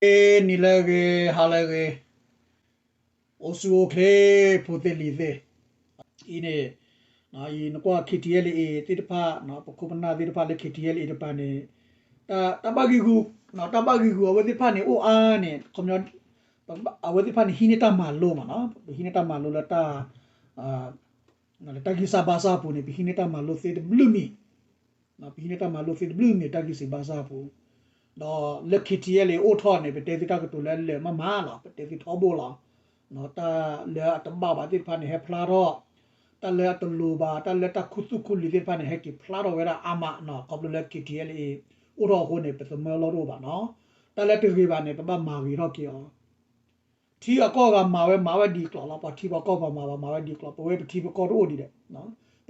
နံၤလၢအဂ့ၤ ဟါလၢအဂ့ၤ, အိၣ်ဆူၣ်အိၣ်ချ့ ဖိသ့ၣ်လံၤသ့ၣ်, အံၤန့ၣ် ယနကွၢ် ခ့ထံအဲလ်အ့ သ့ၣ်တဖၣ် ပခိၣ်ပနၢ်သ့ၣ်တဖၣ်လၢ ခ့ထံအဲလ်အ့ တပၤန့ၣ် တၢ်ဘၣ်ဂံၢ်ဂူာ် တၢ်ဘၣ်ဂံၢ်ဂူာ်အဝဲသ့ၣ်တဖၣ်န့ၣ် အိၣ်အါန့ၣ် ခီပညီ အဝဲသ့ၣ်တဖၣ်န့ၣ် ဟံးန့ၢ်တၢ်မၤလိမးနီၤ, ပဟံးန့ၢ်တၢ်မၤလိလၢတၢ် လၢတၢ်ဂံၢ်စၢ်ဘါစၢ်အပူၤန့ၣ် ပဟံးန့ၢ်တၢ်မၤလိသ့တဘျုးမံၤ, ပဟံးန့ၢ်တၢ်မၤလိသ့တဘျုးမံၤ တၢ်ဂံၢ်စၢ်ဘါစၢ်အပူၤ, ဒီးလၢ ခ့ထံအဲလ်အ့ အိၣ်ထီၣ်န့ၣ် ပတဲသုတၢ်ကတိၤလၢလၢာ်မးမးလီၤ, ပတဲသုထီဘိလီၤ, တၢ်လၢအတဘၣ်ဘၣ်သ့ၣ်တဖၣ်န့ၣ် ဟဲဖျါထီၣ်, တၢ်လၢအတလိၤဘၣ် တၢ်လၢတၢ်ခူသူၣ်ခူလံၤသ့ၣ်တဖၣ်န့ၣ် ဟဲက့ၤဖျါထီၣ်ဝဲဒၣ်အါမးနီၤ, ခီဖျိလၢ ခ့ထံအဲလ်အ့ အိၣ်ထီၣ်အဃိန့ၣ် ပသမၢလီၢ်တအိၣ်ဘၣ်နီၤ, တၢ်လၢတဂ့ၤဘၣ်န့ၣ် ပဘၣ်မၤဂ့ၤထီၣ်က့ၤအီၤ ထံအကီၢ်ဂၤမၤဝဲမၤဝဲဒ်ကျိၤလီၤ, ပှၤထံပှၤကီၢ်ပှၤမၤဘၣ်မၤဝဲဒ်ကျိၤ, ပဝဲပထံပကီၢ်တအိၣ်ဒံးဒီး,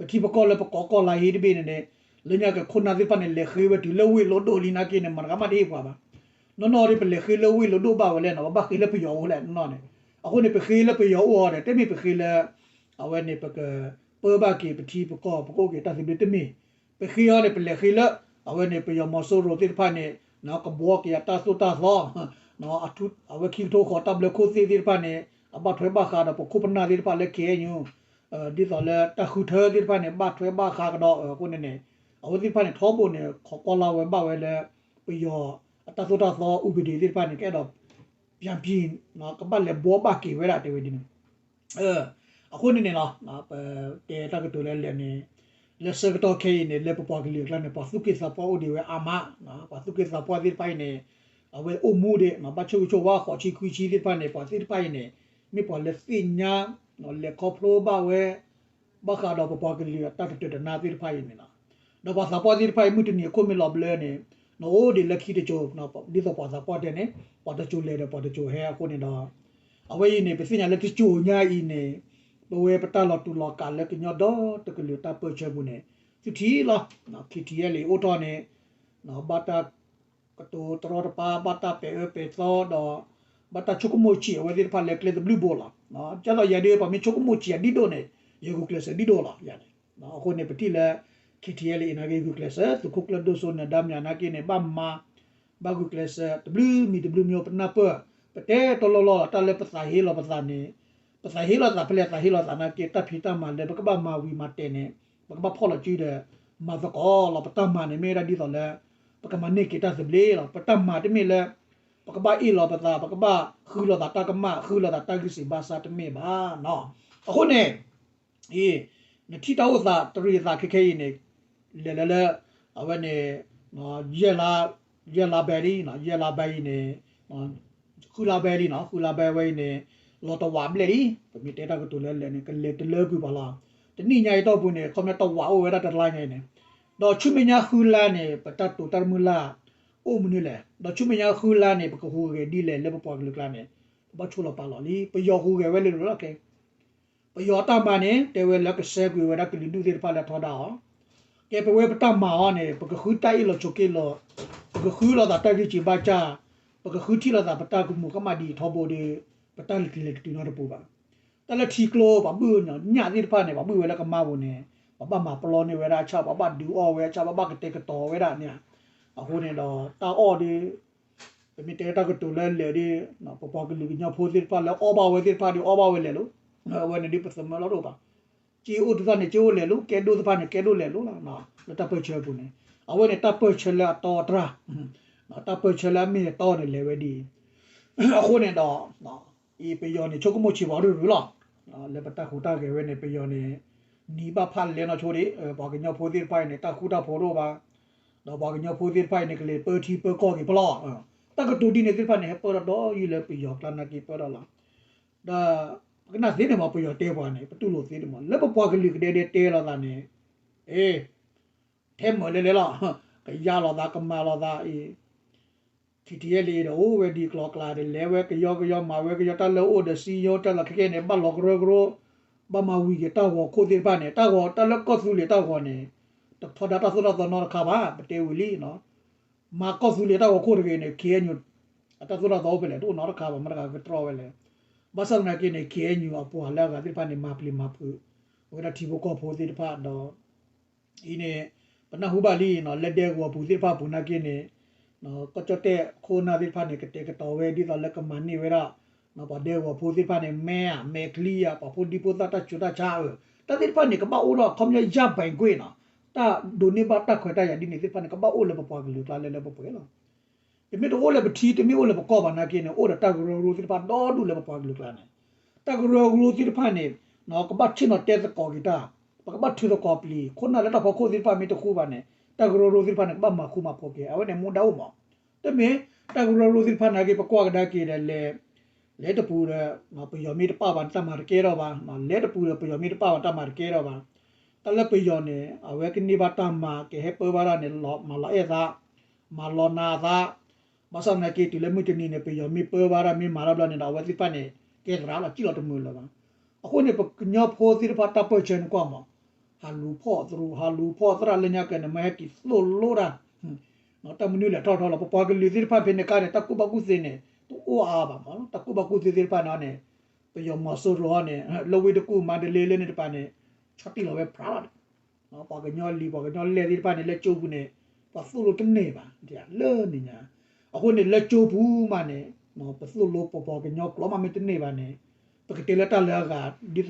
ပထံပကီၢ်လၢပကိးကီၢ်လါဟ့တဘ့ၣ်န့ၣ်န့ၣ်, လၢညါက့ၤခိၣ်နၢ်သ့ၣ်တဖၣ်န့ၣ် လဲၤဃ့ဝဲတုၤလၢဝ့ၢ်လိဒိၣ်လံနာ်က့န့ၣ် မတၤဂၤမးတဟ့ၣ်ပှၤဘၣ်, နီၢ်နီၢ်ဒီး ပလဲၤဃ့လၢဝ့ၢ်လိဒိၣ်ဘၣ်ဝဲလဲၣ်နီၤ, ပဘၣ်ဃ့လၢပယီၤအိၣ်လဲၣ်နီၢ်နီၢ်န့ၣ်, အဃိန့ၣ် ပဃ့လၢပယီၤအိၣ်အီၤဒီး တမ့ၢ်ပဃ့လၢ အဝဲန့ၣ် ပကပၢဘၣ်က့ၤပထံပကီၢ် ပကအိၣ်က့ၤတၢ်သဘျ့တမ့ၢ်, ပဃ့အီၤန့ၣ် ပလဲၤဃ့လၢ အဝဲန့ၣ် ပယီၤမီၤစိရိၤသ့ၣ်တဖၣ်န့ၣ် ကဘှီက့ၤအတၢ်သိၣ်တၢ်သီ, အဝဲခံကထိဃီၤတၢ်ဘျၢခိၣ်သ့ၣ်သ့ၣ်တဖၣ်န့ၣ် အဘၣ်ထွဲဘၣ်ဃးဒီးပခိၣ်ပနၢ်သ့ၣ်တဖၣ်လၢ ခ့ၣ်အဲၣ်ယူၣ်, ဒ်သိးလၢတၢ်ဃုထၢသ့ၣ်တဖၣ်န့ၣ် ဘၣ်ထွဲဘၣ်ဃးကဒီးအဃိန့ၣ်န့ၣ်, အဝဲသ့ၣ်တဖၣ်န့ၣ် ထီဘိန့ၣ် ခိးကွၢ်လၢ်ဝဲဘၣ်ဝဲလၢ ပယီၤအတၢ်သိၣ်တၢ်သီ ဥပဒေသ့ၣ်တဖၣ်န့ၣ် ကအဲၣ်ဒိး ပြန်ပြင် ကဘၣ်လဲၤဘှီဘၣ်က့ၤဝဲဒၣ်တဲဝဲဒ်န့ၣ် အဃိန့ၣ်န့ၣ်လီၤ, ပတဲတၢ်ကတိၤလၢလၢာ်န့ၣ်, လၢဆၢကတီၢ်ခဲအံၤန့ၣ် လၢပပှၤကလုာ်အကျါန့ၣ် ပှၤသူၣ်က့သးပှၢ်အိၣ်ဒံးဝဲအါမး, ပှၤသူၣ်က့သးပှၢ်သ့ၣ်တဖၣ်အံၤန့ၣ် အဝဲအိၣ်မူဒံး ဘၣ်ဆိၣ်ဂ့ၤဆိၣ်ဝါဃိးဆံခွံဆံသ့ၣ်တဖၣ်န့ၣ် ပှၤသ့ၣ်တဖၣ်အံၤန့ၣ် မ့ၢ်ပှၤလၢသ့ၣ်ညါ လဲၤခီဖျိဘၣ်ဝဲ ဘၣ်ဃးဒီးပပှၤကလုာ်အတၢ်တတၢာ်တနါသ့ၣ်တဖၣ်အံၤန့ၣ်လီၤ. ဒီးပှၤသးပှၢ်သ့ၣ်တဖၣ်အံၤ မုၢ်တနံၤအခိၣ်မ့ၢ်လီၤဘျၢန့ၣ် နအိၣ်ဒံးလၢခံတစိၤ, ဒ်သိးပှၤသးပှၢ်တဲန့ၣ် ပှၤတစိၤလဲၤဒီးပှၤတစိၤဟဲအဃိန့ၣ်ဒီး အဝဲအံၤန့ၣ် ပသ့ၣ်ညါလၢတစိၤညါအံၤန့ၣ် ပဝဲပတၢ်လီၤတူာ်လီၤကာ်လၢကညီဒီတကလုာ်တၢ်ပၢၢ်ဆၢပူၤန့ၣ် သုထံၣ်လီၤ, ခံထံၣ်ယဲၢ်လံအိၣ်ထီၣ်န့ၣ် ဘၣ်တၢ် ကတိၤတရီတပါ ဘၣ်တၢ်ပဲာ်အၢပဲာ်သီဒီး ဘၣ်တၢ်ဆိကမိၣ်ဆံးအဝဲသ့ၣ်တဖၣ်လၢကျဲသဘျုၣ်ဘိလီၤ. ဒ်သိးယၤဒ် ပှၤမ့ၢ်ဆိကမိၣ်ဆံးအဒံၣ်ဒိၣ်န့ၣ် ယဂုာ်ကျဲးစၢးဒံၣ်ဒိၣ်လီၤယၤန့ၣ်. အဃိန့ၣ် ပထံၣ်လၢ ခ့ထံၣ်ယဲၢ်လံ အံၤနာ်က့ ဂုာ်ကျဲးစၢး သုးခိၣ်ကျၢၢ်ဒိၣ်စိနဲၤဒါမၠးနာ်က့န့ၣ် ဘၣ်မၤ ဘၣ်ဂုာ်ကျဲးစၢးတဘျုးမံၤတဘျုးမံၤ ပနၢ်ပၢၢ် ပတဲတလီၢ်လီၢ်လီၤ တၢ်လၢပသးဟ့လီၤပသးန့ၣ် ပသးဟ့လီၤသးဖဲလဲၣ် သးဟ့လီၤသးနာ်က့ တၢ်ဖံးတၢ်မၤလၢပကဘၣ်မၤဝံၤမၤတဲာ်န့ၣ် ပကဘၣ်ဖီၣ်လီၤစုဒီး မၤသကိးလီၤ ပတၢ်မၤန့ၣ်မ့ၢ်ဝဲဒၣ်ဒ်သိးလၢ ပကမၤန့ၢ်က့ၤတၢ်သဘျ့လီၤ. ပတၢ်မၤတမ့ၢ်လၢ ပကဘၣ်အ့ၣ်လီၤပသး ပကဘၣ်ဃုလိာ်သးတၢ်ကမၣ် ဃုလိာ်သးတၢ်ဂံၢ်စၢ်ဘါစၢ်တမ့ၢ်ဘၣ်နီၤ. အဃိန့ၣ် အံၤ နထံၣ်တၢ်အိၣ်သးတရံးသးခဲခဲအံၤန့ၣ် လဲၤလၢလၢ အဝဲန့ၣ် ယဲၢ်လါ ယဲၢ်လါဘဲလံ ယဲၢ်လါဘဲအံၤန့ၣ် ဃုလါဘဲလံနီၤ ဃုလါဘဲဝဲအံၤန့ၣ် လီၤတဝးဘျဲၣ်လံ ပမ့ၢ်တဲတၢ်ကတိၤလၢလၢာ်န့ၣ် ကလဲၤတလၢကွံာ်ပှၤလီၤ. တနံၣ်ညါအံၤတီၢ်ပူၤန့ၣ် ခီပညီတဝးအိၣ်ဝဲဒၣ်တလါညါအံၤန့ၣ် ဒီးဆူမဲာ်ညါဃုလါန့ၣ် ပတၢ်တိာ်တၢ်တမုၢ်လၢ် အိၣ်မနုၤလဲၣ် ဒီးဆူမဲာ်ညါဃုလါန့ၣ် ပကဟူးဂဲၤဒ်လဲၣ်လၢပပှၤကလုာ်ကျါန့ၣ် ပဘၣ်ဆိၣ်လီၤပာ်လီၤလံ ပယီၤဟူးဂဲၤဝဲလၢလီၤခဲ ပယီၤတၢ်မၤန့ၣ် တဲဝဲလၢကဆှၢကွံာ်ဝဲဒၣ်ကလုာ်ဒူၣ်သ့ၣ်တဖၣ်လၢအထီဒါအီၤ, ကဲပဝဲပတၢ်မၤအီၤန့ၣ် ပကဃုတၢ်အ့ၣ်လိာ်ဆိးက့လိာ်, ပကဃုလိာ်သးတၢ်ဂံၢ်စၢ်ဘါစၢ်, ပကဃုထံၣ်လိာ်သးပတၢ်ကမူၤကမၣ်ဒ်အံၤထီဘိဒီး ပတၢ်လဲၤတတုၤနီတပူၤဘၣ်. တၢ်လၢထံကျိ ပှၤဘုၣ်ညၣ်သ့ၣ်တဖၣ်န့ၣ် ပှၤဘုၣ်ဝဲလၢကမါပူၤန့ၣ် ပှၤဘၣ်မၤပျီန့ၢ်ဝဲဒၣ်အဆၣ် ပှၤဘၣ်ဒုးအီၣ်ဝဲအဆၣ် ပှၤဘၣ်ကတဲာ်ကတီၤဝဲဒၣ်န့ၣ်, အဃိန့ၣ်ဒီး တၢ်အီၣ်ဒီး ပမ့ၢ်တဲတၢ်ကတိၤလၢလၢာ်ဒီး ပပှၤကလုာ်ကညီဖိသ့ၣ်တဖၣ်လၢအီၣ်ဘၣ်ဝဲသ့ၣ်တဖၣ်ဒီးအီၣ်ဘၣ်ဝဲလဲၣ်လီၤ. အဝဲန့ၣ်ဒ်ပသမၢလီၤဒိၣ်ဘၣ်. က့အိၣ်တဖၣ်န့ၣ် က့အိၣ်လဲၣ်လီၤ, ကဲဒိၣ်တဖၣ်န့ၣ် ကဲဒိၣ်လဲၣ်လီၤလီၤ. လၢတၢ်ပၢၢ်ဆၢပူၤန့ၣ် အဝဲန့ၣ်တၢ်ပၢၢ်ဆၢလၢအတီအတြၢ်, တၢ်ပၢၢ်ဆၢလၢအမ့ၢ်အတီန့ၣ် လဲၤဝဲဒ်အံၤ. အဃိန့ၣ်ဒီး အံၤပယီၤန့ၣ် ဆိကမိၣ်ဆံးပှၤရုၢ်ရုၢ်လီၤ. လၢပတၢ်ဟူးတၢ်ဂဲၤဝဲန့ၣ် ပယီၤန့ၣ် နံၤဘၣ်ဖးလဲၢ်နီၢ်ဆိဒံး, ပှၤကညီဖိသ့ၣ်တဖၣ်အံၤန့ၣ် တၢ်ဃူတၢ်ဖိးတအိၣ်ဘၣ်, ဒီးပှၤကညီဖိသ့ၣ်တဖၣ်အံၤန့ၣ် ကလဲၤပၢထံပၢကီၢ်က့ၤဖဲလဲၣ်. တၢ်ကတိၤဒ်န့ၣ်သ့ၣ်တဖၣ်န့ၣ် ဟဲပၢထီၣ်ဒီးယုၢ်လၢပယီၤကျါနာ်က့ပၢထီၣ်လီၤ. ဒီးပကနၣ်သ့န့ၣ်မး ပယီၤတဲပှၤန့ၣ် ပတူၢ်လိာ်သ့န့ၣ်မး လၢပပှၤကလုာ်ကဒဲဒဲတဲလိာ်သးန့ၣ်, အ့ ထဲမၢၢ်လဲၤလဲၤလီၤ. ကယါလိာ်သး ကမၤလိာ်သးအံၤ ခံထံၣ်ယဲၢ်လံဒီး အိၣ်ဝဲဒ်ကျိၤကျါဒီး လဲၤဝဲကယီကယီ မၤဝဲကယီ တၢ်လၢအိၣ်ဒီးစံယိ တၢ်လၢခဲခဲန့ၣ် ဘၣ်လီၤကရၢကရိ, ဘၣ်မၤဝံၤက့ၤတၢ်ဂီၤခိၣ်သ့ၣ်တဖၣ်န့ၣ် တၢ်ဂီၤတၢ်လၢကီၢ်သူလ့ၤတၢ်ဂီၤန့ၣ် တထီဒါတၢ်သိၣ်တၢ်သီနီတခါဘၣ် ပတဲဝံၤလံ. မၤကီၢ်သူလ့ၤတၢ်ဂီၤခိၣ်တဂ့ၤန့ၣ် ခ့ၣ်အဲၣ်ယူၣ် အတၢ်သိၣ်တၢ်သီအိၣ်ဖဲလဲၣ် တအိၣ်နီတခါဘၣ် မတၤတဂၤကတြီဝဲလဲၣ်. ဘၣ်ဆၣ်သနာ်က့န့ၣ် ခ့ၣ်အဲၣ်ယူၣ် အပှၤလၢအဂၤသ့ၣ်တဖၣ်န့ၣ် မၤပျံၤမၤဖုး ဝဲဒၣ်ထံဖိကီၢ်ဖိသ့ၣ်တဖၣ်ဒီး အံၤန့ၣ် ပနၢ်ဟူဘၣ်လံနီၤ လၢဒဲကဝီၤပူၤသ့ၣ်တဖၣ်ပူၤနာ်က့န့ၣ် ကီၢ်ကၠီၣ်တဲၣ်ခိၣ်နၢ်သ့ၣ်တဖၣ်န့ၣ် ကတဲာ်ကတီၤဝဲဒ်သိးလၢကမၤန့ၢ်ဝဲဒၣ် ပှၤဒဲကဝီၤဖိသ့ၣ်တဖၣ်န့ၣ် မဲာ် မဲာ်ချံ ပှၤဖိဒံဖိသၣ်တၢ်ဆူးတၢ်ဆါ တၢ်သ့ၣ်တဖၣ်န့ၣ် ကဘၣ်အိၣ်ဒီး ခီပညီ ရပိုင်ခွင့် နီၤ, တၢ်ဒိးန့ၢ်ဘၣ်တၢ်ခွဲးတၢ်ယာ်ဒ်န့ၣ်သ့ၣ်တဖၣ်န့ၣ် ကဘၣ်အိၣ်လၢပပှၤကလုာ်ကျါလၢလၢပှဲၤပှဲၤလီၤ. တမ့ၢ်တအိၣ်လၢပထံ တမ့ၢ်အိၣ်လၢပကီၢ်ဘၣ်နာ်က့န့ၣ် အိၣ်ဒီးတၢ်ကရၢကရိသ့ၣ်တဖၣ်ဒီဒူၣ်လၢပပှၤကလုာ်ကျါန့ၣ်, တၢ်ကရၢကရိသ့ၣ်တဖၣ်န့ၣ် ကဘၣ်ဆ့ၣ်နီၤတဲသကိးက့ၤတၢ်, ပကဘၣ်ထုးသကိးပျံၤ ခိၣ်နၢ်လၢတၢ်ဖီခိၣ်သ့ၣ်တဖၣ်မ့ၢ်တဃူဘၣ်န့ၣ် တၢ်ကရၢကရိသ့ၣ်တဖၣ်န့ၣ် ကဘၣ်မၤဃူမၤဖိးက့ၤ အဝဲန့ၣ်မူဒါအိၣ်မး. တမ့ၢ် တၢ်ကရၢကရိသ့ၣ်တဖၣ်နာ်က့ ပကွၢ်ကဒါက့ၤဒီးလဲၤ လဲၤတပူၤဒီး ပယီၤမ့ၢ်တပာ်ဘၣ်န့ၣ် တၢ်မၤတကဲထီၣ်ဘၣ်, လဲၤတပူၤဒီး ပယီၤမ့ၢ်တပာ်ဘၣ် တၢ်မၤတကဲထီၣ်ဘၣ်. တၢ်လၢပယီၤန့ၣ် အဝဲကန့ၢ်ဘၣ်တၢ်မၤ ကဟဲပၢဘၣ်တၢ်န့ၣ် မၤလီၤအဲၣ်သး, မၤလီၤနာ်သး, ဘၣ်ဆၣ်သနာ်က့ တုၤလၢမုၢ်တနံၤန့ၣ် ပယီၤမ့ၢ်ပၢဘၣ်တၢ် မ့ၢ်မၤတၢ်ဘျီန့ၣ်ဒီး အဝဲသ့ၣ်တဖၣ်န့ၣ် ကဲသရၣ်လီၤ စံၣ်လီၤတမုာ်လၢၤဘၣ်. အဃိန့ၣ် ပကညီဖိသ့ၣ်တဖၣ်တၢ်ပၢၢ်ဆၢန့ၣ်ကွၢ်မး, ဟးလူၤဖီၣ်သရူး ဟးလူၤဖီၣ်သရၣ်လၢညါကဲန့ၣ် မ့ၢ်ဟဲက့ၤသိၣ်လိတၢ် တၢ်မနုၤလဲၣ်ထီၣ်ထီၣ်လီၤ. ပပှၤကလုာ်သ့ၣ်တဖၣ်ဖဲန့ၣ်အခါန့ၣ် တၢ်ကူၣ်ဘၣ်ကူၣ်သ့န့ၣ် တအိၣ်အါအါဘၣ်မး, တၢ်ကူၣ်ဘၣ်ကူၣ်သ့သ့ၣ်တဖၣ်န့ၣ်န့ၣ် ပယီၤမီၤစိရိၤဟီန့ၣ် လၢဝ့ၢ်တကူၣ် မါဒလ့လၢန့ၣ်တပၤန့ၣ် ဆီၣ်တံၢ်လီၤဝဲဖြးလီၤ. ပှၤကညီလံၤ ပှၤကညီလဲၢ်သ့ၣ်တဖၣ်န့ၣ် လၢကၠိပူၤန့ၣ် ပှၤသိၣ်လိတန့ၢ်ဘၣ် လၢန့ၣ်ညါ. အဃိန့ၣ် လၢကၠိပူၤမးန့ၣ် ပသိၣ်လိပပှၤကညီကျိာ်မးမ့ၢ်တန့ၢ်ဘၣ်န့ၣ် ပကတဲလၢတၢ်လၢအဂၤ ဒ်သိး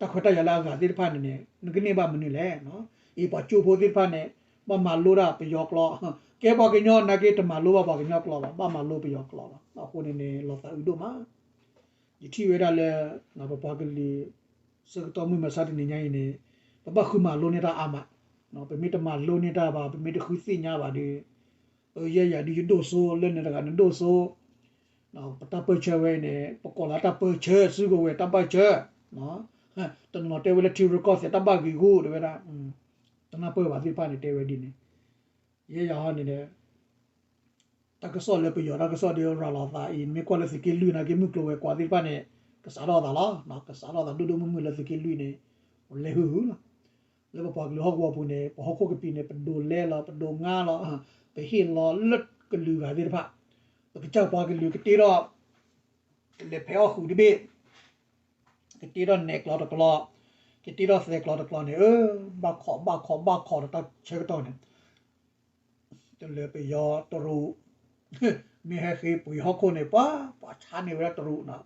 တၢ်ခွဲးတၢ်ယာ်လၢအဂၤသ့ၣ်တဖၣ်န့ၣ်န့ၣ် နကန့ၢ်ဘၣ်မနုၤလဲၣ်. အံၤပှၤကၠိဖိသ့ၣ်တဖၣ်န့ၣ် ဘၣ်မၤလိတၢ်ပယီၤကျိာ်, ကဲပှၤကညီနာ်က့ တမၤလိဘၣ်ပှၤကညီကျိာ်ဘၣ်, ဘၣ်မၤလိပယီၤကျိာ်လီၤ. အဃိန့ၣ်န့ၣ် လီၤသးအုးဒိၣ်မး. ယထံၣ်ဝဲဒၣ်လၢ ပပှၤကလုာ် ဆၢကတီၢ်မုၢ်မဆါတနံၤညါအံၤန့ၣ် ပဘၣ်ဃုမၤလိန့ၢ်တၢ်အါမး, ပမ့ၢ်တမၤလိန့ၢ်တၢ်ဘၣ် ပမ့ၢ်တဃုသ့ၣ်ညါဘၣ်ဒီး ယဲယၤဒုးယဒိၣ်စိ လၢန့ၣ်တဂၤနဒိၣ်စိ, ပတၢ်ပၢၢ်ဆၢဝဲအံၤန့ၣ် ပကိးလၢတၢ်ပၢၢ်ဆၢ စုကဝဲၤတၢ်ပၢၢ်ဆၢ, တနီၤတဲဝဲလၢထံရူၢ်ကီၢ်သဲးတၢ်ဘၣ်ဂံာ်ဂူာ် တဲဝဲဒၣ်, တနၢ်ပၢၢ်ဘၣ်သ့ၣ်တဖၣ်န့ၣ် တဲဝဲဒ်န့ၣ်, ယဲယၤဟီန့ၣ်ဒီး တၢ်ကစီၣ်လၢပယီၤတၢ်ကစီၣ်ဒီးရၤလီၤသးအံၤ မ့ၢ်ကွၢ်လၢသုးက့လွံၢ်နာ်က့ မုၢ်ကျိၤဝဲၤကွာ်သ့ၣ်တဖၣ်န့ၣ် ကစးထီၣ်သးလီၤ. ကစးထီၣ်သးဒိၣ်ဒိၣ်မုၢ်မုၢ်လၢသုးက့လွံၢ်န့ၣ် လဲၤဟုၣ်ဟုၣ်လီၤ. လၢပပှၤကလုာ်ဟီၣ်ကဝီၤပူၤန့ၣ် ပဟီၣ်ခိၣ်ကပံာ်န့ၣ် ပဒိးလဲလီၤ ပဒိးငါလီၤ, ပဟ့ၣ်လီၤလၢကလုာ်ဂၤသ့ၣ်တဖၣ်, ပကစၢ်ပှၤကလုာ်ကတ့ထီၣ် ကလဲၤဖဲးအီၣ်ဃုာ်တဘ့ၣ်, ကတ့ထီၣ်နဲၣ်ကျီတကျီ, ကတ့ထီၣ်သဲးကျီတကျီန့ၣ် အၢ ဘၣ်ခိးဘၣ်ခိးဘၣ်ခိးဒီးတၢ်ဆၢကတီၢ်န့ၣ် တလၢပယီၤတရူး မ့ၢ်ဟဲဃ့ပှ့ၤဟီၣ်ခိၣ်န့ၣ် ပှၤ ပှၤဆါန့ၢ်ဝဲဒၣ်တရူးနီၤ.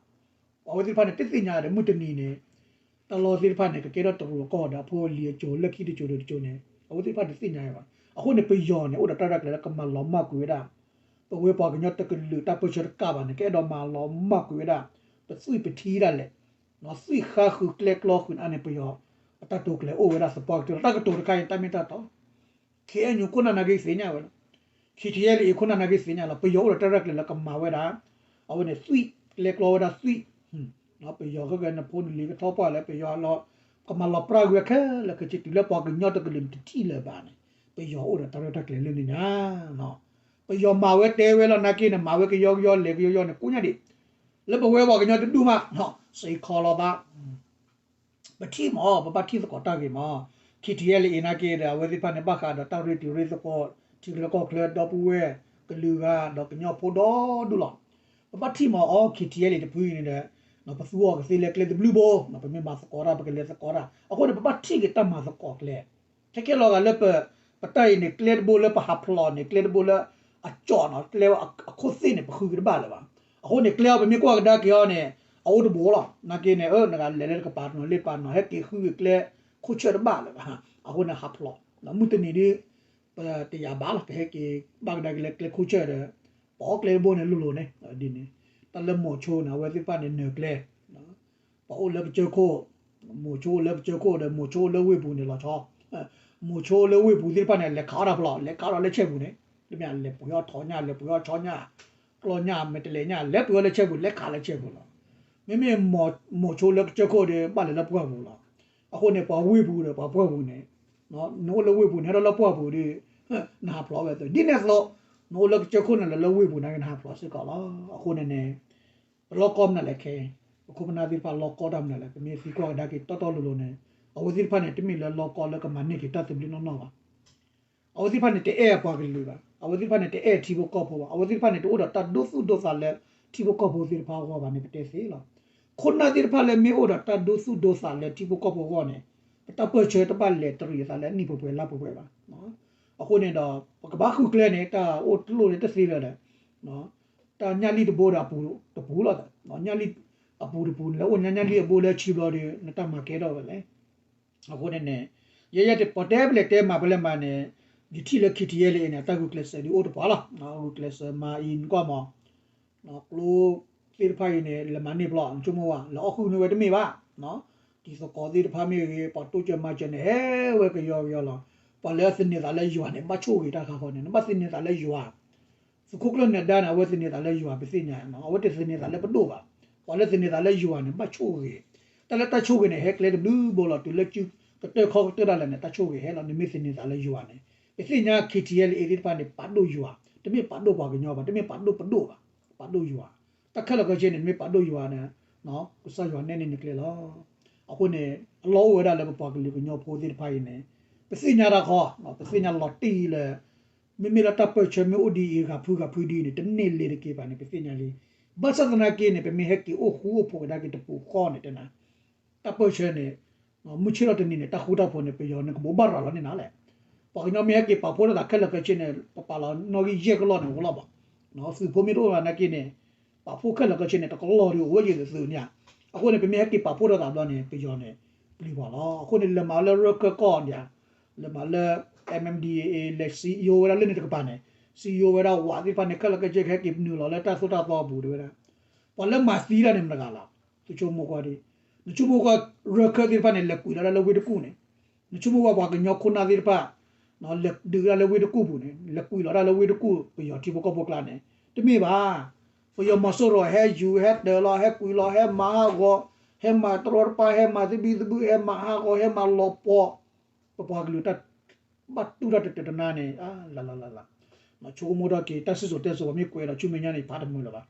ပှၤဝဲသ့ၣ်တဖၣ်န့ၣ် တသ့ၣ်ညါဒီးမုၢ်တနံၤန့ၣ် တၢ်လီၢ်သ့ၣ်တဖၣ်န့ၣ် ကကဲထီၣ်တရူးအကီၢ်ဒီး အဖိအလံၤအစိၤလၢခံတစိၤဒီးတစိၤန့ၣ် အဝဲသ့ၣ်တဖၣ်တသ့ၣ်ညါဘၣ်. အဃိန့ၣ် ပယီၤန့ၣ် အိၣ်ဒီးတၢ်ရဲၣ်တၢ်ကျဲၤလၢကမၤလီၤမၢ်ကွံာ်ဝဲဒၣ် ပဝဲပှၤကညီတကလုာ်တၢ်ပၢၢ်ဆၢတကးဘၣ်န့ၣ် ကအဲၣ်ဒိးမၤလီၤမၢ်ကွံာ်ဝဲဒၣ် ပသွံၣ်ပထံဒၣ်လဲာ် သွံၣ်ဃါဃုာ်ကျဲကျီဃုာ်န့ၣ် ပယီၤအတၢ်တိာ်ကျဲၤအိၣ်ဝဲဒၣ်သပှၢ်ကတၢၢ်လီၤ. တၢ်ကတိၤတခါအံၤ တၢ်မ့ၢ်တၢ်တီ ခ့ၣ်အဲၣ်ယူၣ် ခိၣ်နၢ်နာ်က့သ့ၣ်ညါဝဲလီၤ. ခ့ၣ်ထံၣ်အဲၣ်လၢအံၤ ခိၣ်နၢ်နာ်က့သ့ၣ်ညါလီၤ. ပယီၤအိၣ်ဒီးတၢ်ရဲၣ်ကျဲၤလၢကမၤဝဲဒၣ် အဝဲန့ၣ်သွံၣ် ကျဲကျီဝဲဒၣ်သွံၣ် ပယီၤခဲကနဖိနလံၤကထီပှၢ်လၢပယီၤလီၤ ကမၤလီၤပြၢ်ကွံာ်ခဲလၢာ်ခဲဆ့တုၤလၢပှၤကညီတကလုာ်န့ၣ်တထံၣ်လၢၤဘၣ်န့ၣ် ပယီၤအိၣ်ဒီးတၢ်ရဲၣ်တၢ်ကျဲၤလၢန့ၣ်ညါ ပယီၤမၤဝဲတဲဝဲလီၤနာ်က့န့ၣ် မၤဝဲကယီကယီလဲၤကယီကယီန့ၣ် ကိးညါဒံး လၢပဝဲပှၤကညီတဒူၣ်မး စ့ၢ်ကီးလီၤသး ပထံၣ်မး ပဘၣ်ထံၣ်သကိးတၢ်ဂ့ၤမး ခ့ၣ်ထံၣ်အဲၣ်လၢအံၤနာ်က့ဒီး အဝဲသ့ၣ်တဖၣ်န့ၣ် ဘၣ်ဃးဒီးတၢ်ရ့တံၤရ့သကိး ထံချၢကီၢ်ချၢ ဒီပုၢ်ဝဲၢ် ကလုာ်ဂၤ ဒီးကညီဖိဒီဒူၣ်လီၤ. ပဘၣ်ထံၣ်မးအီၤ ခ့ၣ်ထံၣ်အဲၣ်လၢအံၤတဖုအံၤန့ၣ်ဒီး ပသူအီၤကသ့လၢကျဲတဘျုးဘိ ပမ့ၢ်မၤသကိးတၢ် ပကလဲၤသကိးတၢ် အဃိန့ၣ် ပဘၣ်ထံၣ်က့ၤတၢ်မၤသကိးကျဲ ခဲကဲလီၤဂာ်လၢပ ပတၢ်အံၤန့ၣ် ကျဲတဘိလၢပဟးဖျိးန့ၣ် ကျဲတဘိလၢအကၠီၣ်နီၤ ကျဲအခိၣ်သ့ၣ်န့ၣ် ပဃုက့ၤတဘၣ်လၢၤဘၣ်. အဃိန့ၣ် ကျဲအံၤပမ့ၢ်ကွၢ်ကဒါက့ၤအီၤန့ၣ် အအိၣ်တဘိလီၤ. နာ်က့န့ၣ် အၢ နကလဲၤလၢတကပၤတနီၤလ့ၣ်တပၤနီၤ ဟဲက့ၤဃုက့ၤကျဲခိၣ်ဆၢၣ်တဘၣ်လၢၤဘၣ်. အဃိန့ၣ် ဟးဖျိး မုၢ်တနံၤဒ် ပတယာ်ဘၣ်လီၤ ပဟဲက့ၤဘၣ်ကဒါက့ၤလၢကျဲခိၣ်ဆၢၣ်ဒီး ပအီၣ်ကျဲတဘိန့ၣ်လိၤလိၤန့ၣ် ဒ်န့ၣ် တၢ်လၢမိၤဆိန့ၣ် အဝဲသ့ၣ်တဖၣ်န့ၣ်နၢၤကျဲ ပှၤအိၣ်လၢကစၢၢ်ခိၣ် မိၤဆိအိၣ်လၢကစၢၢ်ခိၣ်ဒီး မိၤဆိအိၣ်လၢဝ့ၢ်ပူၤန့ၣ်လီၤဆီ မိၤဆိအိၣ်လၢဝ့ၢ်ပူၤသ့ၣ်တဖၣ်န့ၣ် လဲၤခးအီၣ်တၢ်ဖျိး လဲၤခးအီၣ်တၢ်လၢဆဲပူၤန့ၣ် တမ့ၢ်လဲၤပှ့ၤအီၣ်ထိးညၣ် လဲၤပှ့ၤအီၣ်ဆီညၣ် ကျီညၣ် မဲာ်တဲးလဲးညၣ် လဲၤပှ့ၤအီၣ်လၢဆဲပူၤ လဲၤခးလၢဆဲပူၤလီၤ. မ့မ့ၢ်မိၤဆိလၢကစၢၢ်ခိၣ်ဒီး ဘၣ်လဲၤလၢပှၢ်ပူၤလီၤ. အဃိန့ၣ် ပှၤဝ့ၢ်ပူၤဒီးပှၤပှၢ်ပူၤန့ၣ် နအိၣ်လၢဝ့ၢ်ပူၤန့ၣ် ဟဲထီၣ်လၢပှၢ်ပူၤဒီး နဟးဖျိးဝဲအသိး ဒ်န့ၣ်အသိး နအိၣ်လၢကစၢၢ်ခိၣ်န့ၣ် လဲၤလၢဝ့ၢ်ပူၤနာ်က့ နဟးဖျိးစ့ၢ်ကီးလီၤ. အဃိန့ၣ်န့ၣ် ပလီၢ်ကီၢ်မနုၤလဲၣ်ခဲ ပခိၣ်ပနၢ်သ့ၣ်တဖၣ်လီၢ်ကီၢ်တၢ်မနုၤလဲၣ် ပမ့ၢ်သံကွၢ်ကဒါက့ၤတီတီလိၤလိၤန့ၣ် အဝဲသ့ၣ်တဖၣ်န့ၣ် တမ့ၢ်လၢလီၢ်ကီၢ်လၢကမၤန့ၢ်က့ၤတၢ်သဘျ့နီၢ်နီၢ်ဘၣ်. အဝဲသ့ၣ်တဖၣ်န့ၣ် တအဲၣ်အပှၤကလုာ်ဘၣ်. အဝဲသ့ၣ်တဖၣ်န့ၣ် တအဲၣ်ထံဖိကီၢ်ဖိဘၣ်. အဝဲသ့ၣ်တဖၣ်န့ၣ် တအိၣ်ဒီးတၢ်ဒိသူၣ်ဒိသးလၢထံဖိကီၢ်ဖိသ့ၣ်တဖၣ်အဂီၢ်ဘၣ်န့ၣ် ပတဲသ့လီၤ. ခိၣ်နၢ်သ့ၣ်တဖၣ်လၢမ့ၢ်အိၣ်ဒီးတၢ်ဒိသူၣ်ဒိသးလၢထံဖိကီၢ်ဖိအဂီၢ်န့ၣ် ပတၢ်ပၢၢ်ဆၢတဘၣ်လဲၤတရံးအသးလၢအနံၣ်ပှဲၤပှဲၤလါပှဲၤပှဲၤဘၣ်. အဃိန့ၣ်ဒီး ပကဘၣ်ဃုကျဲန့ၣ် တၢ်အိၣ်တလိၣ်န့ၣ်တသ့လၢၤဒီး တၢ်ညၣ်လံၣ်တဘိဒီးအပူၤတပူၤလီၤ. ညၣ်လံၣ်အပူၤတပူၤန့ၣ် လၢအိၣ်ညါညၣ်လံၣ်အဘိလၢဆံဘျီဒီး နတၢ်မၤကဲထီၣ်ဝဲလဲၣ်. အဃိန့ၣ်န့ၣ် ယဲယဲပတဲပလဲၤတဲမၤပလဲၤမၤန့ၣ် ယထံၣ်လၢ ခ့ထံယဲလၢအ့န့ၣ် အတၢ်ဂုာ်ကျဲးစၢးဒုးအိၣ်တပှၤလီၤ. ဂုာ်ကျဲးစၢးမၤအံၤနကွၢ်မး ကျိသ့ၣ်တဖၣ်အံၤန့ၣ် လဲၤမၤန့ၢ်ဘျီ နဆိကမိၣ်ဝဲ လဲၤအီၣ်ဃုာ်န့ၢ်ဝဲတမ့ၢ်ဘၣ်. တံၤသကိးသ့ၣ်တဖၣ်မ့ၢ်ဂ့ၤ ပှၤတိစၢၤမၤစၢၤန့ၣ် ဟဲဝဲကယီကယီလီၤ. ပှၤလၢအသန့ၤသးလၢယွၤန့ၣ် ဘၣ်ဆိၣ်ဂ့ၤတၢ်ခါဃီန့ၣ် နဘၣ်သန့ၤသးလၢယွၤ သုးခိၣ်ကျၢၢ်နၢၤဒါန့ၣ် အဝဲသန့ၤသးလၢယွၤ ပသ့ၣ်ညါ, အဝဲတသန့ၤသးလၢပဒိၣ်ဘၣ်. ပှၤလၢသန့ၤသးလၢယွၤန့ၣ် ဘၣ်ဆိၣ်ဂ့ၤ, တၢ်လၢတၢ်ဆိၣ်ဂ့ၤန့ၣ် ဟဲကျဲတဘျုးဘိလီၤ. တုၤလၢကတၢၢ်ခီကတၢၢ်ဒၣ်လဲာ်န့ၣ် တၢ်ဆိၣ်ဂ့ၤဟဲလီၤ. နမ့ၢ်သန့ၤသးလၢယွၤန့ၣ် ပသ့ၣ်ညါ ခ့ထံယဲလၢအ့သ့ၣ်တဖၣ်န့ၣ် ပာ်ဒိၣ်ယွၤ, တမ့ၢ်ပာ်ဒိၣ်ပှၤကညီဘၣ်, တမ့ၢ်ပာ်ဒိၣ်ပဒိၣ်ဘၣ်, ပာ်ဒိၣ်ယွၤ. တၢ်ခဲလၢာ်ခဲဆ့န့ၣ် နမ့ၢ်ပာ်ဒိၣ်ယွၤန့ၣ် ကစၢ်ယွၤနဲၣ်န့ၢ်နကျဲလီၤ. အဃိန့ၣ် အလီၢ်အိၣ်ဝဲဒၣ်လၢပပှၤကလုာ်ကညီဖိသ့ၣ်တဖၣ်အံၤန့ၣ် ပသ့ၣ်ညါတၢ်ခီ, ပသ့ၣ်ညါလီၤတံၢ်လၢ မ့မ့ၢ်လၢတၢ်ပၢၢ်ဆၢမ့ၢ်အိၣ်ဒ်အံၤ ဂၤဖုဂၤဖုဒ်အံၤန့ၣ် တန့ၢ်လ့ၤတက့ၤဘၣ်န့ၣ် ပသ့ၣ်ညါလံ. ဘၣ်ဆၣ်သနာ်က့န့ၣ် ပမ့ၢ်ဟဲက့ၤအိၣ်ဃူအိၣ်ဖိးကဒါက့ၤတပူၤဃီန့ၣ် တဲနၤ တၢ်ပၢၢ်ဆၢန့ၣ် မုၢ်ဆ့ၣ်ထီၣ်တနံၤန့ၣ် တၢ်ဃူတၢ်ဖိးန့ၣ် ပယီၤန့ၣ် ကဘိးဘၣ်ရၤလီၤန့ၢ်နၤလဲၣ်. ပှၤကညီမ့ၢ်ဟဲက့ၤပာ်ဖှိၣ်ထီၣ်သးခဲလၢာ်ခဲဆ့န့ၣ် ပပာ်လီၤနီၣ်ဂံၢ်ယဲၢ်ကလီၢ်န့ၣ် အိၣ်လီၤဘၣ်. သုးဖိမ့ၢ်တအိၣ်ဘၣ်နာ်က့န့ၣ် ပာ်ဖှိၣ်ခဲလၢာ်ခဲဆ့န့ၣ် တကလီၢ်ဒုးအိၣ်ဝဲယံၤသုးန့ၣ်ဧါ. အဃိန့ၣ် ပမ့ၢ်ဟဲက့ၤပာ်ဖှိၣ်ထီၣ်သးဘျီန့ၣ် ပယီၤန့ၣ် ပျံၤပှၤလီၤ. အဃိန့ၣ် လဲၤမၤလၢရၢခၢၣ်ကီၢ်ဒံးဧါ, လဲၤမၤလၢ M M D A A လဲၤစံယိဝဲဒၣ်လၢန့ၣ်တကပၤန့ၣ်, စံယိဝဲဒၣ်ဝးသ့ၣ်တဖၣ်န့ၣ် ခဲလၢာ်ခဲဆ့ကဟဲက့ၤနုာ်လီၤလၢတၢ်သိၣ်တၢ်သီအပူၤတဲဝဲဒၣ် ပှၤလၢမၤသံတၢ်န့ၣ်မတဂၤလီၤ. သုဆိကမိၣ်ကွၢ်ဒံး, နဆိကမိၣ်ကွၢ် ရၢခၢၣ်သ့ၣ်တဖၣ်န့ၣ် လဲၤကွံာ်လီၤဒၣ်လၢဝ့ၢ်တကူၣ်န့ၣ်, နဆိကမိၣ်ကွၢ်ပှၤကညီခိၣ်နၢ်သ့ၣ်တဖၣ် လဲၤဒုးဒၣ်လၢဝ့ၢ်တကူၣ်ပူၤန့ၣ် လဲၤကွံာ်လီၤဒၣ်လၢဝ့ၢ်တကူၣ် ပယီၤထံဖိကီၢ်ဖိကျါန့ၣ် တမ့ၢ်ဘၣ်. ပယီၤမီၤစိရိၤဟဲယူၤဟဲတၢၤလီၤ ဟဲကွံာ်လီၤ ဟဲမၤဟးဂီၤ, ဟဲမၤတရီတပါ ဟဲမၤသဘံၣ်သဘုၣ် ဟဲမၤဟးဂီၤ ဟဲမၤလီၤပှီၢ် ပပှၤကလုာ်တၢ် ဘၣ်တူၢ်တၢ်တတနါန့ၣ် လၢ်လၢ်လၢ်လၢ် ဆိကမိၣ်ထီၣ်က့ၤ တၢ်စံၣ်စိၤတဲစိၤ ပှၤမ့ၢ်ကွဲးဒီးဆူမဲာ်ညါန့ၣ် ဖးတမုာ်လၢၤဘၣ်.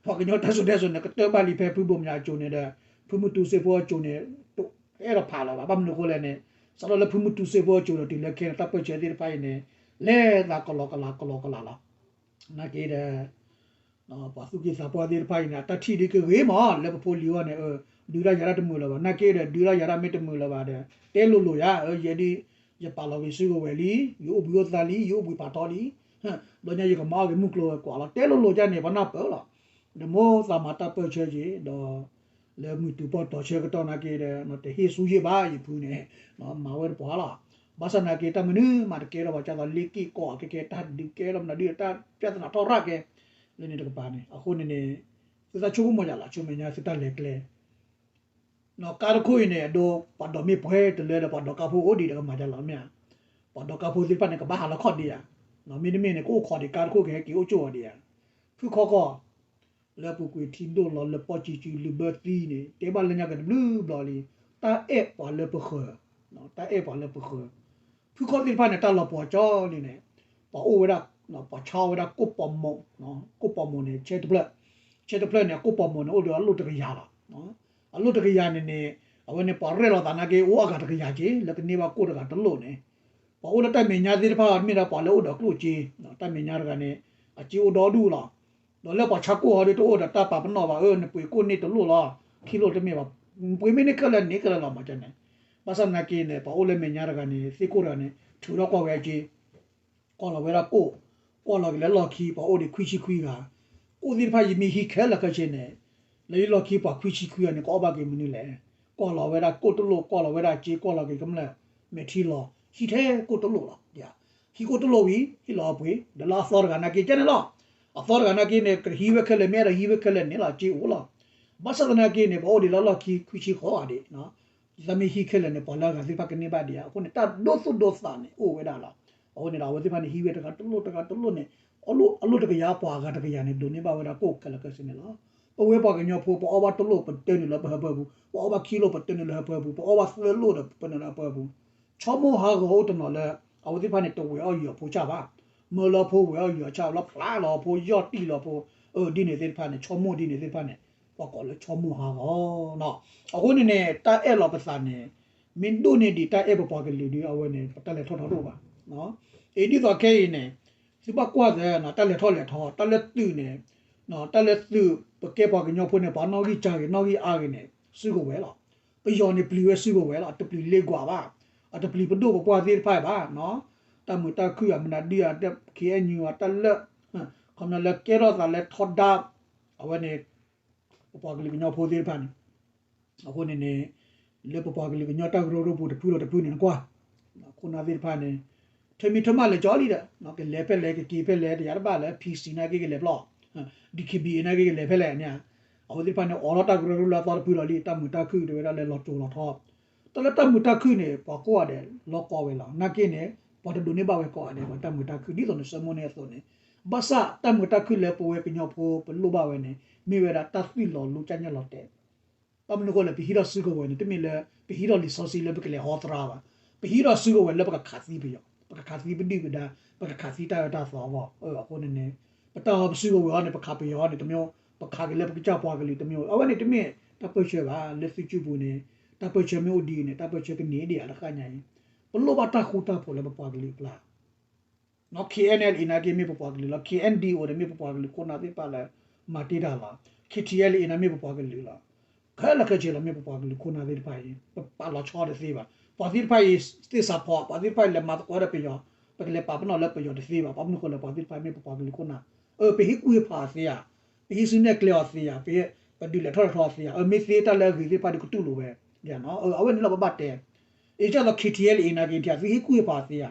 ပှၤကညီတၢ်စံၣ်စိၤတဲစိၤန့ၣ် ကတၢၢ်ဘၣ်လံဖဲဖုဘိၣ်မၠးအစိၤန့ၣ်ဒီး ဖုမုၢ်တူစ့ဖိအစိၤန့ၣ် တအဲၣ်ဒိးဖးလၢၤဘၣ်. ဘၣ်မနုၤအဃိလဲၣ်န့ၣ် စးထီၣ်လၢဖုမုၢ်တူစ့ဖိအစိၤဒီးတုၤလၢခဲန့ၣ် တၢ်ပၢၢ်ဆၢသ့ၣ်တဖၣ်အံၤန့ၣ် လဲၤသးကလီကလီကလီကလီလီၤ. နာ်က့ဒီး ပှၤသူၣ်က့သးပှၢ်သ့ၣ်တဖၣ်အံၤန့ၣ် အတၢ်ထံၣ်ဒ်ကဂ့ၤမး လၢပဖိလံၤအဂီၢ်န့ၣ် ဒုးတၢ်ယၤတၢ်တမုာ်လၢၤဘၣ်. နာ်က့ဒီး ဒုးတၢ်ယၤတၢ်မ့ၢ်တမုာ်လၢၤဘၣ်ဒီး တဲလိၤလိၤယၤ ယဲဒ် ယပာ်လီၤက့ၤစုကဝဲၤလံ, ယအိၣ်ဘှံးအိၣ်သါလံ, ယအိၣ်ဘှံးဖးထီလံ, ဘျီညါယကမၤအီၣ်က့ၤမုၢ်ကျိၤဝဲၤကွာ်လီၤ. တဲလိၤလိၤယၤန့ၣ် ပှၤနၢ်ပၢၢ်လီၤ. ဒီးမိၢ်သးမၤတၢ်ပၢၢ်ဆၢက့ၤ ဒီး လၢမုၢ်တူၤပီၢ်တီၤဆၢကတီၢ်နာ်က့ဒီး တဟ့ၣ်ဆူယ့ၢ်ဘၣ် ယဖုန့ၣ် မၤဝဲတပှၤလီၤ. ဘၣ်ဆၣ်နာ်က့ တၢ်မနုၤမးတကဲထီၣ်ဘၣ် ကၢ်သိးလ့က့ၢ်ကီၢ်ကဲကဲ တၢ်ဒုးကဲထီၣ်မနုၤဒုး တၢ်ပြဿနာထီၣ်ရၣ်ကဲ လၢန့ၣ်တကပၤန့ၣ် အဃိန့ၣ်န့ၣ် သုတၢ်ဆိကမိၣ်ယၤလီၤ ဆူမဲာ်ညါသုတၢ်လဲၤကျဲ ကါတခိၣ်အံၤန့ၣ် အဒိ ပှၤဒိးမ့ၢ်ပှဲၤတလၢဒီး ပှၤဒိးကါဖိအိၣ်ဒံးဒီးကမၤဒ်လဲၣ်မ့ၢ်ဧါ. ပှၤဒိးကါဖိသ့ၣ်တဖၣ်န့ၣ် ကဘၣ်ဟးလီၤခီၣ်ဒံးဧါ. မ့တမ့ၢ်န့ၣ် ကအိၣ်ခိးဒံးကါတခိၣ်ကဟဲက့ၤအိၣ်ကၠိၣ်အီၤဒံးဧါ. ဖုခီကီၢ် လၢပူၤကွံာ်ထံဒိၣ်လီၤ လၢပီၢ်ကံကံ လုာ်ဘၢသံန့ၣ် တဲဘၣ်လၢညါကတဘျုးဘျီလံ တၢ်အဲၣ်ပှၤလၢပဃၢၤ, တၢ်အဲၣ်ပှၤလၢပဃၢၤ. ဖုခီသ့ၣ်တဖၣ်န့ၣ် တၢ်လီၤပှီၤကၠီလံန့ၣ် ပှၤအိၣ်ဝဲဒၣ် ပှၤဆါဝဲဒၣ်ကိၣ်ပီၤမိၣ်, ကိၣ်ပီၤမိၣ်န့ၣ် ဆဲတဖျၢၣ်, ဆဲတဖျၢၣ်န့ၣ် အကိၣ်ပီၤမိၣ်န့ၣ် အိၣ်ဒီးအလိၣ်တကယၤလီၤ. အလိၣ်တကယၤန့ၣ်န့ၣ် အဝဲန့ၣ် ပှၤရဲၣ်လီၤသးနာ်က့ အိၣ်အဂၤတကယၤက့ လၢကန့ၢ်ဘၣ်ကိၣ်တဂၤတလိၣ်န့ၣ် ပှၤအိၣ်လၢတၢ်မဲာ်ညါသ့ၣ်တဖၣ် မ့ၢ်ဒၣ်ပှၤလၢအိၣ်ဒီးကျိၣ်စ့, တၢ်မဲာ်ညါတဂၤန့ၣ် အစ့အိၣ်ဒီဒူၣ်လီၤ. ဒီးလၢပှၤဆါကိၣ်ဟီဒ်တအိၣ်ဒီးတၢ်ပာ်ပနီၣ်ဘၣ် အၢ နပှ့ၤကိၣ်န့ၢ်တလိၣ်လီၤ, ခံလိၣ်တမ့ၢ်ဘၣ်, ပှ့ၤမ့ၢ်န့ၢ်ခဲလၢာ်န့ၢ်ခဲလၢာ်လီၤမးန့ၣ်. ဘၣ်ဆၣ်သနာ်က့န့ၣ် ပှၤအိၣ်လၢမဲာ်ညါတဂၤန့ၣ် သ့ၣ်ကိၣ်တဂၤန့ၣ် ထုးထီၣ်ကွၢ်ဝဲအစ့ ကွၢ်လီၤဝဲဒၣ်ကိၣ်, ကွၢ်လီၤက့ၤလၢလီၢ်ခံ ပှၤအိၣ်ဒံးခွံဆံခွံဂၤ, ကိၣ်သ့ၣ်တဖၣ်ယမ့ၢ်ဟံးခဲလၢာ်ခဲဆ့န့ၣ် လၢယလီၢ်ခံပှၤခွံဆံခွံဂၤန့ၣ် ကအီၣ်ဘၣ်က့ၤမနုၤလဲၣ်. ကွၢ်လီၤဝဲဒၣ်ကိၣ်တလိၣ် ကွၢ်လီၤဝဲဒၣ်စ့ ကွၢ်လီၤက့ၤကမျၢၢ်မဲာ်ထံလီၤ ဟံးထဲကိၣ်တလိၣ်လီၤ. ဟံးကိၣ်တလိၣ်ဝံၤ ဟ့ၣ်လီၤအပှ့ၤ ဒီးလၢအသီတဂၤနာ်က့ကဲန့ၣ်လီၤ. အသီတဂၤနာ်က့န့ၣ် ကဟံးဝဲခဲလၢာ် မ့ၢ်အဲၣ်ဒိးဟံးဝဲခဲလၢာ်န့ၣ်လီၤ စ့အိၣ်လီၤ. ဘၣ်ဆၣ်သနာ်က့န့ၣ် ပှၤအိၣ်ဒံးလၢလီၢ်ခံခွံဆံဃီဂၤဒံး ယသးမ့ၢ်ဟံးခဲလၢာ်န့ၣ် ပှၤလၢအဂၤသ့ၣ်တဖၣ်ကန့ၢ်ဘၣ်ဒံးဧါ. အဃိန့ၣ် တၢ်ဒိသူၣ်ဒိသးန့ၣ်အိၣ်ဝဲဒၣ်လီၤ. အဃိန့ၣ်ဒီး အဝဲသ့ၣ်တဖၣ်န့ၣ် ဟံးဝဲတဂၤတလိၣ်တဂၤတလိၣ်န့ၣ် အလိၣ်တကယၤ ပှၤအဂၤတကယၤန့ၣ် ဒိးန့ၢ်ဘၣ်ဝဲဒၣ်ကိၣ်ခဲလၢာ်ခဲဆ့န့ၣ်လီၤ. ပဝဲပှၤကညီဖိ ပအီၣ်ဘၣ်တလိၣ် ပတၢနုာ်လၢပဟၢဖၢပူၤ, ပအီၣ်ဘၣ်ခံလိၣ် ပတၢနုာ်လၢဟၢဖၢပူၤ, ပအီၣ်ဘၣ်သၢလိၣ်ဒီးပတၢနုာ်လၢဟၢဖၢပူၤ. ဆီမိၢ်ဟးဂီၤအိၣ်တနီၤလၢ အဝဲသ့ၣ်တဖၣ်န့ၣ် တဝဲၤအီၣ်ယီၤဖိဆၣ်ဘၣ်. မၢလီၤဖိဝဲၤအီၣ်ယီၤဆၣ်လီၤ ဖျါလီၤဖိ ယီၢ်တံၢ်လီၤဖိ, အၢ ဒ်န့ၣ်သ့ၣ်တဖၣ်န့ၣ် ဆီမိၢ်ဒ်န့ၣ်သ့ၣ်တဖၣ်န့ၣ် ပှၤကိးလၢဆီမိၢ်ဟးဂီၤနီၤ. အဃိန့ၣ်န့ၣ် တၢ်အဲၣ်လီၤပသးန့ၣ် မ့ၢ်ဒိၣ်န့ၢ်ဒံးတၢ်အဲၣ်ပပှၤကလုာ်ဒီး အဝဲန့ၣ် ပတၢ်လဲၤထီၣ်ထီထီၣ်ဘၣ်. အ့ ဒ်သိးခဲအံၤန့ၣ် သုဘၣ်ကွၢ်သ့နီၤ တၢ်လဲၤထီၣ်လဲၤထီ တၢ်လၢသုးန့ၣ် တၢ်လၢသုး ပကဲပှၤကညီဖိန့ၣ် ပှၤနီၣ်ဂံၢ်စှၤဂ့ၤ နီၣ်ဂံၢ်အါဂ့ၤန့ၣ် စုကဝဲၤလီၤ. ပယီၤန့ၣ်ပျံၤဝဲစုကဝဲၤလီၤ. တပျံၤလ့ကွၢ်ဘၣ်, အတပျံၤပဒိၣ်ပပှၢ်သ့ၣ်တဖၣ်ဘၣ်နီၤ. တၢ်မုာ်တၢ်ခုၣ်အမနုၤဒုၣ်အတၢ် ခ့ၣ်အဲၣ်ယူၣ် အတၢ်လၢ ခီပညီလၢကဲထီၣ်သးလၢထီဒါ အဝဲန့ၣ် ပပှၤကလုာ်ကညီဖိသ့ၣ်တဖၣ်န့ၣ် အဃိန့ၣ်န့ၣ် လၢပပှၤကလုာ်ကညီတၢ်ကရၢကရိပူၤတဖုဒီးတဖုန့ၣ်နကွၢ် ခိၣ်နၢ်သ့ၣ်တဖၣ်န့ၣ် ထၢမံထၢမးလဲၤကၠီလံဒီး ကလဲၤဖဲလဲၣ်ကက့ၤဖဲလဲၣ် တယၤတဘၣ်လၢ PC နာ်က့ကလဲၤဘျီၣ် DKBA နာ်က့ကလဲၤဖဲလဲၣ်န့ၣ် အဝဲသ့ၣ်တဖၣ်န့ၣ် အိးထီၣ်တၢ်ကရၢကရိလၢအသီတဖုလီၤလံ တၢ်မုာ်တၢ်ခုၣ်တဲဝဲဒၣ်လၢလီၤစိၤလီၤထီ တၢ်လၢတၢ်မုာ်တၢ်ခုၣ်န့ၣ် ပှၤကိးဂၤဒဲးလီၤကီဝဲလီၤ နာ်က့န့ၣ် ပှၤတဒိးန့ၢ်ဘၣ်ဝဲကိးဂၤဒဲး ပှၤတၢ်မုာ်တၢ်ခုၣ် ဒ်သိးနဆၢမိၣ်န့ၢ်အသိးန့ၣ် ဘၣ်ဆၣ်တၢ်မုာ်တၢ်ခုၣ်လၢပဝဲကညီဖိပလိၣ်ဘၣ်ဝဲန့ၣ် မ့ၢ်ဝဲဒၣ်တၢ်သွံၣ်လီၤလူၤကၠၢ်ညၣ်လီၤတဲာ် ဘၣ်မနုၤအဃိလဲၣ် ပဟံးထီၣ်စုကဝဲၤန့ၣ် တမ့ၢ်လၢ ပဟံးထီၣ်လံာ်စီဆှံလၢပကလဲၤဟီသရၣ်ဘၣ် ပဟံးထီၣ်စုကဝဲၤလၢပကခးသံပယီၤ ပကခးသံပဒုၣ်ပဒါ ပကခးသံတၢ်အၢတၢ်သီအဂီၢ် အဃိန့ၣ်န့ၣ် ပတၢ်အီပစုကဝဲၤအံၤန့ၣ် ပခးပယီၤအံၤန့ၣ် တမ့ၢ် ပခးက့ၤလၢပကစၢ်ပှၤကလုာ်တမ့ၢ် အဝဲန့ၣ်တမ့ၢ်တၢ်ပၢၢ်ဆၢဘၣ် လၢသုစုပူၤန့ၣ် တၢ်ပၢၢ်ဆၢမ့ၢ်အိၣ်ဒ်အံၤန့ၣ် တၢ်ပၢၢ်ဆၢကန့ၢ်ဒံးဧါတဃၣ်ညါအံၤ ပလိၣ်ဘၣ်တၢ်ဃူတၢ်ဖိးလၢပပှၤကလုာ်အကျါ KNLA န့ၣ်က့မ့ၢ်ပပှၤကလုာ်လီၤ KNDO န့ၣ်မ့ၢ်ပပှၤကလုာ်ခိၣ်နၢ်သ့ၣ်တဖၣ်လၢ မၤတ့ၢ်တၢ်လီၤ KTLA န့ၣ်မ့ၢ်ပပှၤကလုာ်လီၤ ခဲလၢာ်ခဲဆ့လီၤမ့ၢ်ပပှၤကလုာ်ခိၣ်နၢ်သ့ၣ်တဖၣ်အံၤ ပပာ်လီၤဆီတသ့ဘၣ် ပှၤသ့ၣ်တဖၣ်အံၤ သ့ၣ်စးဖီ ပှၤသ့ၣ်တဖၣ်အံၤလဲၤမၤသကိးဒီးပယီၤ ပကလဲၤပာ်ပနီၣ်လၢပယီၤတသ့ဘၣ် ဘၣ်မနုၤအဃိလဲၣ် ပှၤသ့ၣ်တဖၣ်မ့ၢ်ပပှၤကလုာ်ခိၣ်နၢ် အၢ ပဟ့ၣ်ကူၣ်ဟ့ၣ်ဖးအီၤသ့ဧါ ပဟံးစုနဲၣ်ကျဲအီၤသ့ဧါ ပဒုးလဲၤထီၣ်လဲၤထီအီၤသ့ဧါ အၢ မ့ၢ်သ့တၢ်လၢအဂ့ၤသ့ၣ်တဖၣ်ဒီးကတူၢ်လိာ်ဝဲ အဝဲန့ၣ်လီၤပဘၣ်တဲ အံၤဒ်သိး KTLA အံၤနာ်က့ သုဟ့ၣ်ကူၣ်ဟ့ၣ်ဖးအီၤသ့ဧါ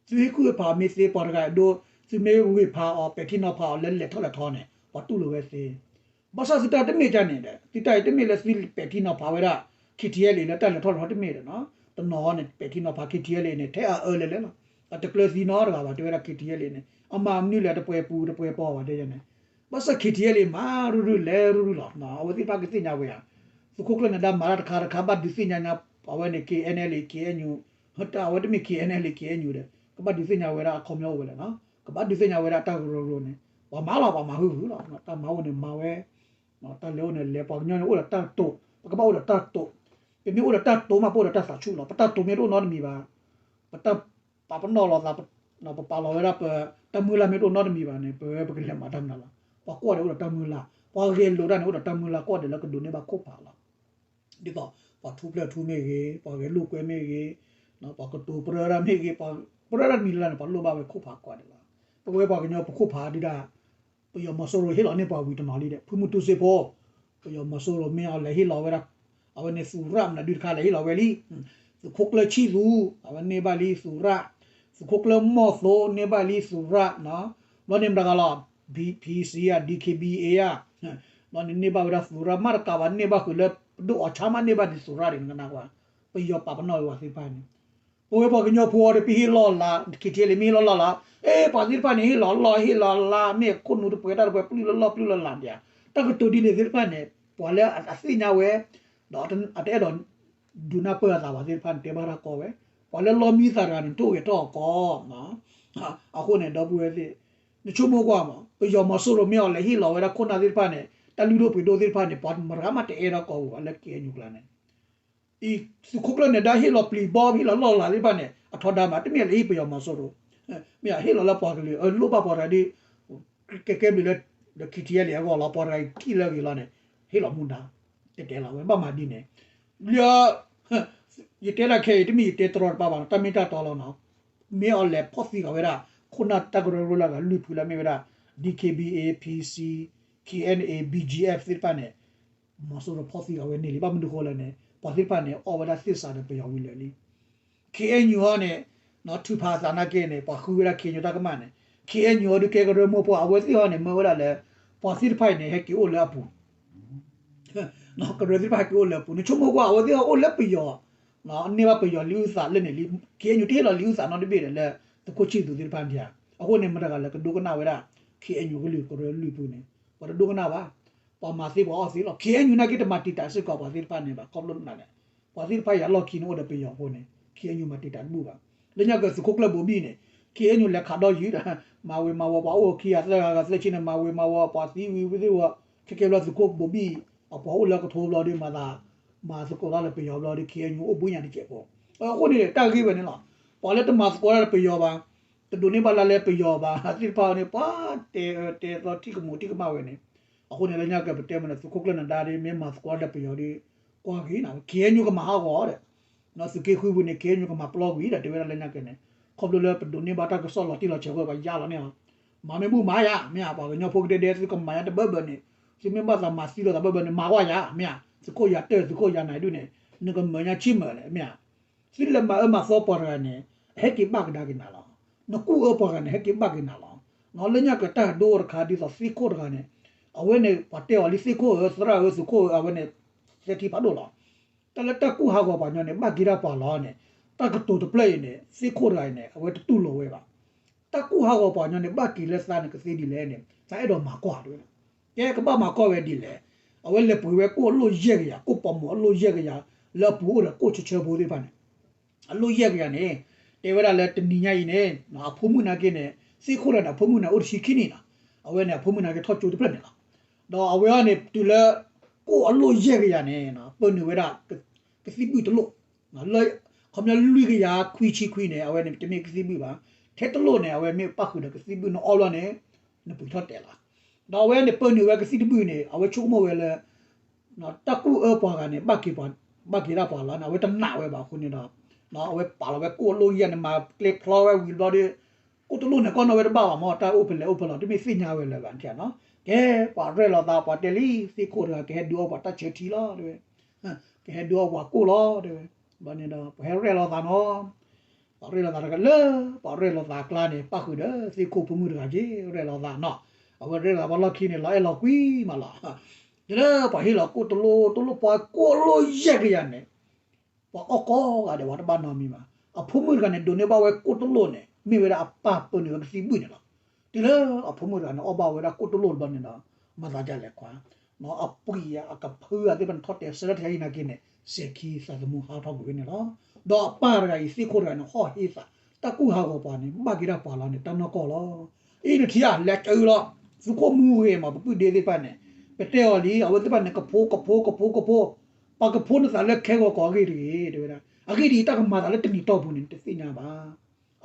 သုဟ့ၣ်ကူၣ်ဟ့ၣ်ဖးအီၤမ့ၢ်သ့ ပှၤတဂၤအဒိ သုမ့ၢ်ဂ့ၤဖးအီၤ ပဲာ်ထံနီၤဖးအီၤလၢလဲၤထီၣ်လဲၤထီန့ၣ် ပှၤတူၢ်လိာ်ဝဲသ့ ဘၣ်ဆၣ်သုတၢ်တမ့ၢ်ဒ်န့ၣ်ဒီး သုတၢ်အံၤတမ့ၢ်လၢသုပဲာ်ထံနီၤဖးဝဲဒၣ် KTLA လၢတၢ်လဲၤထီၣ်လဲၤထီတမ့ၢ်ဒီးနီၤ တနီၤန့ၣ် ပဲာ်ထံနီၤဖး KTLA န့ၣ် ထဲအအၢလဲၤလဲၤလီၤ အတကျၢၤသံနီတဂၤဘၣ် တဲဝဲဒၣ် KTLA န့ၣ် အမၤမနုၤလဲၣ် တပှဲၤပူၤတပှဲၤပီၤဘၣ်တဲန့ၣ် ဘၣ်ဆၣ် KTLA မၤရုၢ်ရုၢ်လဲၤရုၢ်ရုၢ်လီၤ အဝဲသ့ၣ်တဖၣ်ကသ့ၣ်ညါဝဲဧါ သုးခိၣ်ကျၢၢ်နဒါမၤတၢ်တခါတခါ ဘၣ်ဒုးသ့ၣ်ညါညါ အဝဲန့ၣ် KNLA KNU အဝဲတမ့ၢ် KNLA KNU ဒီး ကဘၣ်ဒုးသ့ၣ်ညါဝဲဒၣ်အခီပညီအိၣ်ဝဲလဲၣ်နီၤ ကဘၣ်ဒုးသ့ၣ်ညါဝဲဒၣ်တၢ်ကရၢကရိန့ၣ် ပှၤမၤလီၤ ပှၤမၤဟုၣ်ဟုၣ်လီၤ တၢ်မၤအိၣ်န့ၣ်မၤဝဲ တၢ်လဲၤအိၣ်န့ၣ်လဲၤ ပှၤကညီန့ၣ်အိၣ်ဒီးတၢ်တိာ် ပကဘၣ်အိၣ်ဒီးတၢ်တိာ် ပမ့ၢ်အိၣ်ဒီးတၢ်တိာ်မး ပအိၣ်ဒီးတၢ်သးဆူၣ်လီၤ ပတၢ်တိာ်မ့ၢ်တအိၣ်နီတမံၤဘၣ် ပတၢ်ပာ်ပနီၣ်လိာ်သး ပပာ်လီၤဝဲဒၣ်ပ တၢ်မုၢ်လၢ်မ့ၢ်တအိၣ်နီတမံၤဘၣ်န့ၣ် ပဝဲပကလဲၤမၤတၢ်မနုၤလီၤ ပှၤကိးဂၤဒဲးအိၣ်ဒီးတၢ်မုၢ်လၢ် ပှၤဂဲၤလိာ်တၢ်န့ၣ် အိၣ်ဒီးတၢ်မုၢ်လၢ်ကိးဂၤဒဲးလၢကဒိးန့ၢ်ဘၣ်ခိၣ်ဖးလီၤ ဒ်သိး ပှၤထူပျဲၢ်ထူမ့ၢ်ဂ့ၤ ပှၤဂဲၤလိာ်ကွဲမ့ၢ်ဂ့ၤ ပှၤကတိၤပြၢတၢ်မ့ၢ်ဂ့ၤ ပှၤပြၢတၢ်တမံၤလၢ်လၢ်န့ၣ် ပှၤလိၣ်ဘၣ်ဝဲခိၣ်ဖးကိးဂၤဒဲးလီၤ ပဝဲပှၤကညီပခိၣ်ဖးဒုဒၣ် ပယီၤမီၤစိရိၤဟ့ၣ်လီၤန့ၢ်ပှၤဝံၤတနီၤလံဒီး ဖုမုၢ်တူစ့ဖိ ပယီၤမီၤစိရိၤမ့ၢ်အီၤလဲၤဟ့ၣ်လီၤဝဲဒၣ် အဝဲန့ၣ်သူးရၣ်မနုၤဒုတခါလဲၤဟ့ၣ်လီၤဝဲလံ သုးခိၣ်ကျၢၢ်ဆံၣ်သူ အဝဲန့ၢ်ဘၣ်လံသူးရၣ် သုးခိၣ်ကျၢၢ်မီၢ်သိန့ၢ်ဘၣ်လံသူးရၣ် ဘျီန့ၣ်မတၤဂၤလီၤ PC ဧါ DKBA ဧါ ဘျီန့ၣ်န့ၢ်ဘၣ်ဝဲဒၣ်သူးရၣ် မ့ၢ်တကးဘၣ်န့ၢ်ဘၣ်ဃုာ်လၢ ပဒိၣ်အီၤဆါမးန့ၢ်ဘၣ်ဒံးသူးရၣ်ဒံးနကနၣ်ကွၢ် ပယီၤပာ်ပနီၣ်ဝဲပှၤသ့ၣ်တဖၣ်န့ၣ် ပဝဲပှၤကညီဖိအံၤဒီး ပဟ့ၣ်လီၤလး KTLA မ့ၢ်ဟ့ၣ်လီၤလီၢ်လီၢ် အ့ ပှၤသ့ၣ်တဖၣ်န့ၣ် ဟ့ၣ်လီၤလီၢ်ဟ့ၣ်လီၤလး မ့ၢ်ခိၣ်နူာ်တပှဲၤတၢ်တပှဲၤ ပျုၢ်လၢလီၢ်ပျုၢ်လၢလးဒံးဧါ တၢ်ကတိၤဒ်န့ၣ်သ့ၣ်တဖၣ်န့ၣ် ပှၤလၢအသ့ၣ်ညါဝဲ ဒီးအတအဲၣ်ဒိး ဒုးနၢ်ပၢၢ်အသးပှၤသ့ၣ်တဖၣ်န့ၣ် တဲဘၣ်တၢ်ကီဝဲ ပှၤလၢလီမံသးတဂၤန့ၣ် တအိၣ်ဂဲၤထီၣ်အကီ အဃိန့ၣ် ဒီပုၢ်ဝဲၢ်သ့ၣ် နဆိကမိၣ်ကွၢ်မး ပယီၤမီၤစိရိၤမ့ၢ်အီၤလဲၤဟ့ၣ်လီၤဝဲဒၣ်ခိၣ်နၢ်သ့ၣ်တဖၣ်န့ၣ် တၢ်လုၢ်ဒိၣ်ပှ့ၤဒိၣ်သ့ၣ်တဖၣ်န့ၣ် ပှၤမတၤဂၤမးတအဲၣ်ဒိးကီဝဲလၢ KNU ကျါန့ၣ် အံၤ သုးခိၣ်ကျၢၢ်နဒါဟ့ၣ်လီၤပျံၤဘီ ဟ့ၣ်လီၤလီၢ်လးသ့ၣ်တဖၣ်န့ၣ် အထီဒါမး တမ့ၢ်လၢဟ့ၣ်ပယီၤမီၤစိရိၤ မ့ၢ်ဟ့ၣ်လီၤလၢပှၤကလုာ် အလိၣ်ဘၣ်ပှၤတဂၤဒ် ကဲကဲဘျုးလၢ KTLA အဂီၢ်လီၤ ပှၤတဂၤထံၣ်လၢအဂ့ၤလီၤန့ၣ် ဟ့ၣ်လီၤမူဒါ တဲတဲလီၤဝဲ ဘၣ်မၤဒ်န့ၣ် လၢ ယတဲဒၣ်ခဲအံၤ တမ့ၢ်ယတဲတရီတပါဘၣ်နီၤ တၢ်မ့ၢ်တၢ်တီလီၤနီၤ မ့ၢ်အီၤလဲၤဖီၣ်သံဂၤဝဲဒၣ် ခိၣ်နၢ်တၢ်ကရၢကရိလၢအဂၤလွံၢ်ဖုလၢမ့ၢ်ဝဲဒၣ် DKBA PC KNA BGF သ့ၣ်တဖၣ်န့ၣ် မီၤစိရိၤဖီၣ်သံဂၤဝဲန့ၣ်လံ ဘၣ်မနုၤဃိလဲၣ်န့ၣ် ပှၤသ့ၣ်တဖၣ်န့ၣ် အီၣ်ဝဲဒၣ်သ့ၣ်စးဒီးပယီၤဝံၤလၢာ်လံ KNU ဟီန့ၣ် ထုးဖးအသးနာ်က့န့ၣ် ပှၤဃုဝဲဒၣ် KNU တၢ်ကမၣ်န့ၣ် KNU ဟီဒုးကဲကရၢမိၢ်ပှၢ် အဝဲသ့ၣ်ဟီန့ၣ် မၢဝဲဒၣ်လၢ ပှၤသ့ၣ်တဖၣ်အံၤန့ၣ် ဟဲက့ၤအိၣ်လၢအပူၤ ကရၢသ့ၣ်တဖၣ်ဟဲက့ၤအိၣ်လၢအပူၤ နဆိကမိၣ်ကွၢ် အဝဲသ့ၣ်ဟီအိၣ်လၢပယီၤ န့ၢ်ဘၣ်ပယီၤလံာ်အုၣ်သးလၢန့ၣ်လံ KNU တဟ့ၣ်လီၤလံာ်အုၣ်သးနီတဘ့ၣ်ဒီးလၢ သုးခိၣ်ဆံၣ်သူးသ့ၣ်တဖၣ်န့ၣ်ဧါ အဃိန့ၣ် မတၤဂၤလၢကဒိကနၣ်ဝဲဒၣ် KNU ကလုာ်ကရၢလွံၢ်ဖုန့ၣ် ပှၤတဒိကနၣ်ဘၣ် ပှၤမၤသ့ပှၤအီၣ်သ့လီၤ KNU နာ်က့တမၤတံာ်တာ်စ့ၢ်ကီးပှၤသ့ၣ်တဖၣ်န့ၣ်ဘၣ် ခီဖျိနာ်လဲၣ် ပှၤသ့ၣ်တဖၣ်အံၤအလီၢ်ခံန့ၣ်အိၣ်ဒီးပယီၤအဃိန့ၣ် KNU မၤတံာ်တာ်တဘူၣ်ဘၣ် လၢညါက့သုးခိၣ်ကျၢၢ်ဘိဘံၣ်န့ၣ် KNU လဲၤခးဒီးယုၢ်ဒီး မၤဝ့ၤမၤဝီၤ ပှၤအိၣ်ခံဂၤသၢဂၤဂၤသၢဆံန့ၣ် မၤဝ့ၤမၤဝီၤ ပှၤသံဝံၤဝံၤသ့ၣ်ဝီၤ ခဲကဲဘျီသုးခိၣ်ဘိဘံၣ် အပှၤအိၣ်လၢကထိဘျီဒီးမၤသး မၤသကိးတၢ်လၢပယီၤဘျီဒီး KNU အိၣ်ဘှံးညါတစဲးဖိ အဃိန့ၣ် တၢ်ဂ့ၢ်ဝဲန့ၣ်လီၤ ပှၤလၢတမၤသကိးတၢ်လၢပယီၤဘၣ် တဒိးန့ၢ်ဘၣ်လၢလၢပယီၤဘၣ် သ့ၣ်တဖၣ်န့ၣ် ပှၤတဲအၢတဲသီထံၣ်ကမူးထံၣ်ကမၣ်ဝဲန့ၣ် အဃိန့ၣ် လၢညါက့ပတဲမ့ၢ်န့ၣ် သုးခိၣ်ကျၢၢ်နဒါဒ်မ့ၢ်မၤသကိးတၢ်လၢပယီၤဒီး ကွၢ်ဂ့ၤနၤ KNU ကမၤဟးဂီၤဒီး သုးက့ဃုပူၤန့ၣ် KNU ကမၤပျီကွံာ်ဒီး တဲဝဲဒၣ်လၢညါက့န့ၣ် ခီဖျိလၢပဒိးန့ၢ်ဘၣ်တၢ်ကစီၣ်လီၤတံၢ်လီၤဆဲးအဃိ ပှၤယါလီၤန့ၢ်အီၤ, မၤမ့ၢ်ဘူၣ်မၤယၤ မ့ၢ်ဧါ, ပှၤကညီဖိကဒဲဒဲ သုကမၤယၤတဘၢဘၢန့ၣ်, သုမ့ၢ်ဘၣ်သးမၤသံလိာ်သးဘၢဘၢန့ၣ် မၤကွၢ်ယၤ မ့ၢ်ဧါ, သုးခိၣ်ယၤတၢၢ် သုးခိၣ်ယၤနၤဒုန့ၣ်, နကမၢၢ်ညါဆံမၢၢ်လဲၣ် မ့ၢ်ဧါ, သုလဲၤမၤအၢမၤသီပှၤတဂၤန့ၣ် အဟဲက့ၤဘၣ်ကဒါက့ၤနၤလီၤ. နကူၣ်အၢပှၤတဂၤန့ၣ် ဟဲက့ၤဘၣ်က့ၤနၤလီၤ. လၢညါကတၢၢ်ဒိတခါဒ်သိးသ့ၣ်ခိၣ်တဂၤန့ၣ်, အဝဲန့ၣ် ပှၤတဲအီၤလံသ့ၣ်ခိၣ်ဧၢ သရၣ်ဧၢ သုးခိၣ်ဧၢ အဝဲန့ၣ် သဲထံဖးဒိၣ်လီၤ. တၢ်လၢတၢ်ကူၣ်ဟးဂီၤပှၤညီန့ၣ် ဘၣ်က့ၤဒၣ်ပှၤလီၤန့ၣ်, တၢ်ကတိၤတဖျၢၣ်အံၤန့ၣ် သ့ၣ်ခိၣ်တဂၤအံၤန့ၣ် အဝဲတတူၢ်လိာ်ဝဲဘၣ်. တၢ်ကူၣ်ဟးဂီၤပှၤညီန့ၣ် ဘၣ်က့ၤလၢသးန့ၣ် ကသ့ဒ်လဲၣ်န့ၣ် သးအဲၣ်ဒိးမၤကွၢ်တဝဲ. ကဲကဘၣ်မၤကွၢ်ဝဲဒ်လဲၣ်. အဝဲလဲၤပှ့ၤဝဲကိၣ်အလိၣ်ယဲၢ်ကယၤ, ကိၣ်ပီၤမိၣ်အလိၣ်ယဲၢ်ကယၤ, လၢအပူၤအိၣ်ဒီးကိၣ်ဆၢဆၢဖိသ့ၣ်တဖၣ်န့ၣ် အလိၣ်ယဲၢ်ကယၤန့ၣ်, တဲဝဲဒၣ်လၢတနံၤညါအံၤန့ၣ် အဖိမုၣ်နာ်က့န့ၣ် သ့ၣ်ခိၣ်တဂၤန့ၣ် အဖိမုၣ်န့ၣ် အိၣ်တဆံခံနံၣ်လီၤ. အဝဲန့ၣ် အဖိမုၣ်နာ်က့ထီၣ်ကၠိတဖျၢၣ်န့ၣ်လီၤ. ဒီးအဝဲအံၤန့ၣ် တုၤလၢ ကိၣ်အလိၣ်ယဲၢ်ကယၤန့ၣ် ပၢနုာ်ဝဲဒၣ် ကသံၣ်ဘုၣ်တလိၣ်, လၢ ခီပညီလွံၢ်ကယၤခွံဆံခွံန့ၣ် အဝဲန့ၣ် တမ့ၢ်ကသံၣ်ဘုၣ်ဘၣ်, ထဲတလိၣ်န့ၣ် အဝဲမ့ၢ်ပၣ်ဃုာ်ဒီးကသံၣ်ဘုၣ် နအီဘျီန့ၣ် နပှ့ၤထီၣ်တဲာ်လီၤ. ဒီးအဝဲန့ၣ် ပၢနုာ်ဝဲကသံၣ်တဘုၣ်န့ၣ် အဝဲဆိကမိၣ်ဝဲလၢ တၢ်ကူၣ်အၢပှၤဂၤန့ၣ် ဘၣ်က့ၤပှၤ, ဘၣ်က့ၤဒၣ်ပှၤလီၤန့ၣ် အဝဲတနာ်ဝဲဘၣ်အဃိန့ၣ်ဒီး, အဝဲပာ်လီၤဝဲကိၣ်အလိၣ်ယဲၢ်န့ၣ် မၤကျဲဖျီဝဲဝံၤဘျီဒီး, ကိၣ်တလိၣ်န့ၣ် ကီၢ်နီၣ်ဝဲတဘၣ်ဘၣ်မ့ၢ် တၢ်အိၣ်ဖဲလဲၣ်အိၣ်ဖဲလဲၣ် တမ့ၢ်သ့ၣ်ညါဝဲလၢၤဘၣ်န့ၣ်နီၤ. ကဲ ပှၤရဲၣ်လီၤသး ပှၤတဲလံ သ့ၣ်ခိၣ်တဂၤ ကဟဲဒုးအီၣ်ပှၤတၢ်ဆၢထံလီၤတဲဝဲ, ကဟဲဒုးအီၣ်ပှၤကိၣ်လီၤတဲဝဲ. ဘျီန့ၣ်ဒီး ပှၤဟဲရဲၣ်လီၤသးနီၤ ပှၤရဲၣ်လီၤသးတဂၤလၢ ပှၤရဲၣ်လီၤသးအကျါန့ၣ် ပၣ်ဃုာ်ဒီးသ့ၣ်ခိၣ်ဖိမုၣ်တဂၤက့ ရဲၣ်လီၤသးနီၤ. အဝဲရဲၣ်လီၤသးဘၣ်လီၢ်ခံန့ၣ် လီၤအဲၣ်လီၤကွံမးလီၤ. တုၤလၢပှၤဟ့ၣ်လီၤကိၣ်တလိၣ်တလိၣ် ပှၤကိၣ်အလိၣ်ယဲၢ်ကယၤန့ၣ် ပှၤအီၣ်ကိးဂၤဒဲး ပှၤတဘၣ်နီတမံၤဘၣ်. အဖိမုၣ်တဂၤန့ၣ် ဒိးန့ၢ်ဘၣ်ဝဲကိၣ်တလိၣ်န့ၣ် မ့ၢ်ဝဲဒၣ်အပၢ်ပၢနုာ်ဝဲကသံၣ်ဘုၣ်န့ၣ်လီၤ. တုၤလၢအဖိမုၣ်တဂၤန့ၣ် အီၣ်ဘၣ်ဝဲဒၣ်ကိၣ်တလိၣ်တဘျီန့ၣ်ဒီး မၤသးဒ်လဲၣ်ကွၢ်, အပှံၤအကဖုအသ့ၣ်တဖၣ်န့ၣ် ထီၣ်တဲာ်ဆၢထီၣ်တခါအံၤနာ်က့န့ၣ် စဲၤခံသးသမူဟးထီၣ်ကွံာ်ဝဲန့ၣ်လီၤ. ဒီးအပၢ်တဂၤအံၤ သ့ၣ်ခိၣ်တဂၤန့ၣ် ဟီၣ်ဟ့သး, တၢ်ကူၣ်ဟးဂီၤပှၤန့ၣ် ဘၣ်က့ၤဒၣ်ပှၤလီၤန့ၣ် တၢ်နီၢ်ကီၢ်လီၤ. အံၤနထံၣ်ဧါ လဲၤကၢလီၤ, သုးခိၣ်မူဂ့ၤမး ပပုၢ်ဒ့သ့ၣ်တဖၣ်န့ၣ် ပတဲအီၤလံ အဝဲသ့ၣ်တဖၣ်န့ၣ် ကဖိကဖိကဖိကဖိ, ပှၤကဖိနသးလၢခဲဂီၤကီးအဂ့ၢ်တဂ့ၤ တဲဝဲဒၣ်. အဂ့ၢ်ဒ်အံၤ တၢ်ကမၤသးလၢတနံၤတီၢ်ပူၤန့ၣ် နတသ့ၣ်ညါဘၣ်.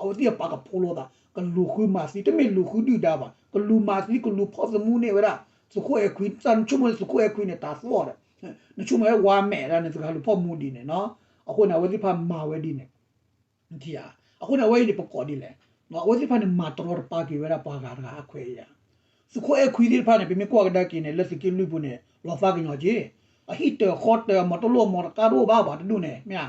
အဝဲသ့ၣ်အပာ်ကဖိလိာ်သး ကလူၤဃုမၤသံ တမ့ၢ်လူၤဃုဒုၣ်ဒါဘၣ် ကလူၤမၤသံ ကလူၤဖီၣ်သမူန့ၢ်ဝဲဒၣ် သုးခိၣ်အဲၣ်ခွံ, တၢ်နဆိကမိၣ်လၢသုးခိၣ်အဲၣ်ခွံန့ၣ် တၢ်သီၣ်ဒီး နဆိကမိၣ်ဝဲဝါမဲာ်ဒၣ်န့ၣ် သုးကလူၤဖီၣ်မူဒ်န့ၣ်နီၤ. အဃိန့ၣ် အဝဲသ့ၣ်တဖၣ်မၤဝဲဒ်န့ၣ် နထံၣ်ဧါ. အဃိန့ၣ် အဝဲအံၤန့ၣ် ပကိးဒ်လဲၣ်, အဝဲသ့ၣ်တဖၣ်န့ၣ် မၤတရီတပါက့ၤဝဲဒၣ်ပှၤဂၤတဂၤအခွဲးအယာ်. သုးခိၣ်အဲၣ်ခွံသ့ၣ်တဖၣ်န့ၣ် ပမ့ၢ်ကွၢ်ကဒါက့ၤန့ၣ် လၢသုးက့လွံၢ်ပူၤန့ၣ် လီၤသးကညီၤက့ၤ, အဟံၣ်တၢၤဃီတၢၤ မၤတလိၣ်မၤတကါတအိၣ်ဘၣ် ပှၤတဒူၣ်န့ၣ် မ့ၢ်ဧါ.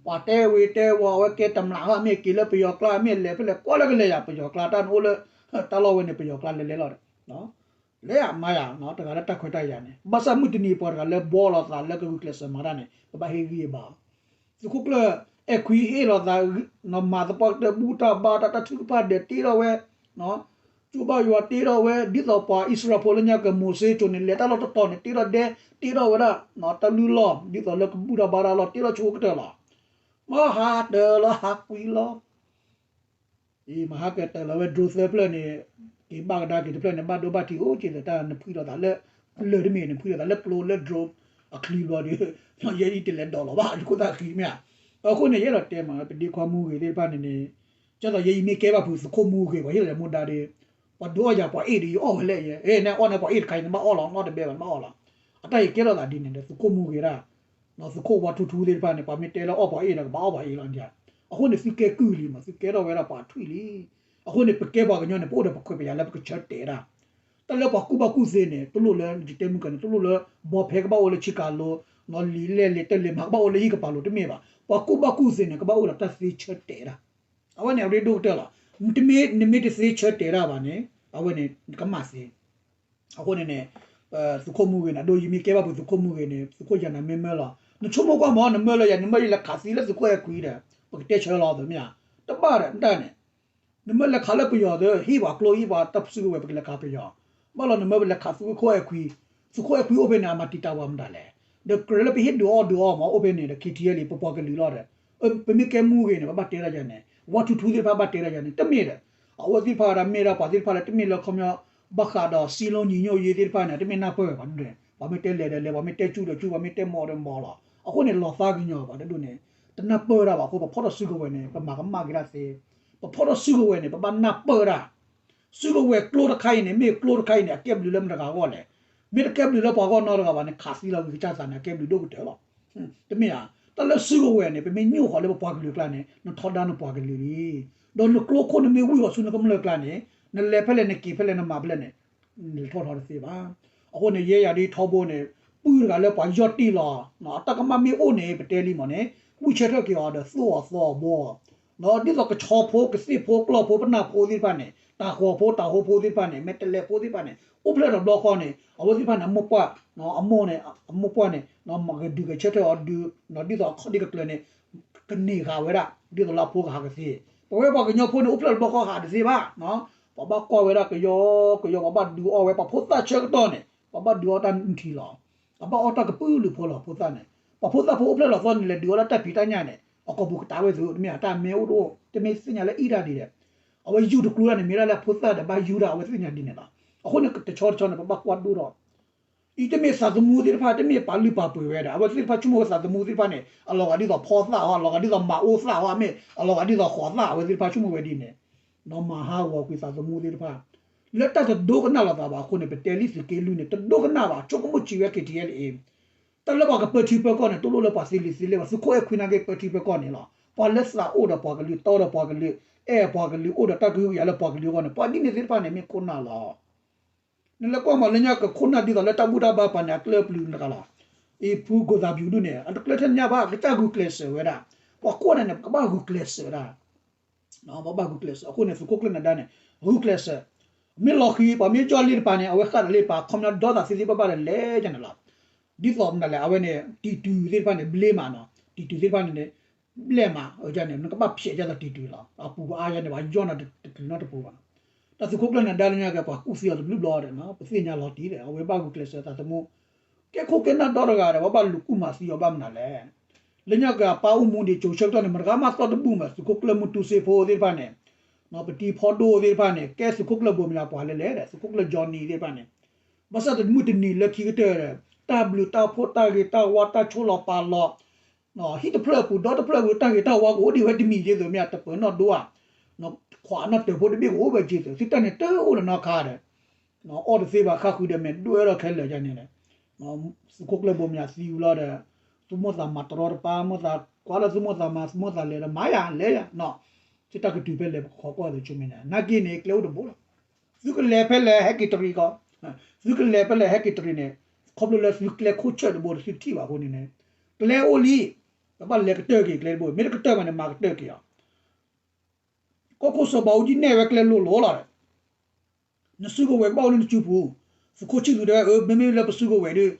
ပှၤတဲဝ့ၤတဲဝီၤ အဝဲကဲတမျးဟီ မ့ၢ်က့ၤလၢပယီၤကျါ မ့ၢ်လဲၤဖဲလဲၣ် ကွၢ်လၢကလဲၤယၤ ပယီၤကျါ တၢ်နအိၣ်လၢ တၢ်လီၢ်ဝဲန့ၣ် ပယီၤကျါလဲၤလဲၤလီၤဒီး လဲၤယၤမၤယၤ တဂၤလၢတၢ်ခွဲးတၢ်ယာ်န့ၣ် ဘၣ်ဆၣ်မုၢ်တနံၤပှၤတဂၤလၢဘှီလိာ်သးလၢကဂုာ်ကျဲးစၢးမၤတၢ်န့ၣ် ပဘၣ်ဟ့ၣ်ဂံၢ်ဘါအီၤ. သုးခိၣ်ကျၢၢ်အဲၣ်ခွံဟ့ၣ်လိာ်သး မၤသပှၢ်ကတၢၢ်ဘူၣ်တၢ်ဘါတၢ် တၢ်ထုကဖၣ်ဒဲးတ့ထီၣ်ဝဲ ကၠိဘၣ်ယွၤတ့ထီၣ်ဝဲ ဒ်သိးပှၤအံၣ်စရ့လးဖိလၢညါကမိၤၡ့ကၠိန့ၣ် လဲၤတၢ်လီၢ်တတီၤန့ၣ် တ့ထီၣ်ဒဲ တ့ထီၣ်ဝဲဒၣ် တၢ်လုၢ်လီၢ် ဒ်သိးလၢကဘူၣ်တၢ်ဘါတၢ်လီၢ် တ့ထီၣ်ဆိကတၢၢ်လီၤ. မ့ၢ်ဟးတၢၤလီၤဟးကွံာ်လီၤ အံၤ မဟါကတၢၢ်လီၤဝဲ drone သၢဖျၢၣ်န့ၣ် က့ၤဘၣ်ကဒါက့ၤတဖျၢၣ်န့ၣ် ဘၣ်ဒိဘၣ်ထံးအိၣ်က့ၤသတး နဖှံလိာ်သးလၢ လၢၢ်တမ့ၢ် နဖှံလိာ်သးလၢကျိလၢ drone အချံဘျီဒီး ယဲအံၤတလဲၤဒိးလီၤဘၣ် ယခိၣ်သၣ်ဃံမ့ၢ်ဧါ. အဃိန့ၣ် ယအဲၣ်ဒိးတဲမး ပဒ့ခွါမူဂ့ၤသ့ၣ်တဖၣ်န့ၣ်န့ၣ် ကဲသိးယဲအံၤမ့ၢ်ကဲဘၣ်ဖုးသုးခိၣ်မူဂ့ၤ ပှၤဟ့ၣ်လီၤယၤမူဒါဒီး ပှၤဒုးအီၣ်ယၤ ပှၤအ့ၣ်ဒီးယအီၣ်ဝဲလဲၣ်ယဲ အဲ နအီၣ်န့ၣ် ပှၤအ့ၣ်တခါအံၤ နဘၣ်အီၣ်လီၤ နအီၣ်တဘဲဘၣ် နဘၣ်အီၣ်လီၤ. အတၢ်အံၤကဲထီၣ်သးဒ်န့ၣ်ဒီး သုးခိၣ်မူဂ့ၤဒၣ် သုးခိၣ်ဝါထူထူသ့ၣ်တဖၣ်န့ၣ် ပှၤမ့ၢ်တဲလၢအီၣ်ပှၤအ့ၣ်ဒီး ကဘၣ်အီၣ်ပှၤအ့ၣ်လီၤဒ်. အဃိန့ၣ် သုကဲကုၢ်လံမး သုကဲထီၣ်ဝဲဒၣ်ပှၤထွံၣ်လံ. အဃိန့ၣ် ပကဲပှၤကညီန့ၣ် ပအိၣ်ဒီးပခွဲးပယာ်လၢပကဆၢတဲာ်ဒၣ် တၢ်လၢပှၤကူၣ်ဘၣ်ကူၣ်သ့န့ၣ် တလိၣ်လၢယတဲမုၢ်ကန့ၣ် တလိၣ်လၢ ဘီဖဲကဘၣ်အိၣ်လၢဆံကၤလိ လံာ်လဲၢ်လံာ်တၢ်လံာ်မၤကဘၣ်အိၣ်လၢဟံၣ်ကပၤလိၤတမ့ၢ်ဘၣ်. ပှၤကူၣ်ဘၣ်ကူၣ်သ့န့ၣ် ကဘၣ်အိၣ်ဒီးတၢ်သ့ဆၢတဲာ်ဒၣ်. အဝဲန့ၣ်အရ့ဒိၣ်ကတၢၢ်လီၤ. နတမ့ၢ် နမ့ၢ်တသ့ဆၢတဲာ်ဒၣ်ဘၣ်န့ၣ် အဝဲန့ၣ် နကမၣ်သ့ အဃိန့ၣ်န့ၣ် သုးခိၣ်မူဂ့ၤန့ၣ် အဒိ ယမ့ၢ်ကဲဘၣ်ဖုးသုးခိၣ်မူဂ့ၤန့ၣ် သုးခိၣ်ယၤနၤမ့ၢ်မၢလီၤ နဆိကမိၣ်ကွၢ်မး နမၢလၢယၤ နမၢယလဲၤခးသံလၢသုးခိၣ်အဲၣ်ခွံဒီး ပကတဲဆၢလီၤသ့မ့ၢ်ဧါ. တဘၣ်ဒီးတၢ်န့ၣ် နမၢလဲၤခးလၢပယီၤသ့ ဟ့ၣ်ပှၤကျိဟ့ၣ်ပှၤတၢ်စုကဝဲၤ ပကလဲၤခးပယီၤ. ဘၣ်လီၤနမၢပလဲၤခးသုးခိၣ်အဲၣ်ခွံ, သုးခိၣ်အဲၣ်ခွံအိၣ်ဖဲန့ၣ် အမၤတံာ်တာ်ပှၤမတၤလဲၣ်. ဒီးကြၢးလၢပဟ့ၣ်ဒုးအီၣ်ဒုးအီမးအိၣ်ဖဲန့ၣ်ဒီး ခံထံၣ်လံ ပပှၤကလုာ်လီၤဒီး ပမ့ၢ်ကဲမူဂ့ၤန့ၣ် ပဘၣ်တဲတၢ်ယၤန့ၣ် ဝါထူထူသ့ၣ်တဖၣ်ဘၣ်တဲတၢ်ယၤန့ၣ် တမ့ၢ်ဒီး အဝဲသ့ၣ်တဖၣ်ဒၣ်မ့ၢ်ဒၣ်ပှၤသ့ၣ်တဖၣ်လၢတမ့ၢ်လၢခီပညီ ဘၣ်ဃးဒီးစံလိညီညွတ်ရေးသ့ၣ်တဖၣ်န့ၣ် တမ့ၢ်နၢ်ပၢၢ်ဘၣ်ဒ်န့ၣ် ပှၤမ့ၢ်တဲလဲၤဒီးလဲၤ ပှၤမ့ၢ်တဲကၠူဒီးကၠူ ပှၤမ့ၢ်တဲမီၤဒီးမီၤလီၤ. အဃိန့ၣ် လီၤသးကညီၤဘၣ်ဒ်န့ၣ် တနၢ်ပၢၢ်ဒၣ်ဘၣ်အဃိ ပဖီၣ်ထီၣ်စုကဝဲၤန့ၣ် ပမၤကမၣ်က့ၤဒၣ်သ့. ပဖီၣ်ထီၣ်စုကဝဲၤန့ၣ် ပဘၣ်နၢ်ပၢၢ်ဒၣ် စုကဝဲၤကျိတခါအံၤန့ၣ် မ့ၢ်ကျိတခါအံၤန့ၣ် အကဲဘျုးလၢမတၤဂၤအဂီၢ်လဲၣ်. မ့ၢ်တကဲဘျုးလၢပှၤဂီၢ်နီတဂၤဘၣ်န့ၣ် ခးသံလီၤဂ့ၤကစၢ်သးန့ၣ် အကဲဘျုးဒိၣ်ကတၢၢ်လီၤ. တမ့ၢ်ဧါ. တၢ်လၢစုကဝဲၤန့ၣ် ပမ့ၢ်ညိၣ်ဃီၤလၢပပှၤကလုာ်အကျါန့ၣ် နထီဒါနပှၤကလုာ်လံ. ဒီးနကျိခိၣ်နမ့ၢ်ဝံၣ်အီၤဆူနကမျၢၢ်ကျါန့ၣ် နလဲၤဖဲလဲၣ် နက့ၤဖဲလဲၣ် နမၤဖဲလဲၣ်န့ၣ် နလဲၤထီၣ်ထီတသ့ဘၣ်. အဃိန့ၣ် ယဲယၤဒ်ထီဘိန့ၣ် ပုၢ်တဂၤလၢပှၤယီၢ်တ့ၢ်လီၤ အတၢ်ကမၣ်မ့ၢ်အိၣ်န့ၣ် ပတဲလံမ့ၢ်န့ၣ် ဝံၢ်ဆၢထၢၣ်က့ၤအီၤဒီးသိၣ်အီၤသီအီၤဘှီအီၤ ဒ်သိးကဆီဖိ ကသ့ၣ်ဖိ ကျီၢ်ဖိ ပနၢ်ဖိသ့ၣ်တဖၣ်န့ၣ် တၤဃီၤဖိ တၤဟိဖိသ့ၣ်တဖၣ်န့ၣ် မဲာ်တဲးလဲးဖိသ့ၣ်တဖၣ်န့ၣ် အိၣ်ဖျဲၣ်ထီၣ်တဘျီဃီန့ၣ် အဝဲသ့ၣ်တဖၣ်န့ၣ် အမိၢ်ပှၢ် အမိၢ်န့ၣ် အမိၢ်ပှၢ်န့ၣ် မၤကဒုးကဆၢထၢၣ်အီၤဒုး ဒ်သိးအခီၣ်ဒ့ကကျၢၤန့ၣ် ကန့ၢ်ဃာ်ဝဲဒၣ် ဒ်သိးလၢအဖိကဟးကသ့. ပဝဲပှၤကညီဖိန့ၣ် အိၣ်ဖျဲၣ်ထီၣ်တဘျီဃီဟးတသ့ဘၣ်. ပှၤဘၣ်ကွၢ်ဝဲဒၣ်ကယီကယီ ပှၤဘၣ်ဒုးအီၣ်ဝဲ ပှၤဖိသၣ်ဆၢကတီၢ်န့ၣ် ပှၤဘၣ်ဒုးအီၣ်တၢ်နုၢ်ထံလီၤ. ပှၤဘၣ်အီၣ်တၢ်ကပုာ်လုးဖိလီၤ ဖိသၣ်န့ၣ် ပှၤဖိသၣ်ဖိအိၣ်ဖျဲၣ်လီၤသီန့ၣ် လဲၤဒုးအီၣ်လၢတၢ်ဖံးတၢ်ညၣ်န့ၣ် အကိာ်ပူၤကတၢ်ဝဲသု တမ့ၢ်အတၢ်မ့ၢ်အိၣ်တအိၣ် တမ့ၢ်သ့ၣ်ညါလၢအံၣ်တၢ်ဒ်လဲၣ်. အဝဲယူၢ်တကျိၤန့ၣ် မ့ၢ်ဒၣ်လၢဖိသၣ်ဒီးဘၣ်ယူၢ်တၢ် အဝဲသ့ၣ်ညါဒ်န့ၣ်လီၤ. အဃိန့ၣ် တဆီတဆီန့ၣ် ပဘၣ်ကွၢ်ဒိၣ်ထီၣ် အံၤတမ့ၢ်သးသမူသ့ၣ်တဖၣ် တမ့ၢ်ပာ်လုၢ်ပာ်ပှ့ၤဝဲဒၣ် အဝဲသ့ၣ်တဖၣ်ဆိကမိၣ်ဝဲသးသမူသ့ၣ်တဖၣ်န့ၣ် အလီၤဂာ်ဒ်သိးဖီသၣ်ဟီ အလီၤဂာ်ဒ်သိးမၤအိၣ်သၣ်ဟီ မ့ၢ်အလီၤဂာ်ဒ်သိးဃိးသၣ် အဝဲသ့ၣ်တဖၣ်ဆိကမိၣ်ဝဲဒ်န့ၣ် နီၢ်မၤဟးဂီၤကွံာ်သးသမူသ့ၣ်တဖၣ် လၢတၢ်တဒိကနၣ်လိာ်သးဘၣ်အဃိန့ၣ် ပတဲလံသုးက့လွံၢ်န့ၣ် တဒိကနၣ်ဘၣ် ဆိကမိၣ်စံးဝဲ ခ့ထံအ့လ့ တၢ်လၢပှၤကပၢထံပၢကီၢ်န့ၣ် တလိၣ်လၢပှၤသ့လံာ်သ့လဲၢ်ဘၣ် သုးခိၣ်အဲၣ်ခွံနာ်က့ ပၢထံပၢကီၢ်န့ၣ်လီၤ. ပှၤလၢသးအိၣ်ဒီးပှၤကလုာ် တီဒီးပှၤကလုာ် အဲၣ်ပှၤကလုာ် အိၣ်ဒီးတၢ်ကဟုကယာ်လၢပှၤကလုာ်အဂီၢ်န့ၣ် ပှၤဒ်န့ၣ်သ့ၣ်တဖၣ်န့ၣ် မ့ၢ်ခိၣ်နၢ်လီၤ. နလဲၤကွၢ်မးလၢညါကခိၣ်နၢ်ဒ်သိးလၢတၢ်ဘူၣ်တၢ်ဘါပၤန့ၣ် အကျၢၢ်ပျုၤတဂၤလီၤ. အံၤဖုကိၢ်သးပျုၤဒုန့ၣ် အတကျၢၢ်ထဲညါဘၣ် အကစၢ်ဂုာ်ကျဲးစၢးဝဲဒၣ်. ပှၤကွၢ်န့ၣ်န့ၣ် ပကဘၣ်ဂုာ်ကျဲးစၢးဒၣ် ပဘၣ်ဂုာ်ကျဲးစၢး အဃိန့ၣ် သုးခိၣ်ကျၢၢ်နဒါန့ၣ် ဂုာ်ကျဲးစၢး မ့ၢ်လီၤဃံၤ ပှၤမ့ၢ်ယီၢ်လံတပၤန့ၣ် အဝဲဃၣ်တလံတပၤ ခီပညီဒီသးသ့သ့ဘၣ်ဘၣ်ဒီးလဲၤယါန့ၣ်လီၤ. ဒ်သိးမနုၤလဲၣ် အဝဲန့ၣ် တံၤတုၤသ့ၣ်တဖၣ်န့ၣ် ဘျ့မးနီၤ တံၤတုၤသ့ၣ်တဖၣ်န့ၣ်န့ၣ် ဘျဲၣ်မး အန့ၣ် နကဘၣ်ဖျဲးယါဒီးတံၤတုၤလီၤ အပူၤအါယါန့ၣ် ပှၤယီၢ်နၤတကလုာ်နီတပူၤဘၣ်. တၢ်သုးခိၣ်ကျၢၢ်နဒါလၢညါက့ၤ ပှၤကူၣ်သံအီၤတဘျုးဘျီဒီး ပသ့ၣ်ညါလီၤတံၢ်ဒီး အဝဲဘၣ်ဂုာ်ကျဲးစၢးသးသမူ ကဲခိၣ်ကဲနၢ်ဒီတဂၤဒီး ပှၤဘၣ်လူၤကူၣ်မၤသံအီၤဘၣ်မနုၤလဲၣ်. လၢညါက့ၤအပၢ်အိၣ်မူဒံးကၠိဆၢကတီၢ်န့ၣ် မတဂၤမးသီတဘူၣ်မး သုးခိၣ်ကျၢၢ်မုၢ်တူစ့ဖိသ့ၣ်တဖၣ်န့ၣ် ပတံၤဖီဒိၣ်သ့ၣ်တဖၣ်န့ၣ် ကဲသုးခိၣ်ကျၢၢ်ဘိမၠးပှၤလဲၣ်လဲၣ်ဒီး သုးခိၣ်ကျၢၢ်ကၠီနံၤသ့ၣ်တဖၣ်န့ၣ် ဘၣ်ဆၣ်တမုၢ်တနံၤလၢခံကတၢၢ်ဒီး တၢ်ဘျုးတၢ်ဖှိၣ်တၢ်ဂ့ၤတၢ်ဝါတၢ်ဆိၣ်လီၤပာ်လီၤ ဟံၣ်တဖျၢၣ်အပူၤဒီတဖျၢၣ်အပူၤ တၢ်ဂ့ၤတၢ်ဝါကအိၣ်ဒံးဝဲတမံၤက့ၤသုးမ့ၢ် တပၢၤနီၣ်ဒိဧါ ခွးနီၣ်တၢၤဖိတဘ့ၣ်ကအိၣ်ဝဲက့ၤသုး သုတၢ်န့ၣ်တအိၣ်လၢနီတခါဒီး အီၣ်တသ့ဘၣ် ဃၣ်ဃုာ်ဒီးမဲာ်ဒိၣ်အဲၣ်ဒိးခဲလၢာ်ယါန့ၣ်ဒီး သုးခိၣ်ကျၢၢ်ဘိမၠးသံဝံၤလီၤဒီး သုမိၢ်သးမၤတရီတပါ မိၢ်သးကွၢ်လၢသုမိၢ်သးမၤ သုမိၢ်သးလဲၤဒီးမၤယၤလဲၤယၤနီၤ သုတၢ်ကတုၤဖဲလဲၣ်ပကခိးကွၢ်သုးဆိမဲာ်ညါ နာ်က့န့ၣ် ကျဲအိၣ်တဘိလီၤ. သုကလဲၤဖဲလဲၣ်ဟဲက့ၤတရံးကီး သုကလဲၤဖဲလဲၣ်ဟဲက့ၤတရံးန့ၣ် ခီဖျိလၢသုကျဲခိၣ်ဆၢၣ်တဘိဒီးသုထံၣ်ဘၣ်အဃိန့ၣ်န့ၣ် ကျဲအိၣ်လံ ပဘၣ်လဲၤကတၢၢ်က့ၤကျဲတဘိ မ့ၢ်တကတၢၢ်ဘၣ်န့ၣ် မၤကတၢၢ်က့ၤအီၤ ကီၢ်ခိၣ်စီၤဘးအူကၠံနဲၣ်ဝဲကျဲလိၤလိၤလီၤဒီး နစုကဝဲၤကဘၣ်အိၣ်လၢနစုပူၤ သုးခိၣ်ဆံၣ်သူးတဲဝဲ အၢ မ့မ့ၢ်လၢပစုကဝဲၤဒီး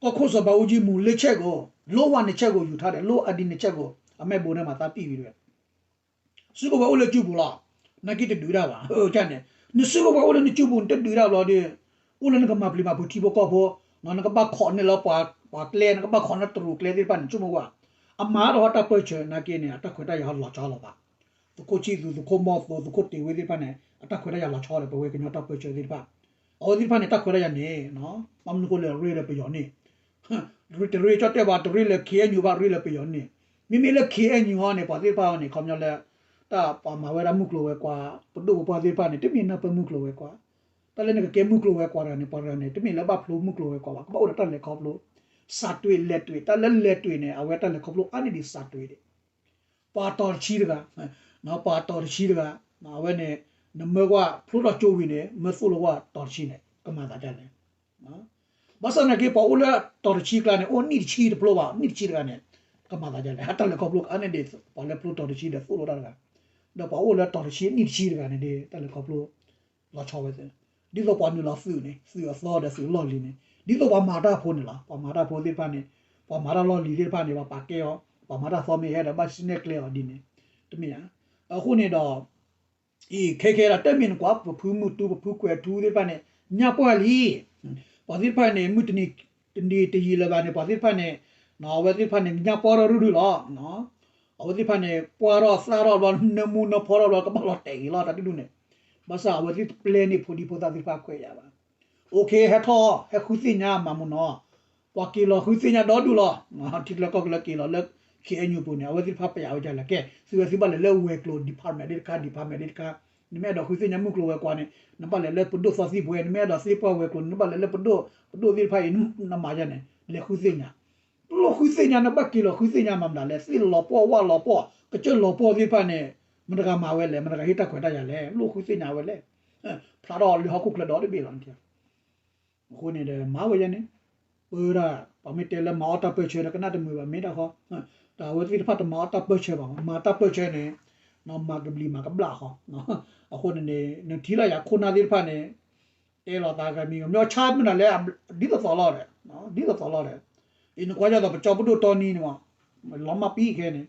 ကီၢ်ခိၣ်စီၤဘးအူကၠံမူၤလၢဆဲၣ်ကိး လိၣ်ဝဲနဆဲၣ်ကိးယူၤထါဒီး လိၣ်အဒံနဆဲၣ်ကိး အမဲာ်ဘိန့ၣ်မၤသးပံၣ်ဝံၤတဲဝဲ စုကဝဲၤအိၣ်လၢစုပူၤလီၤ နာ်က့တဒုးတၢ်ဘၣ် အၢ န့ၣ် နစုကဝဲၤအိၣ်လၢနစုပူၤ နတဒုးတၢ်ဘျီဒီး အိၣ်လၢနကမၤပျံၤမၤဖုးထံဖိကီၢ်ဖိ နကဘၣ်ခိးန့ၢ်လၢပှၤကျဲ နကဘၣ်ခိးန့ၢ်တရူးကျဲသ့ၣ်တဖၣ်န့ၣ် ဆိကမိၣ်ကွၢ် အမၤတၢ်ဟီၣ်တၢ်ပၢၢ်ဆၢ နာ်က့န့ၣ် အတၢ်ခွဲးတၢ်ယာ်လီၤဆီလီၤဘၣ် သုးခိၣ်ဆံၣ်သူး သုးခိၣ်မီၢ်သိ သုးခိၣ်တ့ၤဝ့သ့ၣ်တဖၣ်န့ၣ် အတၢ်ခွဲးတၢ်ယာ်လီၤဆီဒီး ပဝဲကညီတၢ်ပၢၢ်ဆၢသ့ၣ်တဖၣ် အဝဲသ့ၣ်တဖၣ်န့ၣ် တၢ်ခွဲးတၢ်ယာ်န့ၣ် ဘၣ်မနုၤဃိလဲၣ် ရ့လၢပယီၤန့ၣ် တရ့ကၠီတဲဘၣ် တရ့လၢ ခ့ၣ်အဲၣ်ယူၣ် ဘၣ်ရ့လၢပယီၤန့ၣ် မ့မ့ၢ်လၢ ခ့ၣ်အဲၣ်ယူၣ် ဟီန့ၣ် ပှၤသ့ၣ်တဖၣ်န့ၣ် ခီပညီလၢ တၢ်ပှၤမၤဝဲဒၣ်မုၢ်ကျိၤဝဲၤကွာ် ပဒိၣ်ပပှၢ်သ့ၣ်တဖၣ်န့ၣ် တမ့ၢ်နၢ်ပၢၢ်မုၢ်ကျိၤဝဲၤကွာ် တၢ်လၢနကကဲမုၢ်ကျိၤဝဲၤကွာ်တဂၤန့ၣ် ပှၤတဂၤန့ၣ် တမ့ၢ်လၢဘၣ်ဖျိမုၢ်ကျိၤဝဲၤကွာ်ဘၣ် ကဘၣ်အိၣ်ဒီးတၢ်လဲၤခီဖျိ စးတွ့လဲၤတွ့ တၢ်လၢလဲၤတွ့န့ၣ် အဝဲတၢ်လဲၤခီဖျိအါန့ၢ်ဒံးစးတွ့ဒံး ပှၤတီၤတဆံတဂၤ ပှၤတီၤတဆံတဂၤ အဝဲန့ၣ် နမၢကွၢ်ဖျိထီၣ်ကၠိဝံၤန့ၣ် မၢသိၣ်လိကွၢ်တီၤတဆံန့ၣ် ကမၤသးဒ်လဲၣ် ဘၣ်ဆၣ်သနာ်က့ ပှၤအိၣ်လၢတီၤတဆံကျါန့ၣ် အိၣ်နံၣ်တဆံတဖျိဘၣ် နံၣ်တဆံတဂၤန့ၣ် ကမၤသးဒ်လဲၣ် တၢ်လဲၤခီဖျိကအါန့ၢ်ဒံး ပှၤလၢဖျိတီၤတဆံဒီးသိၣ်လိတၢ်တဂၤ ဒီးပှၤအိၣ်လၢတီၤတဆံနံၣ်တဆံတဂၤန့ၣ်ဒီး တၢ်လဲၤခီဖျိ လီၤဆီဝဲသ့ၣ် ဒ်သိးပှၤနုာ်လီၤသုးန့ၣ် သုးအသီဒီးသုးလီၢ်လံၤန့ၣ် ဒ်သိးပှၤမၤတၢ်ဖိန့ၣ်လီၤ ပှၤမၤတၢ်ဖိသ့ၣ်တဖၣ်န့ၣ် ပှၤမၤတၢ်လီၢ်လံၤသ့ၣ်တဖၣ်န့ၣ် ပှၤပာ်ကဲအီၤ ပှၤမၤတၢ်သီမ့ၢ်ဟဲဒီးဘၣ်စံၣ်နဲၣ်ကျဲအီၤဒ်န့ၣ် တမ့ၢ်ဧါ အဃိန့ၣ်ဒီး အံၤခဲခဲဒၣ်တမ့ၢ်နကွၢ် ပဖုမုၢ်တူ ပဖုကွဲၤထူသ့ၣ်တဖၣ်န့ၣ် ညၣ်ပှၢ်လံ ပှၤသ့ၣ်တဖၣ်န့ၣ် မုၢ်တနံၤတနံၤတယံာ်လၢၤဘၣ်န့ၣ် ပှၤသ့ၣ်တဖၣ်န့ၣ် အဝဲသ့ၣ်တဖၣ်န့ၣ် ညၣ်ပှၢ်ထီၣ်ရုၢ်ရုၢ်လီၤ အဝဲသ့ၣ်တဖၣ်န့ၣ် ပှၢ်ထီၣ်သၣ်ထီၣ်ဘျီ နၢမူနၢဖီထီၣ်ဘျီ ကဘၣ်လီၤတဲာ်ဂ့ၤလီၤ တၢ်ဒုဒူၣ်န့ၣ် ဘၣ်ဆၣ်အဝဲသ့ၣ်တပျဲန့ၢ်ဖိဒံဖိသၣ်သ့ၣ်တဖၣ်ခွဲးယာ်ဘၣ် အိၣ်ခ့ ဟဲထီၣ် ဟဲဃုသ့ၣ်ညါမၤမူနီၤ ပှၤက့ၤလီၤဃုသ့ၣ်ညါဒီဒူၣ်လီၤ ထံကျၢၤကီၢ်ကျၢၤက့ၤလီၤလၢ ခ့ၣ်အဲၣ်ယူၣ်ပူၤန့ၣ် အဝဲသ့ၣ်တဖၣ်ပျဲဝဲဒ်လဲၣ်ကဲ သုဝဲသုဘၣ်လဲၤလၢဝဲၤကျိၤ department ဒ်တခါ department ဒ်တခါ နမ့ၢ်အဲၣ်ဒိးဃုသ့ၣ်ညါမုၢ်ကျိၤဝဲၤကွာ်န့ၣ် နဘၣ်လဲၤလၢပဒိၣ်သီသံၣ်ပှဲၤ နမ့ၢ်အဲၣ်ဒိးသ့ပှၢ်ဝဲၤကျိၤ နဘၣ်လဲၤလၢပဒိၣ် ပဒိၣ်သ့ၣ်တဖၣ်အံၤ နမၤယါန့ၣ် လဲၤဃုသ့ၣ်ညါ ပလိၣ်ဃုသ့ၣ်ညါ နဘၣ်က့ၤလီၤဃုသ့ၣ်ညါမၤမတၤလဲၣ် သ့ၣ်လီၤပှီၢ်ဝၣ်လီၤပှီၢ် ကစၢၢ်လီၤပှီၢ်သ့ၣ်တဖၣ်န့ၣ် မတၤတဂၤမၤဝဲလဲၣ်, မတၤတဂၤဟ့ၣ်တၢ်ခွဲးတၢ်ယာ်လဲၣ်, လိၣ်ဃုသ့ၣ်ညါဝဲလဲၣ်. ဖျါထီၣ်လၢဟီၣ်ခိၣ်ချၢဒီတဘ့ၣ်လီၤ. အဃိန့ၣ်ဒီး မၤဝဲယဲန့ၣ်, ပၢဒၣ် ပှၤမ့ၢ်တဲလၢမၤအီၣ်တၢ်ပၢၢ်ဆၢဒီး ကနၣ်တမုာ်ဘၣ် မ့ၢ်တၢ်ဃီ, တၢ်အဝဲသ့ၣ်တဖၣ်တမၤအီၣ်တၢ်ပၢၢ်ဆၢဘၣ်, မၤတၢ်ပၢၢ်ဆၢန့ၣ် မၤကဘျံးမၤကဘျၣ်ဃီ. အဃိန့ၣ်န့ၣ် နထံၣ်လၢယၤခိၣ်နၢ်သ့ၣ်တဖၣ်န့ၣ် တဲလီၤသးဂၤမံၤဂၤမံၤ ဆါမနုၤလဲၣ်, ဒ်သိးသိးလီၤဒီး, ဒ်သိးသိးလီၤဒီး, အံၤနကွၢ်ဒ်သိးပကၠီပဒိၣ်တီနံၤန့ၣ်မး, လီၤမၢ်ပံခဲန့ၣ်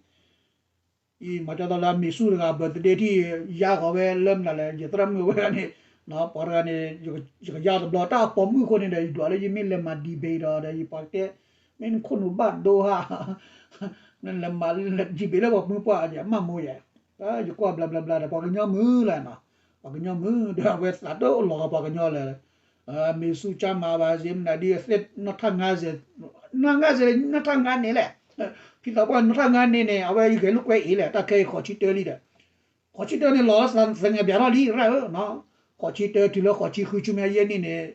အံၤမၤကၠီသီလၢအမ့ၢ်ဆူၣ်တဂၤ birthday ထံၣ် ယါဃီၤဝဲလၢမနုၤလဲၣ်, ယသရၣ်မုၣ်ဝဲန့ၣ်, ပှၤတဂၤန့ၣ် ယကယါတဘျီ တၢ်ပိာ်မုၣ်အဃိန့ၣ်ဒီး ယဒွးလၢယမ့ၢ်လဲၤမၤ debate ဒီး ဒီးယပှၤတဲ မ့ၢ်နခိၣ်နူာ်ဘၣ်ဒိဟါ နလဲၤမၤ debate လၢပှၤမုၢ်ပှၢ် ယမၢ်မိၢ်ယဲ, ယကွၢ်ဘျါဘျါဘျါဒီး ပှၤကညီမုၢ်လၢၤနီၤ, ပှၤကညီမုၢ်ဒီးအဝဲသးတအိၣ်လီၤဂာ်ပှၤကညီလၢၤ မ့ၢ်ဆူၣ်ကၢ်မၤဘၣ်စ့မနုၤဒ်အသ့ၣ်နီၣ်ထၣ်ငါစဲး, နီၣ်ထၣ်ငါစဲး နီၣ်ထၣ်ငါန့ၣ်လဲၣ်, ဖံသးပှၢ်နီၣ်ထၣ်ငါန့ၣ်န့ၣ် အဝဲယဂဲၤလိာ်ကွဲအံၤလဲၣ် တၢ်ခဲအံၤဃိးဆံတၢလံဒီး, ဃိးဆံတၢန့ၣ်လီၤသးသငဲးဘၣ်ထီၣ်လံ ရၣ်ဧၢ, ဃိးဆံတၢတုၤလၢဃိးဆံဃုဆူမဲာ်ညါန့ၣ်န့ၣ်,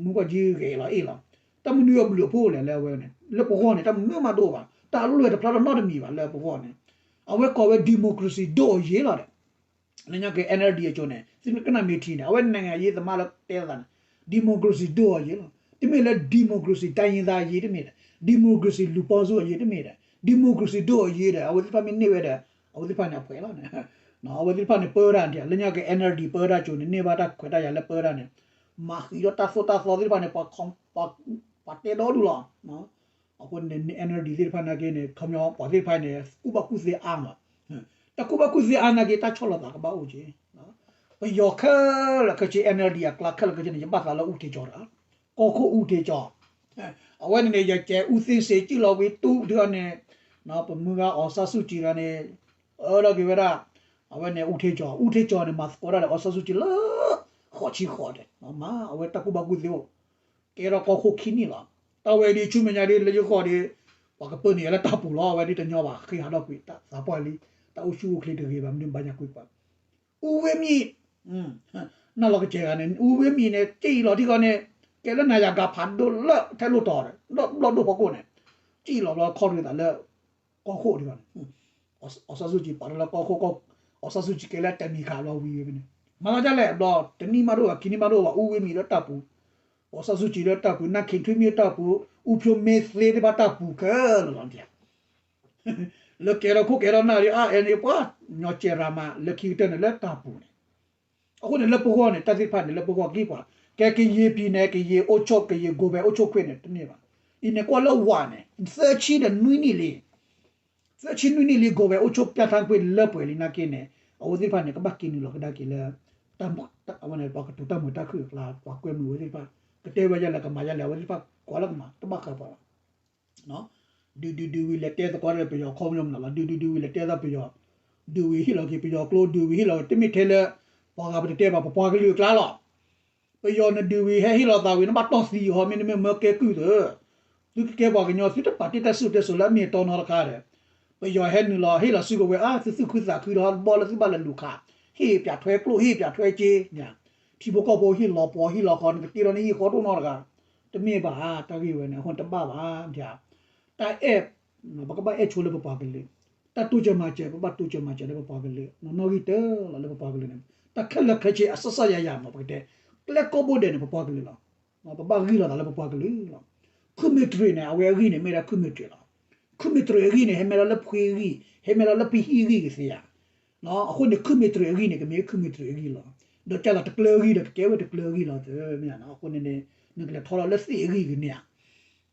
မုၢ်ပှၢ်ကၠံဂဲၤလီၤအ့ၣ်လီၤ, တၢ်မနုၤအဘျုးအဖှိၣ်လဲၣ်လၢအဝဲန့ၣ် လၢပဂီၢ်န့ၣ် တၢ်မနုၤမးတအိၣ်ဘၣ်, တၢ်အလွဲၢ်တဖျါထီၣ်နီတမံၤဘၣ်လၢပဂီၢ်န့ၣ်, အဝဲကိးဝဲ democracy ဒိၣ်အယ့ၢ်လီၤဒီး လၢညါက့ၤ NLD အကၠိန့ၣ် သုကနၣ်မ့ၢ်ထံန့ၣ် အဝဲ နိုင်ငံရေးသမား လၢတဲသးန့ၣ် democracy ဒိၣ်အယ့ၢ်လီၤ, တမ့ၢ်လၢ democracy တိုင်းရင်းသားအရေး တမ့ၢ်ဒီး democracy လူပေါင်းစုအရေး တမ့ၢ်ဒီး democracy ဒိၣ်အယ့ၢ်ဒီး အဝဲသ့ၣ်တဖၣ်မ့ၢ်န့ၢ်ဝဲဒီး အဝဲသ့ၣ်တဖၣ်န့ၣ်အပှဲၤလီၤန့ၣ်, အဝဲသ့ၣ်တဖၣ်န့ၣ်ပၢဒၣ်န့ၣ် လၢညါက့ၤ NLD ပၢဒၣ်ကၠိန့ၣ် န့ၢ်ဘၣ်တၢ်ခွဲးတၢ်ယာ်လၢပၢဒၣ်န့ၣ်, မၤဃံးဒီးတၢ်သိၣ်တၢ်သီသ့ၣ်တဖၣ်န့ၣ် ပှၤတဲဒီဒူၣ်လီၤ အဃိန့ၣ် NLD သ့ၣ်တဖၣ်နာ်က့န့ၣ် ခီပညီပှၤသ့ၣ်တဖၣ်န့ၣ် ကူၣ်ဘၣ်ကူၣ်သ့အါမး, တၢ်ကူၣ်ဘၣ်ကူၣ်သ့အါနာ်က့ တၢ်ဆီၣ်လီၤသးကဘၣ်အိၣ်က့ၤ, ပယီၤခဲလၢာ်ခဲဆ့ NLD အကျါခဲလၢာ်ခဲဆ့န့ၣ် ယဘၣ်သးလၢအူထ့ကၠီတဂၤ, ကီၢ်ခိၣ်အူထ့ကၠီ, အဝဲန့ၣ်န့ၣ် ယကဲ ဦးသိန်းစိန် စံၣ်လီၤဝံၤတူၢ်ဒုးအီၤန့ၣ်, ပမုၢ်ဂၤ အောင်ဆန်းစုကြည် တဂၤန့ၣ် အၢထီၣ်က့ၤဝဲဒၣ်, အဝဲန့ၣ် ဦးထင်ကျော်, ဦးထင်ကျော် န့ၣ် မၤသကိးတၢ်ဒီး အောင်ဆန်းစုကြည် လၢ ဃိးဆံဃိးဒီး မ့ၢ်အဝဲတၢ်ကူၣ်ဘၣ်ကူၣ်သ့အိၣ်, ကဲထီၣ်ကီၢ်ခိၣ်ခံနံၣ်လီၤ. တၢ်ဝဲဒ်ဆူမဲာ်ညါဒ် လၢယဂီၢ်ဒီး ပှၤကပၢနုာ်ယၤလၢတၢ်ပူၤလီၤ. အဝဲဒ်တညီဘၣ် ဃ့ဟးထီၣ်ကွံာ် သးပှၢ်လံ, တၢ်အိၣ်ဆူၣ်အိၣ်ချ့တဂ့ၤဘၣ် မနုၤဘၣ်ညါကွံာ်ပှၤ ဦးဝင်းမြင့်, နၢ်လီၤကစဲၤဂၤန့ၣ် ဦးဝင်းမြင့် န့ၣ် က့ၢ်လီၤထံဃီန့ၣ် ကဲလၢနၤယၤကၤဖးဒိၣ်လၢထဲလိၣ်တီၤဒီး ဘျီၣ်ဒိၣ်ဖီခိၣ်န့ၣ် က့ၢ်လီၤဘျီခီၣ်ရံးသးလၢ ကီၢ်ခိၣ်ဒံးဘၣ်န့ၣ်, အောင်ဆန်းစုကြည် ပာ်ထီၣ်လၢကီၢ်ခိၣ်, အောင်ဆန်းစုကြည် ကဲလၢတနံၤခါဘျီဝံၤဝဲဖဲန့ၣ်, မၤသးဒ်လဲၣ်ဘျီ တနံၣ်မးတအိၣ်ဘၣ် ခံနံၣ်မးတအိၣ်ဘၣ် ဦးဝင်းမြင့် လၢတၢ်ပူၤ, အောင်ဆန်းစုကြည် လၢတၢ်ပူၤ နၢ်ခ့ထွံမံၤတၢ်ပူၤ, ဦးဖြိုးမင်းသိန်း သ့ၣ်တဖၣ်တၢ်ပူၤခဲလၢာ်လီၤ. လၢကဲထီၣ်ခိၣ်ကဲထီၣ်နၢ်ဒီး အါအဲၣ်န့ၣ် ပှၤညီကဲၤရၤမး လၢခံကတၢၢ်န့ၣ် လၢတၢ်ပူၤန့ၣ် အဃိန့ၣ် လၢပဂီၢ်န့ၣ် တၢ်သ့ၣ်တဖၣ်န့ၣ် လၢပဂီၢ်က့ၤပှၤ ကဲကယံာ်ပံၤန့ၣ် ကယံာ်အိၣ်ဆိး ကယံာ် ကိုယ်ပိုင်အိမ်ထောင်ခွင့် န့ၣ် တန့ၢ်ဘၣ်. အံၤန့ၣ်ကွၢ်လၢဝၤန့ၣ် သၢဆံဒီးနွံနံၣ်လံ, သၢဆံနွံနံၣ်လံ ကိုယ်ပိုင်အိမ်ထောင်ခွင့် ပြဋ္ဌာန်းခွင့် လၢပှဲၤလံနာ်က့န့ၣ် အဝဲသ့ၣ်တဖၣ်န့ၣ် ကဘၣ်က့ၤနုာ်လီၤကဒါက့ၤလၢ အဝဲန့ၣ် ပှၤကတိၤတၢ်မုာ်တၢ်ခုၣ်အကျါ ပှၤကွဲမုာ်ဝဲသ့ၣ်တဖၣ် ကတဲဝဲယဲလဲၣ် ကမၤယဲလဲၣ် အဝဲသ့ၣ်တဖၣ်ကွၢ်လၢကမၤ တဘၣ်ဃးပှၤဘၣ် ဒုးဒုးဒုးဝံၤလဲၤတဲသကိးဒီးပယီၤခီပညီမနုၤလီၤ. ဒုးဒုးဒုးဝံၤလဲၤတဲသကိးပယီၤ, ဒုးဝံၤဟ့ၣ်လီၤက့ၤပယီၤကျိ ဒုးဝံၤဟ့ၣ်လီၤ တမ့ၢ်ထဲလၢ ပှၤဂၤပတတဲဘၣ် ပပှၤကလုာ်အကျါလီၤ. ပယီၤနဒုးဝံၤဟဲဟ့ၣ်လီၤသးဝံၤ နဘၣ်တီၢ်သံဟီ မ့တမ့ၢ်မၢကဲကုၢ်သၢ သုကကဲပှၤကညီ သုတပာ်တ့ၢ်တၢ်စံၣ်စိၤတဲစိၤလၢအမ့ၢ်အတီနီတခါဒီး ပယီၤဟဲနုာ်လီၤ ဟ့ၣ်လီၤစုကဝဲၤအါ သုသူၣ်ခုသးခုဒီး ဘီလၢသုဘၣ်လဲၤလူၤခး ဟ့ၣ်ပၠးထွဲကျိၣ် ဟ့ၣ်ပၠးထွဲစ့ ထံဖိကီၢ်ဖိဟ့ၣ်လီၤပှီၢ်ဟ့ၣ်လီၤဃီ နကတ့ထီၣ်န့ၣ်ဟ့ၣ်ဃီဒိၣ်နီတဂၤ တမ့ၢ်ဘၣ် တၢ်ဂ့ၢ်ဝဲန့ၣ် အဃိန့ၣ်တဘၣ်ဘၣ် တၢ်အဲၣ် ပကဘၣ်အဲၣ်ဆိလၢပပှၤကလုာ်, တၢ်တိစၢၤမၤစၢၤ ပဘၣ်တိစၢၤမၤစၢၤလၢပပှၤကလုာ် နီၣ်နီၣ်ဂံၢ်တၢလီၤလၢပပှၤကလုာ်န့ၣ် တၢ်ခဲလၢာ်ခဲဆ့အစစယၤယၤမး ပကတဲ ကျဲကိးဘိဒဲးန့ၣ် ပပှၤကလုာ်လီၤ. ပဘၣ်ဂံၢ်လီၤသးလၢပပှၤကလုာ်လီၤ. ခုမ့ၢ်တရံးန့ၣ် အဝဲအဂံၢ်န့ၣ် မ့ၢ်ဒၣ်ခုမ့ၢ်တရံးလီၤ. ခုမ့ၢ်တရံးအဂံၢ်န့ၣ် ဟဲမ့ၢ်လီၤလၢဖှ့အဂံၢ် ဟဲမ့ၢ်လီၤလၢဖဟံၣ်အဂံၢ်ကသ့ဧါ အဃိန့ၣ် ခုမ့ၢ်တရံးအဂံၢ်န့ၣ် ကမ့ၢ်ခုမ့ၢ်တရံးအဂံၢ်လီၤ. ဒီးကဲလီၤတကျၢၤအဂံၢ်ဒီး ကကဲဝဲတကျၢၤအဂံၢ်လီၤ တမ့ၢ်ဧါ. အဃိန့ၣ်န့ၣ် နကလဲၤထီၣ်လီၤလၢသ့ၣ်အဂံၢ်ကန့ၣ်ဧါ.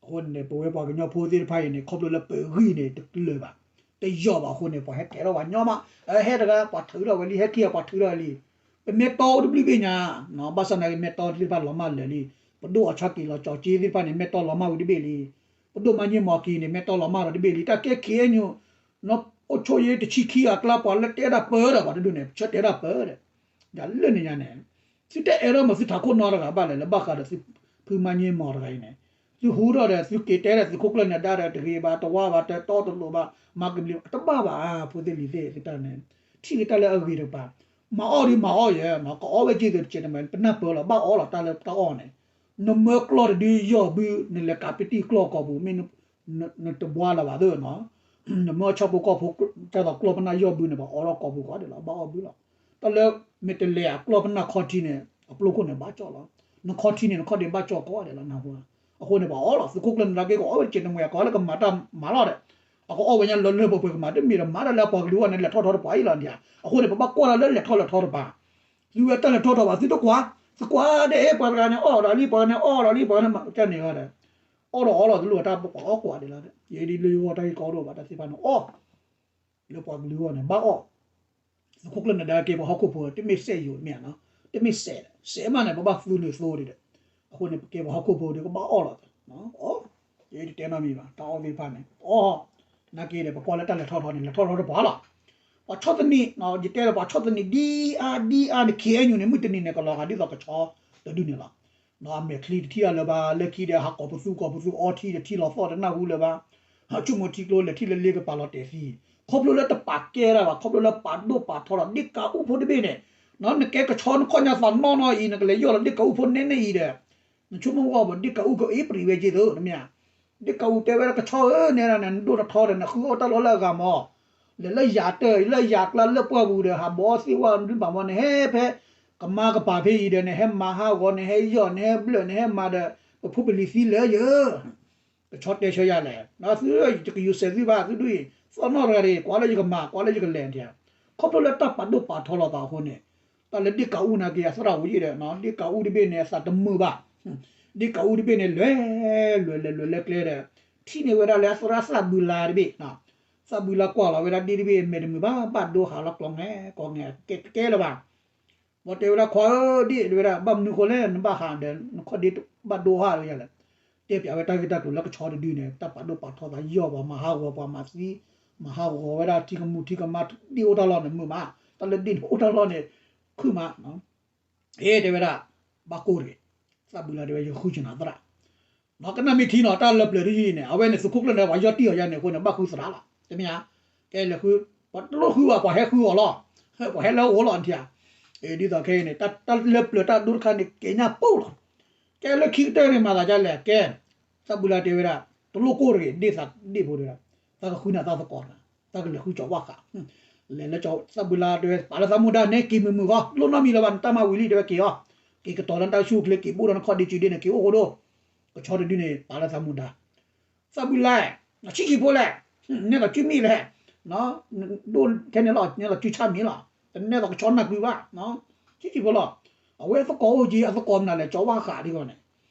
အဃိန့ၣ် ပဝဲပှၤကညီဖိသ့ၣ်တဖၣ်အံၤန့ၣ် ခီဖျိလၢပဂံၢ်န့ၣ် တကျၢၤဘၣ် တယိာ်ဘၣ်အဃိန့ၣ် ပှၤဟဲကဲထီၣ်ပှၤညီမး ဟဲတဂၤ ပှၤထုးထီၣ်ဝဲလံ ဟဲခံဂၤပှၤထုးထီၣ်ဝဲလံ. ပမ့ၢ်တီအိၣ်တဘျုးဘ့ၣ်ညါ ဘၣ်ဆၣ်သနာ်က့ မ့ၢ်တီသ့ၣ်တဖၣ်လီၤမၢ်လၢာ်လံ. ပဒိၣ်အီၣ်ဆၣ်က့ၤလီၤကၠီၤက့သ့ၣ်တဖၣ်န့ၣ် မ့ၢ်တီလီၤမၢ်ဝံၤတဘ့ၣ်လံ. ပဒိၣ်မါည့မီၤက့ၤန့ၣ် မ့ၢ်တီလီၤမၢ်ဒီးတဘ့ၣ်လံ. တၢ်ကဲ ခ့ၣ်အဲၣ်ယူၣ် နီၢ်အိၣ်ဆိၣ်ယ့တဆံခံဂၤအကျါ ပှၤလၢတဲဒၣ်ပၢဒီးပှၤတဒူၣ်န့ၣ် ဆၢတဲဒၣ်ပၢဒီး ယၤလၢန့ၣ်ညါန့ၣ် သုတအဲၣ်ဒိးမၤသုထးခိၣ်နီတဂၤဘၣ်လဲၣ် လၢဘၣ်ဃးဒီးသုဖုမါည့မီၤတဂၤအံၤန့ၣ် သုဟူထီၣ်ဒီး သုက့ၤတဲဒီးသုးခိၣ်ကျၢၢ်နၢၤဒါ ဒီးတဂ့ၤဘၣ် တဝါဘၣ် တတီတလိၤဘၣ် မၤကဘျံး တဘၣ်ဘၣ် ဖိသ့ၣ်လံၤသ့ၣ် သုတၢ်န့ၣ် ထံၣ်က့ၤတၢ်လၢအဂ့ၤတကပၤ မၤအီၣ်ဒီးမၤအီၣ်ယဲၢ် ကအီၣ်ဝဲက့ၤသ့ၣ်တစဲးတမဲာ် ပနၢ်ပၢၢ်လီၤ ဘၣ်အီၣ်လီၤတၢ်လၢတၢ်အီၣ်န့ၣ် နမၢကျီၢ်တဒုယီၢ်ဘု နလဲၤကးပတံၢ်ကျီၢ်ကီၢ်ပူၤ မ့ၢ်နတဘှါလၢၤဘၣ်သ့ၣ်နီၤ နမ့ၢ်အီၣ်ဆၣ်ဖိကီၢ်ဖိ ကဲသိးကျီၢ်ပနၢ်ယီၢ်ဘုန့ၣ် ပှၤအီထီၣ်ကီၢ်ဖိကိးဂၤဒဲးလီၤ, ဘၣ်အီၣ်ဘုလီၤ. တၢ်လၢ မ့ၢ်တလဲၤအကျီၢ်ပနၢ်ခီထံန့ၣ် အပျိခိၣ်န့ၣ်ဘၣ်ကၠီၣ်လီၤ. နခီထံန့ၣ် နခီဒံးဘၣ်ကၠီၣ်ကိးဂၤဒဲးလီၤ နၢ်ဟူဧါ. အဃိန့ၣ် ပှၤအီၣ်လီၤ သုးခိၣ်ကျၢၢ်နဒါက့ ကအီၣ်ဝဲတကဲးတမှဲၤ ကိးလၢကမၤတၢ်မၤလီၤဒီး အကအီၣ်ဝဲညါလၢလၢပှဲၤပှဲၤ ကမၤတမ့ၢ်ဒီး မၤတၢ်လၢအပှၤကလုာ်အဂီၢ်န့ၣ် လဲၤထီၣ်ထီတပှၤအံၤလီၤဒံးဧါ. အဃိန့ၣ် ပဘၣ်ကွၢ်လၢလဲၤထီၣ်လဲၤထီတပှၤ, သုဝဲတၢ်လဲၤထီၣ်ထီပှၤ သုတကွၢ်, သုကွၢ်ဒ်အံၤ ပှၤတဂၤန့ၣ်အီၣ်ဒီးလံ ပှၤတဂၤန့ၣ်အီၣ်ဒီးလံ ပှၤတဂၤန့ၣ်အီၣ်ဒီးလံ ပှၤတဂၤန့ၣ်မၤကန့ၣ်ဂီၢ်ဒီး အီၣ်ဒီးအီလီၤ တလိၣ်တၢ်ပှၤအီၣ်ကွၢ်ဒံးလီၤ. ယဲဒ်လၢယဂီၢ်တၢ်ဂ့ၢ်ကီဒိၣ်ဘၣ် တၢ်သ့ၣ်တဖၣ်န့ၣ်အီၣ် လၢပှၤကလုာ်အဂီၢ်န့ၣ် ဘၣ်အီၣ် သုးခိၣ်ကျၢၢ်နဒါက့ ပှၤဟီၣ်ခိၣ်ဖိ တမ့ၢ်စဲးယိာ်မ့ၢ်ဧါနီၤ, တမ့ၢ်စဲး, စဲးမးန့ၣ် ပဘၣ်သူနုာ်သိဒံးဒီး, အဃိန့ၣ် ပကဲပှၤဟီၣ်ခိၣ်ဖိဒီး ကဘၣ်အီၣ်လီၤ, အီၣ်, ယတတဲနီတမံၤဘၣ် တၢ်အီၣ်သ့ၣ်တဖၣ်န့ၣ် အီၣ်, နာ်က့ဒီး ပကွၢ်လၢတၢ်လဲၤထီၣ်ထီန့ၣ် လဲၤထီၣ်ထီတပှၤလီၤ. ပှၤဆီၣ်သနံး, ယတဲလၢပှၤဆီၣ်သနံး ဒ်အါဒ်အါန့ၣ် ခ့ၣ်အဲၣ်ယူၣ်န့ၣ် မုၢ်တနံၤန့ၣ် ကလီၤဂာ်ဒ်သိးကဆီတဒုန့ၣ်လီၤ. အမဲာ်ချံတထံၣ်အါလၢၤဘၣ်, လၢခံဒီး ဟးကိးပသူကိးပသူ အီထံတထံၣ်လီၤသီၣ်တနၢ်ဟူလၢၤဘၣ်, ဟးဆိကမိၣ်ထံကျိ လဲၤထံၣ်လၢလ့ကပၤလီၤတဲာ်သံ, ခီဖျိလၢတပာ်ကဲတၢ်ဘၣ် ခီဖျိလၢပာ်ဒိၣ်ပာ်ထီလီၤ ဒ့ၣ်ကးအူဖိတဘ့ၣ်န့ၣ်, နကဲကဆီနခီၣ်ညါသးနီၢ်နီၢ်အံၤ နကလဲၤယီၢ်လီၤဒ့ၣ်ကးအူဖိနဲနဲအံၤဒီး, နဆိကမိၣ်ဂီၢ်ဘၣ် ဒ့ၣ်ကးအူကအ့ၣ်ပြံးဝဲက့ၤသၢ တမ့ၢ်ဧါ. ဒ့ၣ်ကးအူတဲဝဲဒၣ် ကဆီဧၢ နဲဒၣ်န့ၣ် နဒိၣ်နထီဒီး နဃုအီၣ်တၢ်လီၢ်လၢအဂၤမး, လဲၤလၢယၤတၢၢ် လၢယၤကျါလၢပှၢ်ပူၤဒီး ဟးဘီအီၣ်သ့ၣ်ဝဲဒုးဘၣ်မး နဟဲဖဲ ကမါကပၤဖဲအံၤဒီး နဟဲမၤဟးဂီၤ နဟဲယီၢ် နဟဲဘျၢၣ် နဟဲမၤဒီး ပဖိပလံၤသံလၢယၤ ကဆီတဲဆၢယၤလဲၣ်, သုယကယူၤစဲးသုဘၣ်သုဒုအံၤ သီၣ်နီၣ်တဂၤဒီး ကွၢ်လၢယကမၤ ကွၢ်လၢယကလဲၤန့ၣ်, ခီဖျိလၢတၢ်ပာ်ဒိၣ်ပာ်ထီလီၤသးအဃိန့ၣ်, တၢ်လၢဒ့ၣ်ကးအူနာ်က့ အသရၣ်ဝံၤယံၤဒီး ဒ့ၣ်ကးအူတဘ့ၣ်န့ၣ် အသးတမုာ်ဘၣ်, ဒ့ၣ်ကးအူတဘ့ၣ်န့ၣ် လဲၤ လဲၤလဲၤလဲၤလၢကျဲဒီး ထံၣ်န့ၢ်ဝဲဒၣ်လၢအသရၣ်သးဘုလါတဘ့ၣ်, သးဘုလါကွၢ်လီၤဝဲဒၣ်ဒ့ၣ်တဘ့ၣ် အမဲာ်တမုာ်ဘၣ် ဘၣ်ဒိဟးလီၤကျီၢ်ငဲၤ ကီၢ်ငဲၤကဲကဲလၢၤဘၣ် ဘီတဲဝဲဒၣ် ခွါဧၢ ဒ့ၣ် တဲဝဲဒၣ် ဘၣ်မနုၤဃိလဲၣ် နဘၣ်ဟးဒီး နခီၣ်ဒ့ဘၣ်ဒိဟးလၢယၤလဲၣ်, တဲပၠးဝဲတၢ်ဂ့ၢ်တၢ်ကျိၤလၢကဆီတဒုန့ၣ် တၢ်ပာ်ဒိၣ်ပာ်ထီသးယီၢ် ပှၤမၤဟးဂီၤ ပှၤမၤသံ, မၤဟးဂီၤဝဲဒၣ်ထံကမူၣ်ထံကမါ ဒ့ၣ်အိၣ်တၢ်လီၢ်န့ၣ် မုာ်မး, တၢ်လၢဒ့ၣ်န့ၣ်အိၣ်တၢ်လီၢ်န့ၣ် ခုၣ်မး, အ့ တဲဝဲဒၣ် ဘၣ်ကိၢ်တဂ့ၤ, သးဘုလါတဲဝဲ ယဃုကနၤသရၣ် နီၢ်ကနၣ်မ့ၢ်ထံနီၤ တၢ်လၢပျၢၤတယုၢ်အံၤန့ၣ် အဝဲန့ၣ် သုးခိၣ်ကျၢၢ်န့ၣ် ပှၤယီၢ်တံၢ်အီၤယၤန့ၣ်အဃိန့ၣ် ဘၣ်ဃုသရၣ်လီၤ တမ့ၢ်ဧါ, ကဲလဲၤဃု, ပှၤတလိၣ်ဃုဘၣ် ပှၤဟဲဃုအီၤလီၤ, ပှၤဟဲလၢအအိၣ်လီၤနထံၣ်ဧါ, အ့ ဒ်သိးခဲအံၤန့ၣ် တၢ်လၢပျၢၤတၢ်ဒိတခါန့ၣ် ကဲညါပူၤလီၤ, ကဲလၢခံကတၢၢ်န့ၣ် မၤသးဒ်လဲၣ် ကဲ, သးဘုလါတဲဝဲဒၣ် တလိၣ်ကိၢ်တဂ့ၤ ဒ့ၣ်သးဒ့ၣ်ဖိတဲဝဲဒၣ်, သးကဃုနၤသးသကိးနၤ, သးကလဲၤဃုကၠီၤဝၣ်ဃး လဲၤလၢကၠီၤ သးဘုလါတဲဝဲ ပာ်လၢသးမူဒါန့ၣ် က့ၤမုာ်မုာ်ဃီ လိၣ်နီတမံၤလၢၤဘၣ် နတၢ်မၤဝံၤလံ တဲဝဲက့ၤအီၤ, က့ၤကတီၤလၢနတၢ်ဆူၣ်ချ့ က့ၤဘိၣ်ဒီးနခီၣ်ဒ့စုဒ့န့ၣ် က့ၤအိၣ်ဃိဒိၣ်, ကဆီတဒုန့ၣ် ပာ်လၢသးမူဒါ, သးဘုလါ, ဆံးဆံးဖိလဲၣ်, နဲသိးစုမံၣ်လဲၣ်, ဒိၣ်ထဲန့ၣ်လီၤ နဲသိးစုဆၣ်မံၤလီၤ, တနဲသိးကဆီနၢ်ကွံာ်ဘၣ်, ဆံးဆံးဖိလီၤ, အဝဲသကိးအိၣ်က့ အသကိးမနုၤလဲၣ် ကၠီၤဝၣ်ဃးဒ်ဂီၢ်န့ၣ်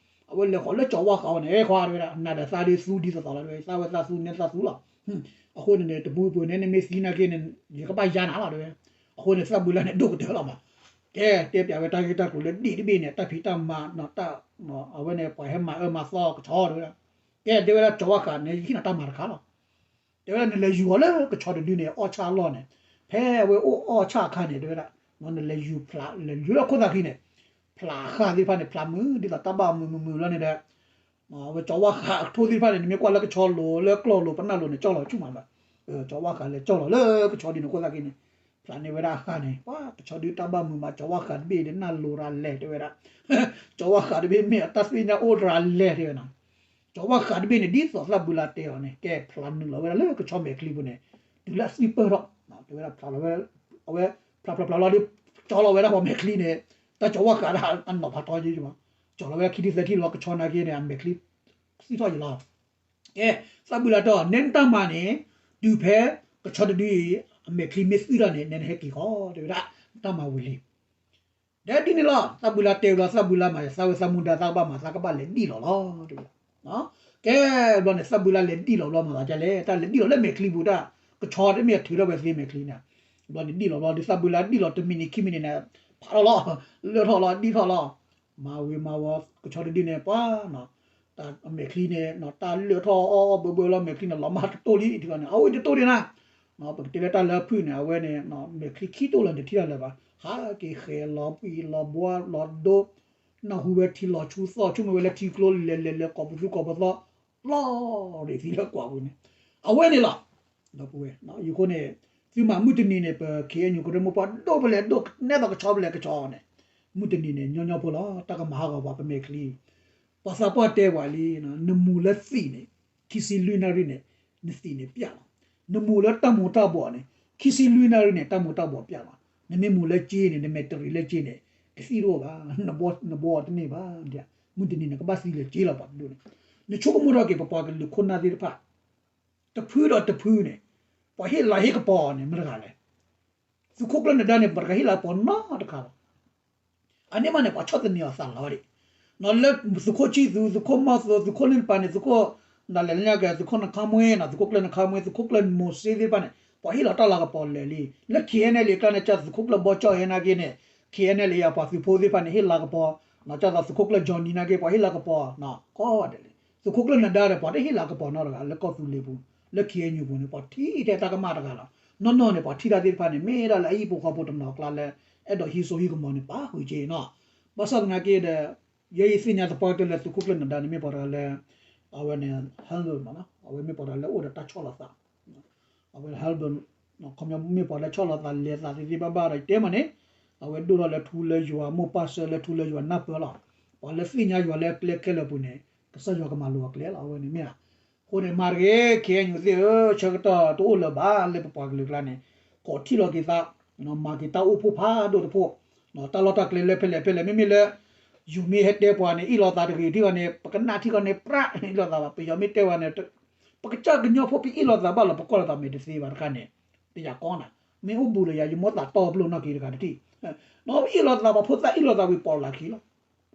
အဝဲလဲၤဃီၤလၢကၠီၤဝၣ်ဃးအီၤန့ၣ် အဲ ခွါတဲဝဲဒၣ် နၤဒီးသးဒ်သူဒ်သိးသိးလီၤ တဲဝဲ သးဝဲသးသူနဲသးသူလီၤ, အဃိန့ၣ်န့ၣ် တပူၤပူၤန့ၣ် နမ့ၢ်သံနာ်က့န့ၣ် ယကဘၣ်ယါနၤလီၤ တဲဝဲ, အဃိန့ၣ် သးဘုလါန့ၣ် ဒိၣ်ကတၢၢ်လီၤမး, ကဲ တဲပၠးဝဲတၢ်ဂ့ၢ်တၢ်ကျိၤလၢဒ့ၣ်တဘ့ၣ်န့ၣ် တၢ်ဖံးတၢ်မၤ အဝဲန့ၣ် ပှၤဟဲမၤအၢမၤသီကဆီတဲဝဲဒၣ်, ကဲ တဲဝဲဒၣ် ကၠီၤဝၣ်ဃးန့ၣ် ယဟ့ၣ်နၤတၢ်မၤတခါလီၤ တဲဝဲဒၣ် နလဲၤယူၤအီၤလၢကဆီတဒုန့ၣ် အီၣ်ဆၣ်အလီၢ်န့ၣ်, ဖဲအဝဲအိၣ်အီၣ်ဆၣ်အခါန့ၣ် တဲဝဲဒၣ်, နလဲၤယူၤဖျး လဲၤယူၤလၢခိၣ်သၣ်ခံန့ၣ်, ဖျးဃၢ်သ့ၣ်တဖၣ်န့ၣ် ဖျးမုာ် ဒ်သိးတၢ်ဘၣ်မုာ်မုာ်မုာ်လီၤန့ၣ်ဒီး, အဝဲကၠီၤဝၣ်ဃးအကထိသ့ၣ်တဖၣ်န့ၣ် နမ့ၢ်ကွၢ်လၢကဆီလိၤ လၢကျီၢ်လိၤ ပနၢ်လိၤန့ၣ် ကၠီၣ်လီၤဆူၣ်မးဘၣ်, ကၠီၤဝၣ်ဃးလဲၤကၠီၣ်လီၤလၢကဆီဒုန့ၣ်ခိၣ်သၣ်ခံန့ၣ်, ဖျးန့ၢ်ဝဲဒၣ်အဃၢ်န့ၣ် ပှၤကဆီဒုတၢ်ဘၣ်မုာ်မး ကၠီၤဝၣ်ဃးတဘ့ၣ်ဒီးနၢ်လိၤရၤလဲၤ တဲဝဲဒၣ် ကၠီၤဝၣ်ဃးတဘ့ၣ်မ့ၢ် အတၢ်သ့ၣ်ညါအိၣ်ရၤလဲၤတဲဝဲနီၤ, ကၠီၤဝၣ်ဃးတဘ့ၣ်န့ၣ် ဒ်သိးသးဘုလါတဲအီၤန့ၣ် ကဲဖျးနုာ်လီၤဝဲဒၣ်လၢကဆီမဲာ်ချံပူၤန့ၣ်, တုၤလၢအသံပၢၢ်ထီၣ်, တဲဝဲဒၣ်ဖျးလီၤဝဲ, အဝဲ, ဖျးဖျးဖျးလီၤဒီး, ကၠီၤလီၤဝဲဒၣ်ပှၤမဲာ်ချံန့ၣ်, တၢ်ကၠီၤဝၣ်ဃးဒၣ်အနီၢ်ဖးထီယံၤမး, ကၠီၤလီၤဝဲဒၣ်ခံထံၣ်သၢထံၣ်လီၤ ကဆီနာ်က့န့ၣ် အမဲာ်ချံ, သံထီၣ်ယံၤလီၤ ကဲ, သးဘုလါတဲအီၤ နဲနတၢ်မၤန့ၣ်, တုၤဖဲကဆီတဒုအံၤ အမဲာ်ချံမ့ၢ်သံထီၣ်န့ၣ် နဲနဟဲက့ၤဃီ တဲဝဲဒၣ်, နတၢ်မၤဝံၤလံ, ဒီးဒ်န့ၣ်လီၤ သးဘုလါတဲဝဲလီၤ သးဘုလါမၤ သးဝဲသးမူဒါသးကဘၣ်မၤ သးကဘၣ်လဲၤဒံၣ်လီၤလီၤ တဲဝဲဒၣ်, ကဲ, ဘျီန့ၣ် သးဘုလါလဲၤဒံၣ်လီၤဘျီမၤသးဒ်လဲၣ် တၢ်လဲၤဒံၣ်လီၤလၢမဲာ်ချံပူၤတၢ်, ကဆီတမ့ၢ်အထုးထီၣ်ဝဲသ့မဲာ်ချံန့ၣ်, ဘျီန့ၣ်ဒံၣ်လီၤဘျီဒီး သးဘုလါဒံၣ်လီၤတမံၤနံၤခံမံၤနံၤန့ၣ်, ဖးထီၣ်လီၤ, လၢထီၣ်လီၤ ဒံၣ်ထီၣ်လီၤ, မၤဝံၤမၤဝီၤ ကဆီတဒုန့ၣ် ပှၤ တၢ်မဲာ်ချံန့ၣ် တၢ်လၢထီၣ်အီၣ်အီၣ်ဘၢဘၢလီၤ မဲာ်ချံန့ၣ် လီၤမၢ်တတိၢ်လံတခီန့ၣ် အဝဲတတိၢ်ဒံးနၤ, ပကတဲလၢတၢ်လၢဖုၣ်န့ၣ် အဝဲန့ၣ် မဲာ်ချံခံတိၢ်လၢၤန့ၣ် တထံၣ်တၢ်လၢၤဘၣ် ဟးက့ၤဃဲၤလီၤပှံၤလီၤဘှါလီၤဒိ, နၢ်ဟူဝဲထံလီၤဆူသီၣ် ဆိကမိၣ်ဝဲလၢထံကျိလဲၤလဲၤလဲၤကိးပသူကိးပသီ, လီၤရ့ၣ်သံလၢကွၢ်ပူၤန့ၣ်, အဝဲန့ၣ်လီၤ, ဒီပုၢ်ဝဲၢ်, ယဃိန့ၣ်, သုမၤမုၢ်တနံၤန့ၣ် ပ ခ့ၣ်အဲၣ်ယူၣ် ကရၢမိၢ်ပှၢ်ဒိၣ်ပလဲၤဒိၣ် နဲသိးကဆီပလဲၤကဆီန့ၣ်, မုၢ်တနံၤန့ၣ် ညီညီဖိလီၤ တၢ်ကမၤဟးဂီၤပှၤပမဲာ်ချံ, ပှၤသးပှၢ်တဲပှၤလံ, နမူၤလၢသံးန့ၣ်, ခံဆံလွံၢ်နၣ်ရံၣ်န့ၣ်, နသံးန့ၣ်ပျၢ်လီၤ နမူၤလၢတၢ်မူၤတၢ်ဘှီးန့ၣ် ခံဆံလွံၢ်နၣ်ရံၣ်န့ၣ် တၢ်မူၤတၢ်ဘှီးပျဲလီၤ. နမ့ၢ်မူၤလၢကၠ့န့ၣ် နမဲာ်တရံးလၢကၠ့န့ၣ် ကသံၣ်တအိၣ်ဘၣ်, နဘှီတန့ၢ်ဘၣ်, မုၢ်တနံၤနကဘၣ်သံလၢကၠ့လီၤ ပှၤတဒူၣ်န့ၣ်. နဆိကမိၣ်ထီၣ်က့ၤ ပပှၤကလုာ်ခိၣ်နၢ်သ့ၣ်တဖၣ် တဖုဒီးတဖုန့ၣ် ပှၤဟ့ၣ်လၤဟ့ၣ်ကပီၤန့ၣ် မတၤတဂၤလဲၣ်. သုးခိၣ်ကျၢၢ်နဒါန့ၣ် ပှၤတဂၤဟ့ၣ်လၤကပီၤနီတခါလီၤ. အန့ၣ်မးန့ၣ် ပှၤဆီၣ်သနံးအီၤသးလီၤဒံး, လၢသုးခိၣ်ဆံၣ်သူ, သုးခိၣ်မီၢ်သိ, သုးခိၣ်လ့ၣ်နပၤန့ၣ်, သုးခိၣ် ဒၣ်လဲာ်လၢညါကဲ သုးခိၣ်နခါမွ့, သုးခိၣ်ကျၢၢ်နခါမွ့, သုးခိၣ်ကျၢၢ်မိၤၡ့သ့ၣ်တဖၣ်န့ၣ် ပှၤဟ့ၣ်လီၤတၢ်လၤကပီၤလၢာ်လံ. လၢ KNLA အကျါန့ၣ် ကၢ်သုးခိၣ်ကျၢၢ်ဘီကၠီၣ်ဟဲနာ်က့န့ၣ် KNLA အပှၤသုးဖိသ့ၣ်တဖၣ်န့ၣ် ဟ့ၣ်လၤကပီၤ, ကၢ်သိးသုးခိၣ်ကျၢၢ် Johnny နာ်က့ ပှၤဟ့ၣ်လၤကပီၤ ကိးဂၤဒဲးလံ. သုးခိၣ်ကျၢၢ်နဒါဒီး ပှၤတဟ့ၣ်လၤကပီၤနီတဂၤ လၢကီၢ်သူလ့ၤပူၤ, လၢ KNU ပူၤန့ၣ် ပှၤထံၣ်ထဲတၢ်ကမၣ်တဂၤလီၤ. နီၢ်နီၢ်န့ၣ် ပှၤထံၣ်တၢ်သ့ၣ်တဖၣ်န့ၣ် မ့ၢ်ဒၣ်လၢအဟံၣ်ဖိဃီဖိတနီၤအကျါလၢ အဲၣ်ဒိးဟံးစိဟံးကမီၤန့ၣ် ပာ်ဃုာ်က့နီၤ. ဘၣ်ဆၣ်သနာ်က့ဒီး ယဲယသ့ၣ်ညါသပှၢ်ကတၢၢ်လၢသုးခိၣ်ကျၢၢ်နဒါန့ၣ် မ့ၢ်ပှၤတဂၤလၢ အဝဲန့ၣ် humble မးနီၤ, အဝဲမ့ၢ်ပှၤတဂၤလၢအိၣ်ဒီးတၢ်ဆီၣ်လီၤသး အဝဲ humble ခီပညီမ့ၢ်ပှၤလၢဆီၣ်လီၤသးလဲၤသးသ့သ့ဘၣ်ဘၣ်ဒီး ယတဲမးန့ၣ် အဝဲဒိၣ်ထီၣ်လၢထူလၢယွၤ မိၢ်ပၢ်ဆၢလၢထူလၢယွၤနၢ်ပၢၢ်လီၤ. ပှၤလၢသ့ၣ်ညါယွၤလၢအကျဲခဲလၢာ်ပူၤန့ၣ် ကစၢ်ယွၤကမၤလိၤအကျဲလီၤ အဝဲန့ၣ်မ့ၢ်ဧါ. အဃိန့ၣ် မၤတဂ့ၤ KNU သ့ၣ်ဧၢ, ဆၢကတီၢ်တအိၣ်လၢၤဘၣ်လၢပပှၤကလုာ်အကျါန့ၣ် ကိးထံၣ်လီၤက့ၤသး, မၤက့ၤတၢ်အိၣ်ဖှိၣ်ဖးဒိၣ်တဖှိၣ်, တၢ်လီၢ်တၢ်ကျဲလၢဖဲလဲၣ်ဖဲလဲၣ် မ့မ့ၢ်လၢ ယိၤမ့ၢ်ဟဲတဲပှၤန့ၣ် အ့ၣ်လိာ်သးတဂ့ၤထံၣ်ဂီၤန့ၣ် ပကနၣ်ထံၣ်ဂီၤန့ၣ် ပြးအ့ၣ်လိာ်သးဘၣ်, ပယီၤမ့ၢ်တဲပှၤန့ၣ် ပကစၢ်ကညီဖိ ပအ့ၣ်လိာ်သးဘၣ်လီၤ ပကွၢ်လိာ်သးမဲာ်တသ့ဘၣ်တခါန့ၣ် တယာ်ကီနၤ, မ့ၢ်အိၣ်ဘူးဒီးယၤ ယမိၢ်သးတီပလိာ်နီၢ်က့တဂၤတထံၣ်, နအ့ၣ်လိာ်သး ပှၤဖိသၣ်အ့ၣ်လိာ်သးဝံၤ ပိာ်လိာ်သးခံလီၤ.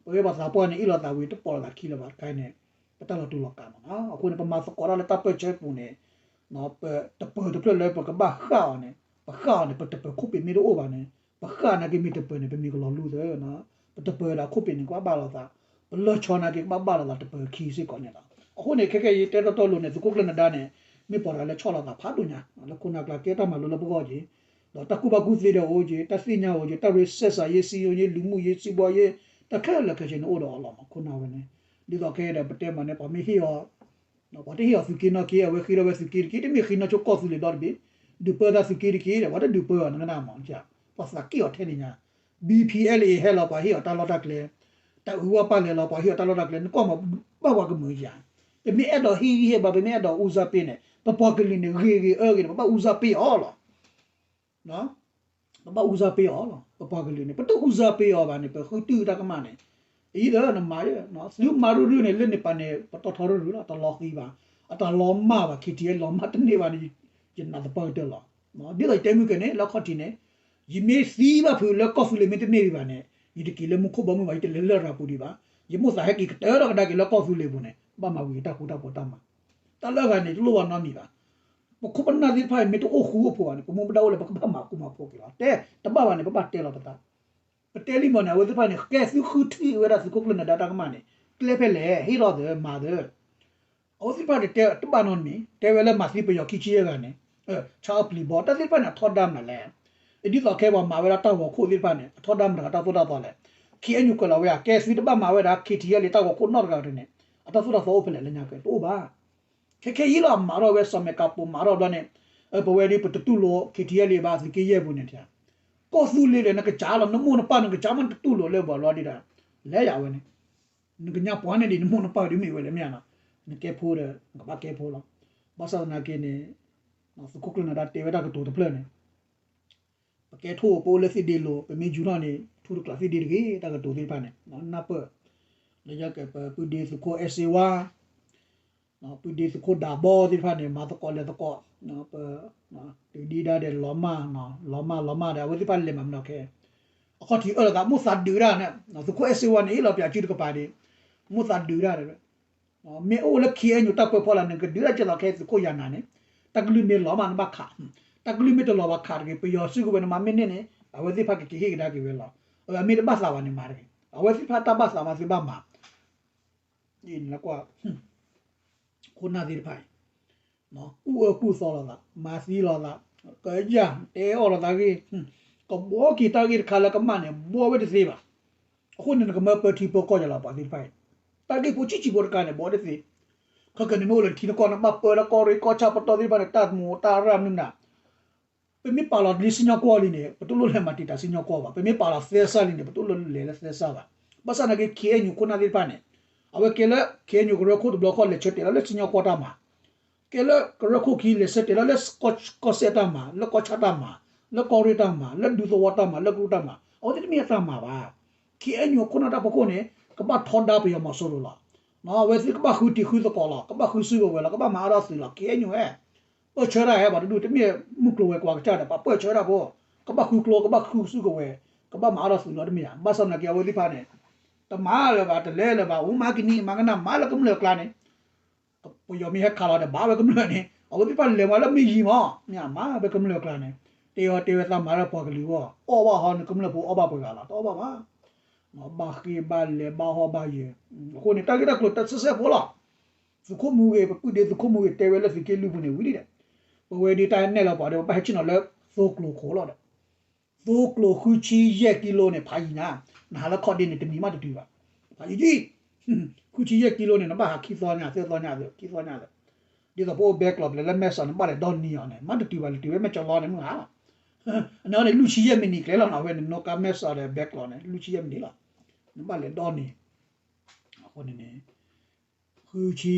ပဝဲပှၤသးပှၢ်န့ၣ် အ့ၣ်လိာ်သးဝံၤ တပိာ်လိာ်သးခံလၢၤဘၣ်တခါန့ၣ် ပတၢ်လီၤတူာ်လီၤကာ်မးနီၤ. အဃိန့ၣ် ပမၤသကိးတၢ်လၢတၢ်ပၢၢ်ဆၢပူၤန့ၣ် ပတပၢၤတဖျၢၣ်လၢပကဘၣ်ဃၣ်အီၤန့ၣ် ပဃၣ်အီၤန့ၣ် ပတပၢၤခိၣ်ပ့ၤမ့ၢ်တအိၣ်ဘၣ်န့ၣ် ပဃၣ်နာ်က့မ့ၢ်တပၢၤန့ၣ် ပမ့ၢ်ကလီၤလူသၢ, ပတပၢၤဒီးခိၣ်ပ့ၤန့ၣ် ကဘၣ်ဘၣ်လိာ်သး, ပလီၢ်ဆီနာ်က့ကဘၣ်ဘၣ်လိာ်သးတပၢၤခံစ့ၢ်ကီးန့ၣ်လီၤ. အဃိန့ၣ် ခဲကဲယတဲတီတီလိၤန့ၣ် သုးခိၣ်ကျၢၢ်နဒါန့ၣ် မ့ၢ်ပှၤတဂၤလၢဆီၣ်လီၤသးဖးဒိၣ်ညါ လၢခိၣ်နၢ်ကျါ ကဲတၢ်မၤလိလၢပဂီၢ်က့ၤ, ဒီးတၢ်ကူၣ်ဘၣ်ကူၣ်သ့ဒီးအိၣ်က့ၤ, တၢ်သ့ၣ်ညါအိၣ်က့ၤ, တၢ်ရ့စဲးစးယ့ စံယိယ့ လူမှုရေး စီးပွားရေး တၢ်ခဲလၢာ်ခဲဆ့န့ၣ်အိၣ်ဒီးအီၤလီၤမး ခိၣ်နၢ်ဝဲန့ၣ်. ဒ်သိးခဲအံၤဒီးပတဲမးန့ၣ် ပှၤမ့ၢ်ဟ့ၣ်အီၤ ပှၤတဟ့ၣ်အီၤသုးက့နီၢ်က့ အဝဲဃ့ထီၣ်ဝဲသုးက့တက့ၢ်, တမ့ၢ်ဃ့နီၢ်ဆိကီၢ်သူလ့ၤဒီတဘ့ၣ်, ဒုးပၢသးသုးက့တက့ၢ်ဒီး ပှၤတဒုးပၢအီၤနကနၣ်မး, ပှၤသးက့ၣ်အီၤထဲန့ၣ်ညါ, BPLA ဟဲလီၤ ပှၤဟ့ၣ်အီၤတၢ်လီၢ်တၢ်ကျဲ, တၢ်အုးဝါပာ်လဲၤလီၤ ပှၤဟ့ၣ်အီၤတၢ်လီၢ်တၢ်ကျဲ နကွၢ်မး ဘၣ်ပှၤကမုာ်ယၤ, ပမ့ၢ်အဲၣ်ဒိးဟ့ၣ်ဂံၢ်ဟ့ၣ်ဘါ ပမ့ၢ်အဲၣ်ဒိးအူစၢ်ပ့န့ၣ် ပပှၤကလုာ်န့ၣ် ဂ့ၤဂ့ၤအၢဂ့ၤန့ၣ် ပဘၣ်အူစၢ်ပ့အီၤလီၤ. ပဘၣ်အူစၢ်ပ့အီၤလီၤ. ပပှၤကလုာ်န့ၣ် ပတအူစၢ်ပ့အီၤဘၣ်န့ၣ် ပဃုတုၢ်တၢ်ကမၣ်န့ၣ် အံၤဒီးနမၤ, သုမၤရုၢ်ရုၢ်န့ၣ် လၢန့ၣ်ပၤန့ၣ် ပတီၢ်ထီရုၢ်ရုၢ်လီၤ, တလီၤဃံၤဘၣ်, အတလီၤမၢ်ဘၣ်, ခံထံၣ်လီၤမၢ်တန့ၢ်ဘၣ်န့ၣ် ယနာ်သပှၢ်ကတၢၢ်လီၤ. ဒ်သိးယတဲမုၢ်ကန့ၣ် လၢခီၣ်ထံးန့ၣ် ယမ့ၢ်သံဘၣ်ဖုးလၢကီၢ်သူလ့ၤမ့ၢ်တန့ၢ်ဒံးဘၣ်န့ၣ် ယတက့ၤလၢမူခိၣ်ဘီမုၢ်ဘၣ်, ယတလဲၤလၢရၤပူၤဒံးဘၣ်, ယမိၣ်သးဟဲက့ၤကတၢၢ်ထီၣ်ကဒါက့ၤလၢကီၢ်သူလ့ၤပူၤန့ၣ် ဘၣ်မၤဝံၤတၢ်ဃူတၢ်ဖိးတၢ်မၤ တၢ်လၢအဂၤန့ၣ် တလိၣ်ဘၣ်နီတမံၤဘၣ်. ပခိၣ်ပနၢ်သ့ၣ်တဖၣ်အံၤ မ့ၢ်တအိၣ်ဃူအိၣ်ဖိးဘၣ်န့ၣ် ပမူပဒါအိၣ်လၢပကဘၣ်မၤဃူမၤဖိးက့ၤလီၤ. တဲတဘၣ်ဘၣ်န့ၣ် ပဘၣ်တဲလီၤပသး. ပတဲလံမးန့ၣ် အဝဲသ့ၣ်တဖၣ်န့ၣ် ကဲသုဃုထံၣ်ဝဲဒၣ်သုးခိၣ်ကျၢၢ်နဒါတၢ်ကမၣ်န့ၣ် ကျဲဖဲလဲၣ် ဟ့ၣ်လီၤသၢ မၤသၢ အဝဲသ့ၣ်တဖၣ်န့ၣ် တဲတဘၣ်နီတမံၤ တဲဝဲလၢမၤသံပယီၤခံဆံယဲၢ်ဂၤန့ၣ် ဆါအီၣ်ပျံၤဘီ တၢ်သ့ၣ်တဖၣ်န့ၣ် အထီဒါမနုၤလဲၣ်. ဒ်သိးခဲပှၤမၤဝဲဒၣ်တၢ်ဂီၤခိၣ်သ့ၣ်တဖၣ်န့ၣ် အထီဒါမတၤတၢ်သိၣ်တၢ်သီလဲၣ်. ခ့ၣ်အဲၣ်ယူၣ်ကွဲးလီၤဝဲဧါ ကဲသုတဘၣ်မၤဝဲဒၣ် ခ့ၣ်ထံၣ်အဲၣ်လ့ တၢ်ဂီၤခိၣ်နီတဂၤန့ၣ် အတၢ်သိၣ်တၢ်သီအိၣ်ဖဲလဲၣ်လၢညါကဲ တအိၣ်ဘၣ်. ခဲခဲအံၤလီၤ အမၤထီၣ်ဝဲစီၤမဲာ်ကးပိာ် မၤထီၣ်ဘျီန့ၣ် ပဝဲဒၣ်ပတတူၢ်လိာ် ခ့ၣ်ထံၣ်အဲၣ်လ့ ဘၣ်သုးက့ယဲၢ်ပူၤန့ၣ် ကီၢ်သူလ့ၤဒီး နကစၢ်လီၤ နမိၢ်နပၢ်နကစၢ်မး နတတူၢ်လိာ်လၢပှၤလီၤဒံးဒၣ် လဲၤယၤဝဲန့ၣ် နကညါပှၤန့ၣ်ဒံး နမိၢ်နပၢ်ဒ်မ့ၢ်ဝဲလဲၣ်မ့ၢ်ဧါနီၤ, နကဲဖိဒီး နကဘၣ်ကဲဖိလီၤ. ဘၣ်ဆၣ်သနာ်က့န့ၣ် သုးခိၣ်ကျၢၢ်နဒါတဲဝဲတၢ်ကတိၤတဖျၢၣ်န့ၣ် ပကဲထိၣ် ပအိၣ်လၢသ့ၣ်ဒ့လိၤ ပမ့ၢ်ယူၤထီၣ်န့ၣ် ထူတကျးသ့ၣ်ဒ့တဂ့ၤ တၢ်ကတိၤသ့ၣ်တဖၣ်န့ၣ် နၢ်ပၢၢ် လၢယကဲပပုၢ်ဒ့သုးခိၣ်အဲၣ်စ့ဝါ ပုၢ်ဒ့သုးခိၣ်ဒးဘီသ့ၣ်တဖၣ်န့ၣ် မၤသကိးလဲၤသကိး ပ တုၤဒံးဒါဒီးလီၤမၢ် လီၤမၢ်လီၤမၢ်ဒီး အဝဲသ့ၣ်တဖၣ်လဲၤမၤမနီၤခဲ အခီၣ်ထံးအၢၣ်လီၤသး မိၢ်သးဒုးဒၣ်န့ၣ် သုးခိၣ်အဲၣ်စ့ဝါန့ၣ် ဟ့ၣ်လီၤပၠးစုတကပၤဒံး မိၢ်သးဒုးဒၣ် မ့ၢ်အိၣ်လၢ ခ့ၣ်အဲၣ်ယူၣ် တၢ်ပၢဖီလာ် နကဒုးဒၣ်ကဲသိးခဲသုးခိၣ်ယၤနၤန့ၣ် တၢ်ကလုၢ်မ့ၢ်လီၤမၢ်နဘၣ်ခး တၢ်ကလုၢ်မ့ၢ်တလီၤဘၣ်ခးတဂ့ၤ ပယီၤစုကဝဲၤနမၤမ့ၢ်န့ၢ်န့ၣ် အဝဲသ့ၣ်တဖၣ်ကက့ၤဟ့ၣ်ကဒါက့ၤဝဲလီၤ. အမ့ၢ်တဘၣ်သးဘၣ်န့ၣ်မၤတဂ့ၤ အဝဲသ့ၣ်တဖၣ်တၢ်ဘၣ်သးမးသုဘၣ်မၤ အံၤနကွၢ် ခိၣ်နၢ်သ့ၣ်တဖၣ်အံၤ ကူၣ်အၢကူၣ်သီလိာ်သး မၤသံလိာ်သး ကယၢ်တဲအီၣ်လိာ်သးဂ့ၢ် ကဘှီက့ၤတၢ်ဂ့ၢ်တခါလၢကမၣ်န့ၣ် ဘှီဝဲတသ့ဘၣ်. အဃိန့ၣ် နကမၢပၢထံပၢကီၢ်ယၤလီၤ ပှၤသ့ၣ်တဖၣ်အံၤ တၢ်ဂ့ၢ်ဖိဆံးဆံးဖိတခါန့ၣ် ဘှီတသ့. ခဲကနံၣ်မ့ၢ်အိၣ်လၢထံနကီၢ်န့ၣ် ဘၣ်ပၢလၢကီၢ်ရ့ၣ်ကီၢ်ဆၣ်ပတီၢ်သ့ၣ်တဖၣ်န့ၣ် တၢ်မူးတၢ်ရၢ်မနုၤမနုၤ ပမ့ၢ်ပာ်လီၤလံစံၣ်ညီၣ်ကွီၢ်လံန့ၣ် ပတလိၣ်လဲၤမၤတံာ်တာ်စံၣ်ညီၣ်ကွီၢ်ဘၣ်. ပမ့ၢ်ပာ်လီၤသဲစးလံန့ၣ် ပတလိၣ်လဲၤလၢသဲစးဘၣ်. ဘၣ်ဆၣ်သနာ်က့ ခ့ၣ်အဲၣ်ယူၣ် ခိၣ်နၢ်သ့ၣ်တဖၣ်န့ၣ် အဝဲကဲလၢ ခ့ၣ်အဲၣ်ယူၣ် ကရၢခိၣ်တဘျီဃီ လဲၤဆၢတဲာ်လီၤလၢစံၣ်ညီၣ်ကွီၢ်တၢ်မၤ ကဲလၢကရၢခိၣ်ခံ လဲၤဆၢတဲာ်လီၤလၢ ကီၢ်စဲၣ်တၢ်မၤ, လၢကီၢ်ဆၣ်တၢ်မၤ, လၢကီၢ်ရ့ၣ်တၢ်မၤ, လၢဒူသဝီတၢ်မၤ, လၢကရူၢ်တၢ်မၤ, အဝဲသ့ၣ်တမ့ၢ်အတၢ်မၤဘၣ်. ခ့ၣ်အဲၣ်ယူၣ် အခိၣ်နၢ်တၢ်ဖီခိၣ်န့ၣ် ကဘၣ်ထီဒါပယီၤမီၤစိရိၤလီၤ. အဝဲသ့ၣ်ကဘၣ်ဃုတံၤဃုသကိးလီၤ, ကဘၣ်ဃုစုကဝဲၤလီၤ, ကဘၣ်မၤအါထီၣ်သုးလီၤ. ခ့ၣ်အဲၣ်ယူၣ်ဧၢ, ပၢၢ်ဆၢတၢ်ဧၢ, ပှၤတဒူၣ်တမ့ၢ်မုၢ်ကျိၤဝဲၤကွာ်ကစၢ်ဒီး ပှၤပၢၢ်ဆၢတၢ်ဖိ, ကဘၣ်ဃုကျိ ကဘၣ်ဃုစုကဝဲၤ, ကဘၣ်မၤအါထီၣ်သုးလီၤတမ့ၢ်ဧါ. ဘၣ်ဆၣ်သနာ်က့ အဝဲသ့ၣ်တဖၣ်န့ၣ် တမၤလၢၤဘၣ်, တလဲၤလၢၤဘၣ်, အိၣ်မၤကနံၤမၤကနၣ် မၤလၢကမျၢၢ်အကျါန့ၣ် ပယီၤမ့ၢ်ဟဲခးလီၤဒီး ဘၣ်ဝဲကမျၢၢ်န့ၣ် အဝဲသ့ၣ်တဖၣ်လဲၤမၤလၢမ့ၢ်ယံၤမး, မ့ၢ်မၤဝဲကမျၢၢ်အကျါန့ၣ်, တဲအီၤတဲဝဲသးမၤလၢပှၤကလုာ်အဂီၢ်, အီၣ်ဘၣ်ဟီန့ၣ် ကမျၢၢ်ဖိအီၣ်ဘၣ်ပှဲၤဂၤလီၤ, တအီၣ်ဘၣ်ဘၣ်. ဘၣ်ဃ့ၢ်ဘၣ်လဲၤဘၣ်ဟီၣ်ဘၣ်ယၢၤ, အဃိန့ၣ် တၢ်ဂ့ၢ်တၢ်ကျိၤတၢ်ဆဲးဆဲးဖိလီၤ. သုးခိၣ်မူဂ့ၤ ပပုၢ်ဒ့သုးခိၣ်မူဂ့ၤ တဲဝဲလၢသုးက့လွံၢ်ပူၤန့ၣ် ဝံၤလံဒီး ပဝဲဒၣ်တၢ်ဟဲနဲၣ်လီၤပှၤဒီး ပဘၣ်ဟဲဆ့ၣ်နီၤလၢသိကျိၤခိးလီၤဒီး သိကျိၤဃုဆံယဲၢ်ကံလိန့ၣ် ဖးယံၤညါ, နဟးလၢခီၣ်ဒ့န့ၣ် တနံၤမးတတုၤဘၣ်, ဖးယံၤယံၤ, ဃုဆံယဲၢ်ကံလိန့ၣ် နဘၣ်ဟးခံသီညါ သၢသီညါ ခံသီညါလၢ, ဒ်သိးပအိၣ်ဘဲကျိးပလဲၤလၢမဲၢ်စီးန့ၣ် ဘၣ်လဲၤဒီနံၤအီၤန့ၣ် မးတတုၤဘၣ် လဲၤတုၤဝဲမဲၢ်ကၠီလီန့ၣ် မုၢ်ဟါလီၤ. အန့ၣ်န့ၣ် လွံၢ်ဆံယဲၢ်မံးနံးကျဲလီၤနီၤ, အဝဲန့ၣ် နီၣ်ကါမဲၢ်စီးဒီးဘဲကျိးန့ၣ် လွံၢ်ဆံယဲၢ်မံးနံးလီၤ, နဘၣ်လဲၤဒီနံၤ, အဃိန့ၣ်န့ၣ် ဃုဆံ,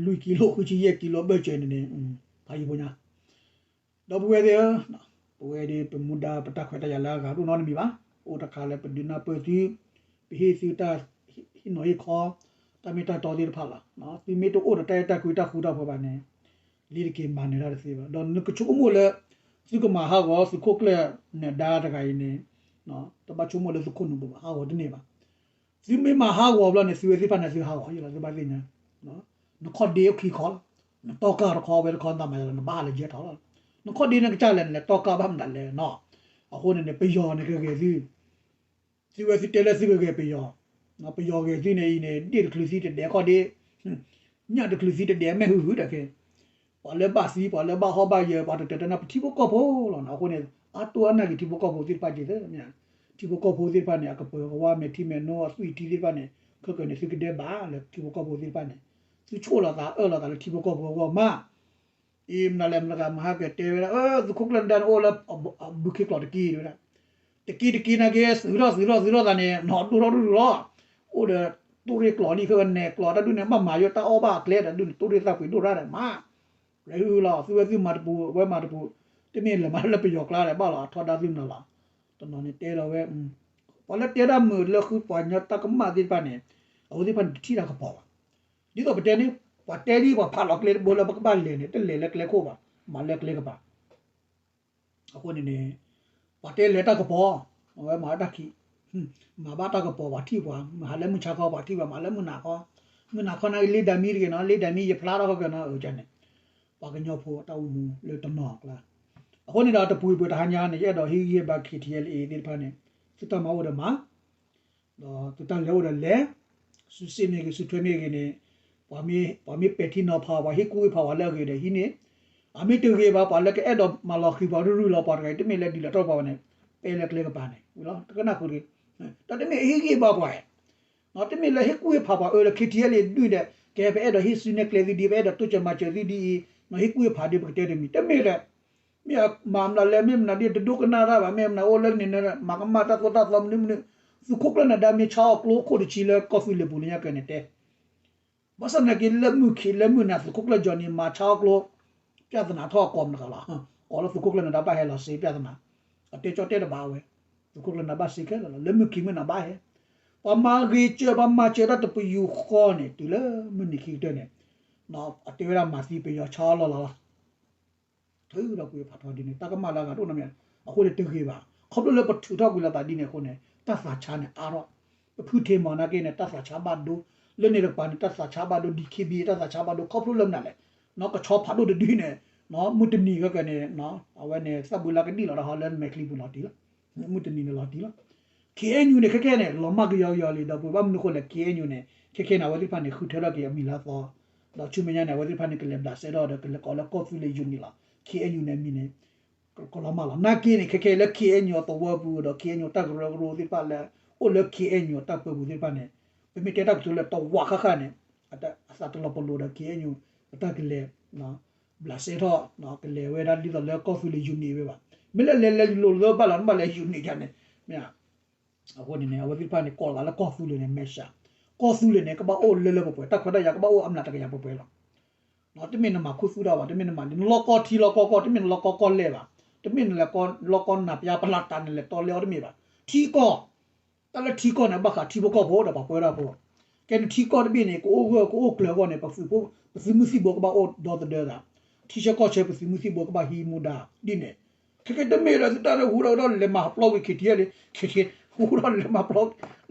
လွံၢ်ကံလိ ဃုဆံယဲၢ်ကံလိဘၢၣ်စၢၤန့ၣ်န့ၣ်, ဖးယံၤဖိညါ ဒီပုၢ်ဝဲၢ်သ့ၣ်ဧၢ, ပဝဲဒၣ်ပမူဒါပတၢ်ခွဲးတၢ်ယာ်လၢအဂၤဒိၣ်နီတမံၤဘၣ်, အိၣ်တခါလၢပဒုးနၢ်ပၢၢ်သု, ပဟ့ၣ်သုတၢ်ဟ့ၣ်နီၤဟ့ၣ်ခီ, တၢ်မ့ၢ်တၢ်တီသ့ၣ်တဖၣ်လီၤ. သုမ့ၢ်တအိၣ်ဒီးတၢ်အဲၣ်တၢ်ကွံတၢ်ဃူတၢ်ဖိးဘၣ်န့ၣ်, လ့ၤတက့ၤမၤနၢၤတၢ်တသ့ဘၣ်. ဒီးနကဆိကမိၣ်လၢ သုကမၤဟးဂီၤသုးခိၣ်ကျၢၢ်နၢၤဒါတဂၤအံၤန့ၣ်, တဘၣ်ဆိကမိၣ်လၢသုခိၣ်နူာ်ပူၤဘၣ်, ဟးဂီၤတန့ၢ်ဘၣ်. သုမ့ၢ်မၤဟးဂီၤဘျီန့ၣ် သုဝဲသ့ၣ်တဖၣ်န့ၣ် သုဟးဂီၤယလီၤ သုဘၣ်သ့ၣ်ညါ, နခီၣ်ဒ့အိၣ်ခံခီလီၤ, နတီၢ်ကၢ်တခီဝဲတခီ နတၢ်မၤယလီၤ နဘၣ်ဟးလၢယဲၢ်ထီၣ်လီၤ. နခီၣ်ဒ့န့ၣ်ကစၢ်လဲၣ် နလဲၤတီၢ်ကၢ်ဘၣ်မနုၤလဲၣ်နီၤ. အဃိန့ၣ်န့ၣ် ပယီၤန့ၣ်ကဂဲၤသု, သုဝဲသုတဲလၢသုကဂဲၤပယီၤ, ပယီၤဂဲၤသုန့ၣ်အံၤန့ၣ် ဒ့ၣ်တချုးသံတဒဲးခီၣ်ဒ့, ညၣ်တချုးသံတဒဲးမဲာ်ဟုၣ်ဟုၣ်ဒီးက့ၤ, ပှၤလၢဘၣ်သံ ပှၤလၢဘၣ်ဟီၣ်ဘၣ်ယၢၤ ပှၤတတၢၢ်တနၢ် ပထံဖိကီၢ်ဖိလီၤနီၤ. အဃိန့ၣ် အါတိၢ်အနၢ်က့ၤထံဖိကီၢ်ဖိသ့ၣ်တဖၣ်က့ၤသ့, ထံဖိကီၢ်ဖိသ့ၣ်တဖၣ်န့ၣ် အကပၢၤကဝါမဲာ်ထံမဲာ်နိ အသွံၣ်ထံသ့ၣ်တဖၣ်န့ၣ် ခဲကနံၣ်န့ၣ် သုကဒဲးဘၣ်လၢထံဖိကီၢ်ဖိသ့ၣ်တဖၣ်န့ၣ်, သုဆိၣ်လီၤသးအၢၣ်လီၤသးလၢထံဖိကီၢ်ဖိအဂီၢ်မး အံၤမနုၤလဲၣ် မတၤဂၤမဟါကတဲဝဲဒၣ် သုးခိၣ်ကျၢၢ်နၢၤဒါန့ၣ်အိၣ်လၢအဘုခ့ကျိာ်တက့ၢ်တဲဝဲဒၣ်, တက့ၢ်တက့ၢ်နာ်က့ သုးထီၣ်သုးထီၣ်သုးထီၣ်သးန့ၣ် နီၢ်ဒိၣ်ထီၣ်ဒိၣ်ဒိၣ်လီၤ, အိၣ်ဒီးတိၣ်ရ့ၣ်ကျိာ်လံ ခဲဝဲနဲၣ်ကျိာ်တၢ်ဒုးန့ၣ် ဘၣ်မၤယိၣ်တၢ်အီၣ်ဘၣ်အကျဲဒီးဒုးန့ၣ် တိၣ်ရ့ၣ်သၣ်ပှ့ၤဒိၣ်ရၣ်ဒီးမး, လဲၤဟုလီၤ သုဝဲသုမၤတပူၤ ဝဲမၤတပူၤ, တမ့ၢ်လဲၤမၤလၢပယီၤကျါဒီးဘၣ်လီၤ အထီဒါသုမနုၤလီၤ, တနီၤန့ၣ်တဲလီၤဝဲ ပှၤလၢတဲတၢ်မုာ်လၢဃုပှၤကညီတၢ်ကမၣ်သ့ၣ်တဖၣ်န့ၣ် အဝဲသ့ၣ်တဖၣ်န့ၣ် တထံၣ်တၢ်ကပီၤဘၣ်. ဒ်သိးပတဲန့ၣ် ပှၤတဲဒ်ပှၤဖးလီၤကျဲတဘိလၢပကဘၣ်လဲၤန့ၣ် တလဲၤလၢကျဲခိၣ်ဘၣ်, မၤလၢကျဲကပၤ. အဃိန့ၣ်န့ၣ် ပှၤတဲလဲၤတၢ်ကပီၤ, အဝဲမၤတၢ်ခံး, မၤဘၣ်တၢ်ကပီၤပှၤထံၣ်ပှၤ, မၤဟးလၢမုၢ်ဆါခီပှၤထံၣ်ပှၤ, မၤလၢမုၢ်နၤခီ, မုၢ်နၤခီနာ်က့ လ့ဒၤမံတဂ့ၤနီၤ, လ့ဒၤမံယဖျါထီၣ်ခီကနီၤအၢကန့ၣ်, ပှၤကညီဖိတၢ်အိၣ်မူလၢတနီၤအကျါ. အဃိန့ၣ်ဒီးတပူၤပှဲၤတဟါညါန့ၣ် ယအဲၣ်ဒိးဟ့ၣ်ဂံၢ်ဟ့ၣ်ဘါ ခ့ထံအဲလ်အ့သ့ၣ်တဖၣ်န့ၣ် သုတၢ်မၤအိၣ်ဒီးမၤ ဒီးသုတၢ်လဲၤအိၣ်ဒီးလဲၤ, စုစ့ၣ်မ့ၢ်ဂ့ၤ စုထွဲမ့ၢ်ဂ့ၤန့ၣ်, ပှၤမ့ၢ်ပဲာ်ထံနီၤဖးပှၤ ဟ့ၣ်ကူၣ်ဟ့ၣ်ဖးပှၤလၢအဂ့ၤဒီးဟံးန့ၢ်, အမ့ၢ်တဂ့ၤဘၣ် ပှၤလၢကအဲၣ်ဒိးမၤလီၤဃံၤပှၤရုၢ်ရုၢ်လီၤ ပှၤတဂၤအံၤ တမ့ၢ်လၢဒုးလီၤတီၢ်ပှၤဘၣ်န့ၣ်, ပဲလၢကျဲကပၤန့ၣ်, တကနၣ်ဃုာ်တဂ့ၤ, ဒီးတမ့ၢ်ဟ့ၣ်ဂံၢ်ဘါပှၤ တမ့ၢ်လၢဟ့ၣ်ကူၣ်ဟ့ၣ်ဖးပှၤအၢလၢ ခ့ထံအဲလ်အ့ ဒုးဒီး ကဲပအဲၣ်ဒိးဟ့ၣ်စုနဲၣ်ကျဲသုဒ် ပအဲၣ်ဒိးတိစၢၤမၤစၢၤသုဒ်အံၤ, ဟ့ၣ်ကူၣ်ဟ့ၣ်ဖးဒ်ပကတဲတမံၤ တမ့ၢ်လၢ မ့ၢ်မၤမနုၤလဲၣ် မ့ၢ်မနုၤဒ်တဒိကနၣ်တၢ်ဘၣ် မ့ၢ်မနုၤအိၣ်လၢန့ၣ် မၤကမၣ်တၢ်သိၣ်တၢ်သီမနုၤမနုၤ, သုးခိၣ်ကျၢၢ်နၢၤဒါမ့ၢ်ဆါအီၣ်ကျိခိၣ်တဆံလၢကီၢ်သူလ့ၤပူၤလၢညါကဲန့ၣ်တဲ ဘၣ်ဆၣ်သနာ်က့ လၢမုၢ်ခံးလၢမုၢ်နၤ သုးခိၣ်ကျၢၢ်ကၠီနံၤ မၤဆါအီၣ်ကျိ ပြဿနာထီၣ်အကိးမတၤဂၤလီၤ. ကိးလၢသုးခိၣ်ကျၢၢ်နၢၤဒါဘၣ်ဟဲလီၤစ့ ပြဿနာ, အတဲကၠီတဲတဘၣ်ဝဲ, သုးခိၣ်ကျၢၢ်နၢၤဒါဘၣ်စ့ခဲလၢာ်လီၤ. လၢမုၢ်ခံးမုၢ်နၤဘၣ်ဟဲ, ပှၤမၤဂ့ၤစၢၤ ပှၤမၤစၢၤတၢ်တပယူာ်ဃီန့ၣ် တုၤလၢမုၢ်နံၤခံကတၢၢ်န့ၣ်, အတဲဝဲဒၣ်မၤသံပယီၤဆါအီၣ်လီၢ်လီၤလီၤ ထုးဒီးကွံာ်ဖးထီဒ်န့ၣ် တၢ်ကမၣ်လၢအဂၤတအိၣ်နီတမံၤ, အဃိန့ၣ်တဂ့ၤဘၣ်. ခီဖျိလၢပထုးထီၣ်ကွံာ်လိာ်သးဒ်န့ၣ်အဃိန့ၣ် တၢ်သးဆါန့ၣ်အါထီၣ်, ပဖုထ့မီၤနာ်က့န့ၣ် တၢ်သးဆါဘၣ်ဒိ, လၢန့ၣ်တကပၤန့ၣ် တၢ်သးဆါဘၣ်ဒိ ဒံၣ်ခ့ဘံ တၢ်သးဆါဘၣ်ဒိ ခီဖျိလၢမနုၤလဲၣ်, ကဆီဖးဒိၣ်တဒုန့ၣ်, မုၢ်တနံၤခဲကနံၣ်န့ၣ်, အဝဲန့ၣ် သၣ်ဘုလါကဒံၣ်လီၤတၢ်ဟီလၢမဲာ်ချံပူၤလီၤတံၢ်လီၤ, မုၢ်တနံၤန့ၣ်လီၤတံၢ်လီၤ. ခ့ၣ်အဲၣ်ယူၣ်န့ၣ် ခဲခဲန့ၣ် လီၤမၢ်ကယီကယီလံ ဒီပုၢ်ဝဲၢ် ဘၣ်မနုၤအဃိလဲၣ် ခ့ၣ်အဲၣ်ယူၣ်န့ၣ် ခဲခဲန့ၣ် အဝဲသ့ၣ်တဖၣ်န့ၣ် ဃုထၢထီၣ်က့ၤအမံၤလၢအသီ, ဒီးဆူမဲာ်ညါန့ၣ် အဝဲသ့ၣ်တဖၣ်န့ၣ် ကလဲၤဘျးစဲထီၣ်ဒီး ကလဲၤကိးလၢကီၢ်သူလ့ၤယူနံၣ်လီၤ. ခ့ၣ်အဲၣ်ယူၣ်န့ၣ် အမံၤန့ၣ် ကလီၤမၢ်လီၤ. နာ်က့န့ၣ် ခဲခဲလၢ ခ့ၣ်အဲၣ်ယူၣ် အသဝီပူၤဒီး ခ့ၣ်အဲၣ်ယူၣ် တၢ်ကရၢကရိသ့ၣ်တဖၣ်လၢ အိၣ်လၢ ခ့ၣ်အဲၣ်ယူၣ် အတၢ်ပၢပူၤသ့ၣ်တဖၣ်န့ၣ်, ပမ့ၢ်တဲတၢ်ကတိၤလၢတဝးဃၣ်ဃၣ်န့ၣ်, အသးတလီၤပလိာ်ဒီး ခ့ၣ်အဲၣ်ယူၣ် အတၢ်ကလဲၤ ဘျးစဲထီၣ် ကလဲၤဝဲဒၣ်ဒ်သိးလၢကီၢ်သူလ့ၤယူနံၣ်ဝဲဘၣ်. မ့ၢ်လၢလဲၤလဲၤလိၤလိၤဘၣ်လီၤ နဘၣ်လဲၤယူနံၣ်ဒ်န့ၣ်, မ့ၢ် အဃိန့ၣ်န့ၣ် အဝဲသ့ၣ်တဖၣ်န့ၣ် ကိးလီၤသးလၢကီၢ်သူလ့ၤန့ၣ် မဲာ်ဆှး, ကီၢ်သူလ့ၤန့ၣ် ကဘၣ်အိၣ်လၢလၢပှဲၤပှဲၤ တၢ်ခွဲးတၢ်ယာ်ကဘၣ်အိၣ်အမျးတကယၤပှဲၤပှဲၤလီၤ. တမ့ၢ်နမၤခူသူၣ်တၢ်ဘၣ်, တမ့ၢ်နမၤဒ် နလီၢ်ကီၢ်ထံလီၢ်ကီၢ်ကီၢ်, တမ့ၢ်နလီၢ်ကီၢ်ကီၢ်လဲၢ်ဘၣ်, တမ့ၢ်နလီၢ်ကီၢ်နၢ်ပျၢ်ပလၢ်တၢ် နလဲၤတီလဲအီၤတမ့ၢ်ဘၣ်. ထံကီၢ်, တၢ်လၢထံကီၢ်န့ၣ် ဘၣ်ဃးထံဖိကီၢ်ဖိဒီးပှၤပၢတၢ်ဖိ. ကဲန့ၣ်ထံကီၢ်တဘ့ၣ်န့ၣ် ကအိၣ်ဂၢၢ်ကအိၣ်ကျၢၤအဂီၢ်န့ၣ် ပသုးမုၢ်သံၣ်ဘိကဘၣ်အိၣ်ဒီသဒၢသး, ထံဆၢကီၢ်ဆၢပသုးမုၢ်သံၣ်ဘိကဘၣ်ဟံးမူဒါဒ်န့ၣ်. ခဲကဲတမ့ၢ်ဒီးသုတၢ်လၢဟူထီၣ်ဒီးလဲၤမၤပျီဝံၤ ခံထံၣ်လံ, ခံထံၣ် ဟူထီၣ်လဲၤမၤပျီ,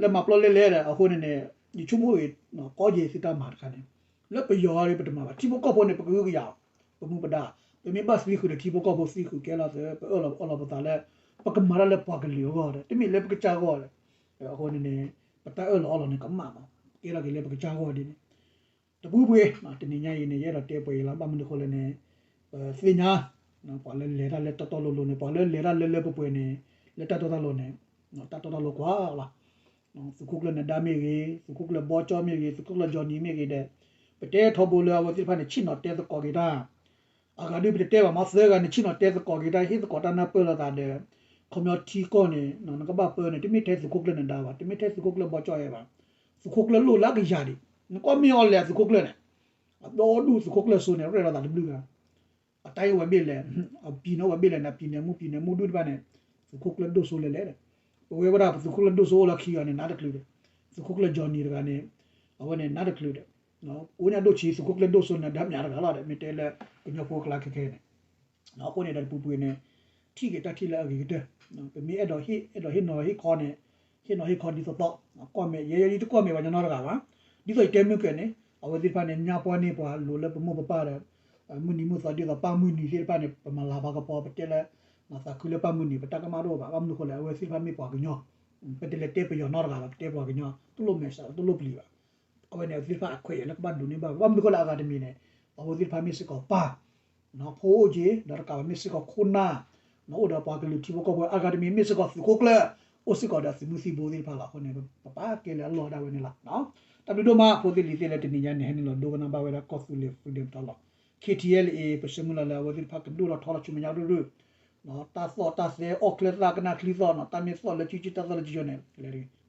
လဲၤမၤပျီလဲလဲဒီး အဃိန့ၣ်န့ၣ် ယဆိကမိၣ်ဂ့ၤ ကီၢ်ယဲၢ်သုတၢ်မၤတခါန့ၣ် လၢပယီၤဒီးပတမၤဘၣ်. ထံဖိကီၢ်ဖိန့ၣ် ပကဟုကယာ် ပမူပဒါ, ပမ့ၢ်ဘၣ်သံဃုာ်ဒီးထံဖိကီၢ်ဖိသံဃုာ်ကဲလီၤသး ပအၢၣ်လီၤအီလီၤပသးလၢ ပကမၤတၢ်လၢပှၤကလုာ်အဂီၢ်ဒီး တမ့ၢ်လၢပကစၢ်ဂီၢ်ဒီး အဃိန့ၣ်န့ၣ် ပတၢ်အၢၣ်လီၤအီလီၤန့ၣ် ကမၣ်မး ကဲထီၣ်က့ၤလၢပကစၢ်ဂီၢ်ဒ်န့ၣ် တပူၤပှ့ၤ တနံၤညါအံၤန့ၣ် ယအဲၣ်ဒိးတဲပှဲၤအံၤလီၤ. ဘၣ်မနုၤအဃိလဲၣ်န့ၣ် ပသ့ၣ်ညါ ပှၤလၢလဲၤတၢ်လၢတီတီလိၤလိၤန့ၣ် ပှၤလၢလဲၤတၢ်လၢလၢပှဲၤပှဲၤန့ၣ် လၢတၢ်တီတၢ်လိၤန့ၣ် တၢ်တီတၢ်လိၤကွၢ်လီၤ. သုးခိၣ်ကျၢၢ်နဒါမ့ၢ်ဂ့ၤ, သုးခိၣ်ကျၢၢ်ဘီကၠီမ့ၢ်ဂ့ၤ, သုးခိၣ်ကျၢၢ်ကၠီနံၤမ့ၢ်ဂ့ၤဒီး ပတဲထီဘိလၢအဝဲသ့ၣ်တဖၣ်န့ၣ် ဆ့ၣ်နီၤတဲသကိးက့ၤတၢ် အဂၤဒုးပတတဲဘၣ်မ့ၢ်သၢဂၤန့ၣ် ဆ့ၣ်နီၤတဲသကိးက့ၤတၢ် ဟ့ၣ်သကိးတၢ်နၢ်ပၢၢ်လိာ်သးဒီး ခီပညီထံကီၢ်န့ၣ် နကဘၣ်ပၢန့ၣ် တမ့ၢ်ထဲသုးခိၣ်ကျၢၢ်နဒါဘၣ်, တမ့ၢ်ထဲသုးခိၣ်ကျၢၢ်ဘီကၠီအဲၣ်ဘၣ်, သုးခိၣ်ကျၢၢ်လိၣ်လၢအကယၤဒံး, နကွၢ်မ့ၢ်အီၤလဲၤသုးခိၣ်ကျၢၢ်န့ၣ် အဒီဒူၣ်သုးခိၣ်ကျၢၢ်စိန့ၣ် ရဲၣ်လိာ်သးတဘျုးဂၤ အတၢ်အံၤဝဲဘ့ၣ်လဲၣ်, အပံၤန့ၣ်အိၣ်ဝဲဘ့ၣ်လဲၣ်န့ၣ် ပံၤန့ၣ်မူ ပံၤန့ၣ်မူဒူၣ်တဖၣ်န့ၣ် သုးခိၣ်ကျၢၢ်ဒိၣ်စိလဲၤလဲၣ်ဒီး ပဝဲဝဲဒၣ်ပသုးခိၣ်ကျၢၢ်ဒိၣ်စိအိၣ်လၢခံဂၤန့ၣ် နးတချုးဒီး သုးခိၣ်ကျၢၢ်ကၠီနံၤတဂၤန့ၣ် အဝဲန့ၣ်နးတချုးဒီး ကိးညါဒိၣ်ဆံး သုးခိၣ်ကျၢၢ်ဒိၣ်စိနဒါမးတဂၤလီၤဒီး မ့ၢ်တဲလၢကညီဖိကျါခဲခဲန့ၣ် အဃိန့ၣ်ဒီးတပူၤပှ့ၤန့ၣ် ထံၣ်က့ၤတၢ်ထံၣ်လၢအဂ့ၤကတၢၢ်, ပမ့ၢ်အဲၣ်ဒိးဟ့ၣ် အဲၣ်ဒိးဟ့ၣ်နီၤဟ့ၣ်ခီန့ၣ် ဟ့ၣ်နီၤဟ့ၣ်ခီဒ်သိးသိး, ကွၢ်မဲာ် ယဲယဲယတကွၢ်မဲာ်ပှၤညီနီတဂၤဘၣ်, ဒ်သိးယတဲမုၢ်ကၢၤန့ၣ် အဝဲသ့ၣ်တဖၣ်န့ၣ် ညါပှၢ်န့ၢ်ပှၤလိၤလၢပမိၢ်ပပၢ်ဒီး မုၢ်နံၤမုၢ်သီဒ်သိးပၢ်မုၢ်နံၤသ့ၣ်တဖၣ်န့ၣ် ပမၤလၤဘၣ်ကပီၤ ပတဲလၢ သးခုလၢပၢ်မုၢ်နံၤ ပတၢ်ကမၣ်တအိၣ်ဘၣ်, ဘၣ်မနုၤဃိလဲၣ် အဝဲသ့ၣ်တဖၣ်မ့ၢ်ပှၤကညီ, ပတလဲၤတဲပယီၤနီတဂၤဘၣ်, ပတဲပှၤကညီ တလိၣ်မဲာ်ဆှး တလိၣ်ပျံၤဘၣ် အဝဲန့ၣ် အဝဲသ့ၣ်တဖၣ်အခွဲးယာ်လၢကဘၣ်ဒိးန့ၢ်ဘၣ်, ဘၣ်မနုၤဃိလၢအဂၤတမံၤန့ၣ် ပှၤဖိသ့ၣ်တဖၣ်မ့ၢ်စ့ၢ်ကီးပၢ်, ဖိအိၣ်က့ၤ ဒီးတကးဘၣ်မ့ၢ်စ့ၢ်ကီးခိၣ်နၢ်, အိၣ်ဒီးပှၤကလုာ်ထံဖိကီၢ်ဖိ အဂၤတမံၤမ့ၢ်စ့ၢ်ကီးသုးခိၣ်ကျၢၢ်, အိၣ်စ့ၢ်ကီးဒီးသုးမုၢ်သံၣ်ဘိသ့ၣ်တဖၣ်လီၤ. အဃိန့ၣ် ပပာ်ကဲလၢအလီၢ်ဒၣ်ဝဲန့ၣ်လီၤ. တၢ်ဘျုးဒိၣ်မး ဖိသ့ၣ်လံၤသ့ၣ်လၢတနံၤညါန့ၣ် ဟဲနုာ်လီၤဒိကနၣ်ဘၣ်ဝဲဒၣ်ကီၢ်သူလ့ၤ Freedom Talk လီၤ. ခ့ထံအဲလ်အ့ ပဆၢမုၢ်လၢ်လၢအဝဲသ့ၣ်တဖၣ်ကဒိၣ်ထီၣ်ထီထီၣ်ဆူမဲာ်ညါရူၢ်ရူၢ် တၢ်သီၣ်တၢ်သဲအီၣ်ချၢသၣ်ကနၣ်ချံသီၣ်နီၤ တၢ်မ့ၢ်သီၣ်လၢကၠူကၠူ တၢ်သီၣ်လၢကၠူကၠူန့ၣ်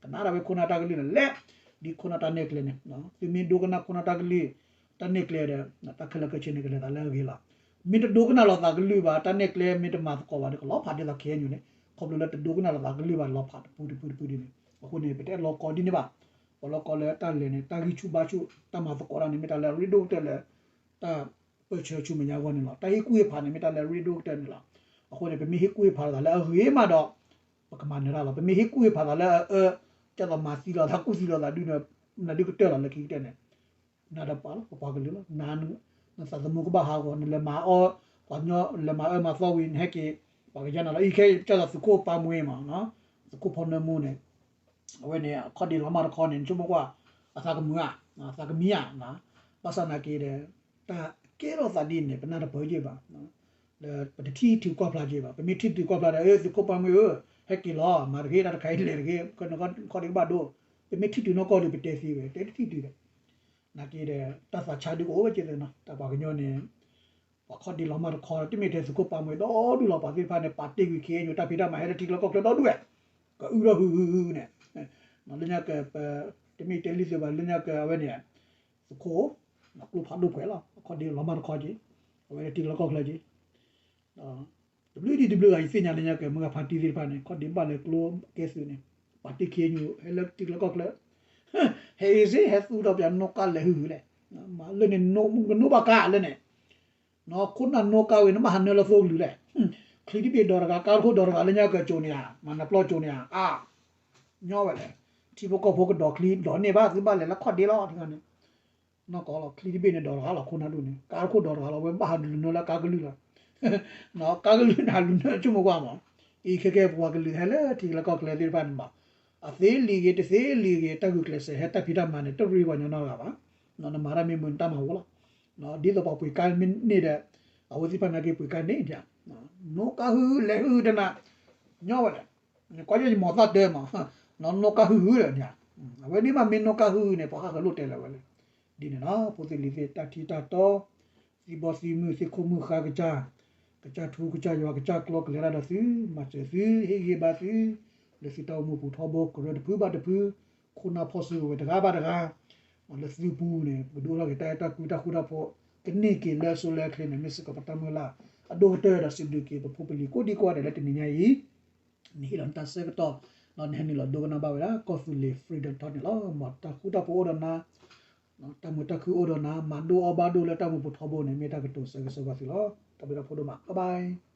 ကနၣ်ဒၣ်ဝဲခိၣ်နၢ်တၢ်ကလုၢ်န့ၣ် လဲၤဒ်ခိၣ်နၢ်တၢ်နဲၣ်ကျဲန့ၣ်, သုမ့ၢ်ဒိကနၣ်ခိၣ်နၢ်တၢ်ကလုၢ် တၢ်နဲၣ်ကျဲဒီး တၢ်ခဲလၢာ်ခဲဆ့န့ၣ် ကလဲၤသးလၢအဂ့ၤလီၤ. မ့ၢ်တဒိကနၣ်လီၤသးကလုၢ်ဘၣ် တၢ်နဲၣ်ကျဲမ့ၢ်တမၤသကိးဘၣ်ဒီး ကလီၤဖးဒ်သိး ခဲအံၤန့ၣ် ခီဖျိလၢတဒိကနၣ်လီၤသးကလုၢ်ဘၣ် လီၤဖးတပူၤတပူၤတပူၤဒ်န့ၣ်, အဃိန့ၣ် ပတအဲၣ်လီၤကီဒ်န့ၣ်ဘၣ်. ပလီၢ်ကီလၢတၢ်လဲၤန့ၣ် တၢ်ဂံၢ်ဆူၣ်ဘါဆူၣ် တၢ်မၤသကိးတၢ်န့ၣ် မ့ၢ်တၢ်လၢအရ့ဒိၣ်ကတၢၢ်လၢ တၢ်ပၢၢ်ဆၢဆူမဲာ်ညါအဂီၢ်န့ၣ်လီၤ. တၢ်ဟ့ၣ်ကူၣ်ဟ့ၣ်ဖးန့ၣ် မ့ၢ်တၢ်လၢအရ့ဒိၣ်ကတၢၢ်န့ၣ်လီၤ. အဃိန့ၣ် ပမ့ၢ်ဟ့ၣ်ကူၣ်ဟ့ၣ်ဖးလိာ်သးလၢအဂ့ၤမးဒီး ပကမၤနၢၤတၢ်လီၤ. ပမ့ၢ်ဟ့ၣ်ကူၣ်ဟ့ၣ်ဖးသးလၢအအၢ ဒ်သိးမၤသံလိာ်သးကူၣ်သံလိာ်သးဒုး နဒုးကတၢၢ်လီၤလၢခံကတၢၢ်န့ၣ် နၤဒီးပှၤလီၤ ပပှၤကလုာ်လီၤ. နသးသမူကဘၣ်ဟးဂီၤ နလဲၤမၤအီၣ် ပှၤကညီလဲၤမၤအၢမၤသီဝံၤ နဟဲက့ၤ ပှၤကယါနၤလီၤ. အံၤခဲအံၤ ပကစၢ်သးသုးခိၣ်ပၢ်မှဲမး သုးခိၣ်ဖီနၢမူန့ၣ် အဝဲန့ၣ် အခီၣ်ဒ့လီၤမၢ်တခီန့ၣ် နဆိကမိၣ်ကွၢ် အသးကမုာ်ဧါ သးကမံဧါ. ဘၣ်ဆၣ်နာ်က့ဒီး တၢ်ကဲထီၣ်သးဒ်န့ၣ် ပနၢ်တပၢၢ်က့ၤဘၣ် လၢပတထံၣ်တုၤကွၢ်ဖျါက့ၤဘၣ်. ပမ့ၢ်ထံၣ်တုၤကွၢ်ဖျါဒီး သုးခိၣ်ပၢ်မှဲဧၢ ဟဲက့ၤလီၤ မၤတဂ့ၤ တၢ်တခါအံၤလဲၤတဂ့ၤ ခီဒ့ကဘၣ်ဒိ ပမ့ၢ်ထံၣ်တုၤနီၢ်ကီၢ်ဒီး ပတဲသ့ဝဲ တဲတထံၣ်တုၤဒီး နာ်က့ဒီး တၢ်သးဆါဒုးကအိၣ်ဝဲက့ၤသ့နီၤ တၢ်ပှၤကညီန့ၣ် ပှၤခီၣ်ဒ့လီၤမၢ်တခီ တမ့ၢ်ထဲသုးခိၣ်ပၢ်မှဲဒီဒူၣ်လီၤ ပှၤသ့ၣ်တဖၣ်န့ၣ် ပာ်တ့ၢ်ကွံာ် ခ့ၣ်အဲၣ်ယူၣ် တၢ်ဖံးတၢ်မၤဟဲလၢထံချၢကီၢ်ချၢဒီဒူၣ်ဝဲ ကအုထီၣ်ဟုဟုဟုန့ၣ် လၢညါက ပ တမ့ၢ်တဲလံသုးဘၣ် လၢညါက အဝဲန့ၣ် သုးခိၣ် ကျိဖးဒိၣ်ပှဲၤလီၤ အခီၣ်ဒ့လီၤမၢ်တခီက့ၤ အဝဲလၢထံချၢကီၢ်ချၢက့ၤ တဘျုးဒံးတဘျုးဂၤ ယသ့ၣ်ညါလၢညါက မုၢ်ဂၤဖါတံၢ်သ့ၣ်တဖၣ်န့ၣ် ခီၣ်ဒ့ဘၣ်လၢကျိကဲသုးန့ၣ် ပာ်တ့ၢ်ခ့ၣ်အဲၣ်ယူၣ် ဟဲလၢထံချၢကီၢ်ချၢ ဟဲအ့ၣ်စ့ ဟဲသူၣ်ထီၣ်ပၠးနီၣ်ကါလဲၤဟုဟုလဲၣ် မၤလၢန့ၣ် ကနိၣ်ဘၣ်ကါလၢန့ၣ် နီၢ်ခိၣ်နၢ်နိၣ်ကါဝံၤ နဘၣ်ဟးနၢလၢသိကလုာ်လဲၣ် ချံတဘ့ၣ်ဒိးတဂၤ ကါတခိၣ်ဒိးတဂၤ လၢညါကၠိၤန့ၣ်ဧါ မၤနၢပျီကၠိၤန့ၣ်ဧါ အါ ညီဝဲလဲၣ် ထံဖိကီၢ်ဖိကဒိးချံဒိးန့ၢ်ဘၣ် သုဘၣ်လဲၤလၢခီၣ်ဒ့လီၤ ထံဂၤန့ၣ် နီၢ်ကီၢ်လီၤ ချံတဘ့ၣ်န့ၣ်ဒိးတဂၤလီၤ ခိၣ်နၢ်ဒိၣ်န့ၣ် ကါတခိၣ်ဒိးတဂၤလီၤ ဝဲဘၣ်ဟးလူၤနၢလၢကါကလုၢ်လီၤ ကါကလုၢ်န့ၣ် ဟးလူၤနၢဆိကမိၣ်ကွၢ်မး အံၤခဲကဲပှၤကလုာ်ဟဲလၢထံချၢကီၢ်ချၢသ့ၣ်တဖၣ်န့ၣ်မး အသ့လံၤဂ့ၤ တသ့လံၤဂ့ၤ တၢ်ဂုာ်ကျဲးစၢးဟဲတၢ်ဖံးတၢ်မၤန့ၣ် တရ့ပှၤညီနီတဂၤဘၣ် နမၤတၢ်မ့ၢ်မုာ်နတၢ်မၤဝဲလီၤ ဒ်သိးပှၤပှ့ၤကါမ့ၢ်န့ၢ်ဒီး အဝဲသ့ၣ်တဖၣ်နာ်က့ပှ့ၤကါန့ၢ်ဒၣ် နိၣ်ကါဟုဟုလဲၤဟုဟုတနၤ ညီဝဲလဲၣ် ကွၢ်ယဲယမီၤသၣ်တၢမး နိၣ်ကါဟုဟုဒီးန့ၣ် အဝဲန့ၣ်မးမ့ၢ်နိၣ်ကါဟုဟုန့ၣ် ပှၤဃၣ်ဃၢၤလိၣ်တဲလၢၤဝဲလဲၣ် ဒ်န့ၣ်လီၤ ဖိသ့ၣ်လံၤသ့ၣ် တၢ်ထံတၢ်တီ သံဘီသံမုၢ် သ့ၣ်ခိၣ်မုၢ်ဃါကစၢ် ကစၢ်ထူကစၢ်ယွၤကစၢ်ကျီကလဲၤတၢ်ဒီးသု မၤစၢၤသု ဟ့ၣ်ဂံၢ်ဘါသု လၢသုတၢ်အိၣ်မူပူၤထီဘိ ကရၢတဖုဘၣ်တဖု ခိၣ်နၢ်ဖီၣ်စုကဝဲၤတဂၤဘၣ်တဂၤ လၢသုပူၤန့ၣ် ပကဒုးအိၣ်ထီၣ်က့ၤတၢ်အဲၣ်တၢ်ကွံတၢ်ဃူတၢ်ဖိး ကန့ၢ်က့ၤလၢအဆိလၢအချ့န့ၣ် မ့ၢ်စ့ၢ်ကီးပတၢ်မုၢ်လၢ်အဒိၣ်ကတၢၢ်ဒီးစံးဘျုးက့ၤပဖိပလံၤကိးဒံကိးဂၤဒဲးလၢတနံၤညါအံၤ နဟ့ၣ်လီၤနတၢ်ဆၢကတီၢ် ဒီးနဟဲနုာ်လီၤဒိကနၣ်ဘၣ်ဝဲဒၣ် ကီၢ်သူလ့ၤ Freedom Talk န့ၣ်လီၤ. မ်တၢ်ဃူတၢ်ဖိးအိၣ်ဒီးနၤ, တၢ်မုာ်တၢ်ခုအိၣ်ဒီးနၤ, မၤဒိၣ်အီၣ်ဘၣ်ဒိၣ်လၢတၢ်မူပူၤထီဘိန့ၣ် မ့ၢ်တၢ်ကတိၤဆၢဂ့ၤဆၢဝါသုလီၤ. တၢ်ဘျုးဒိၣ်မး bye bye.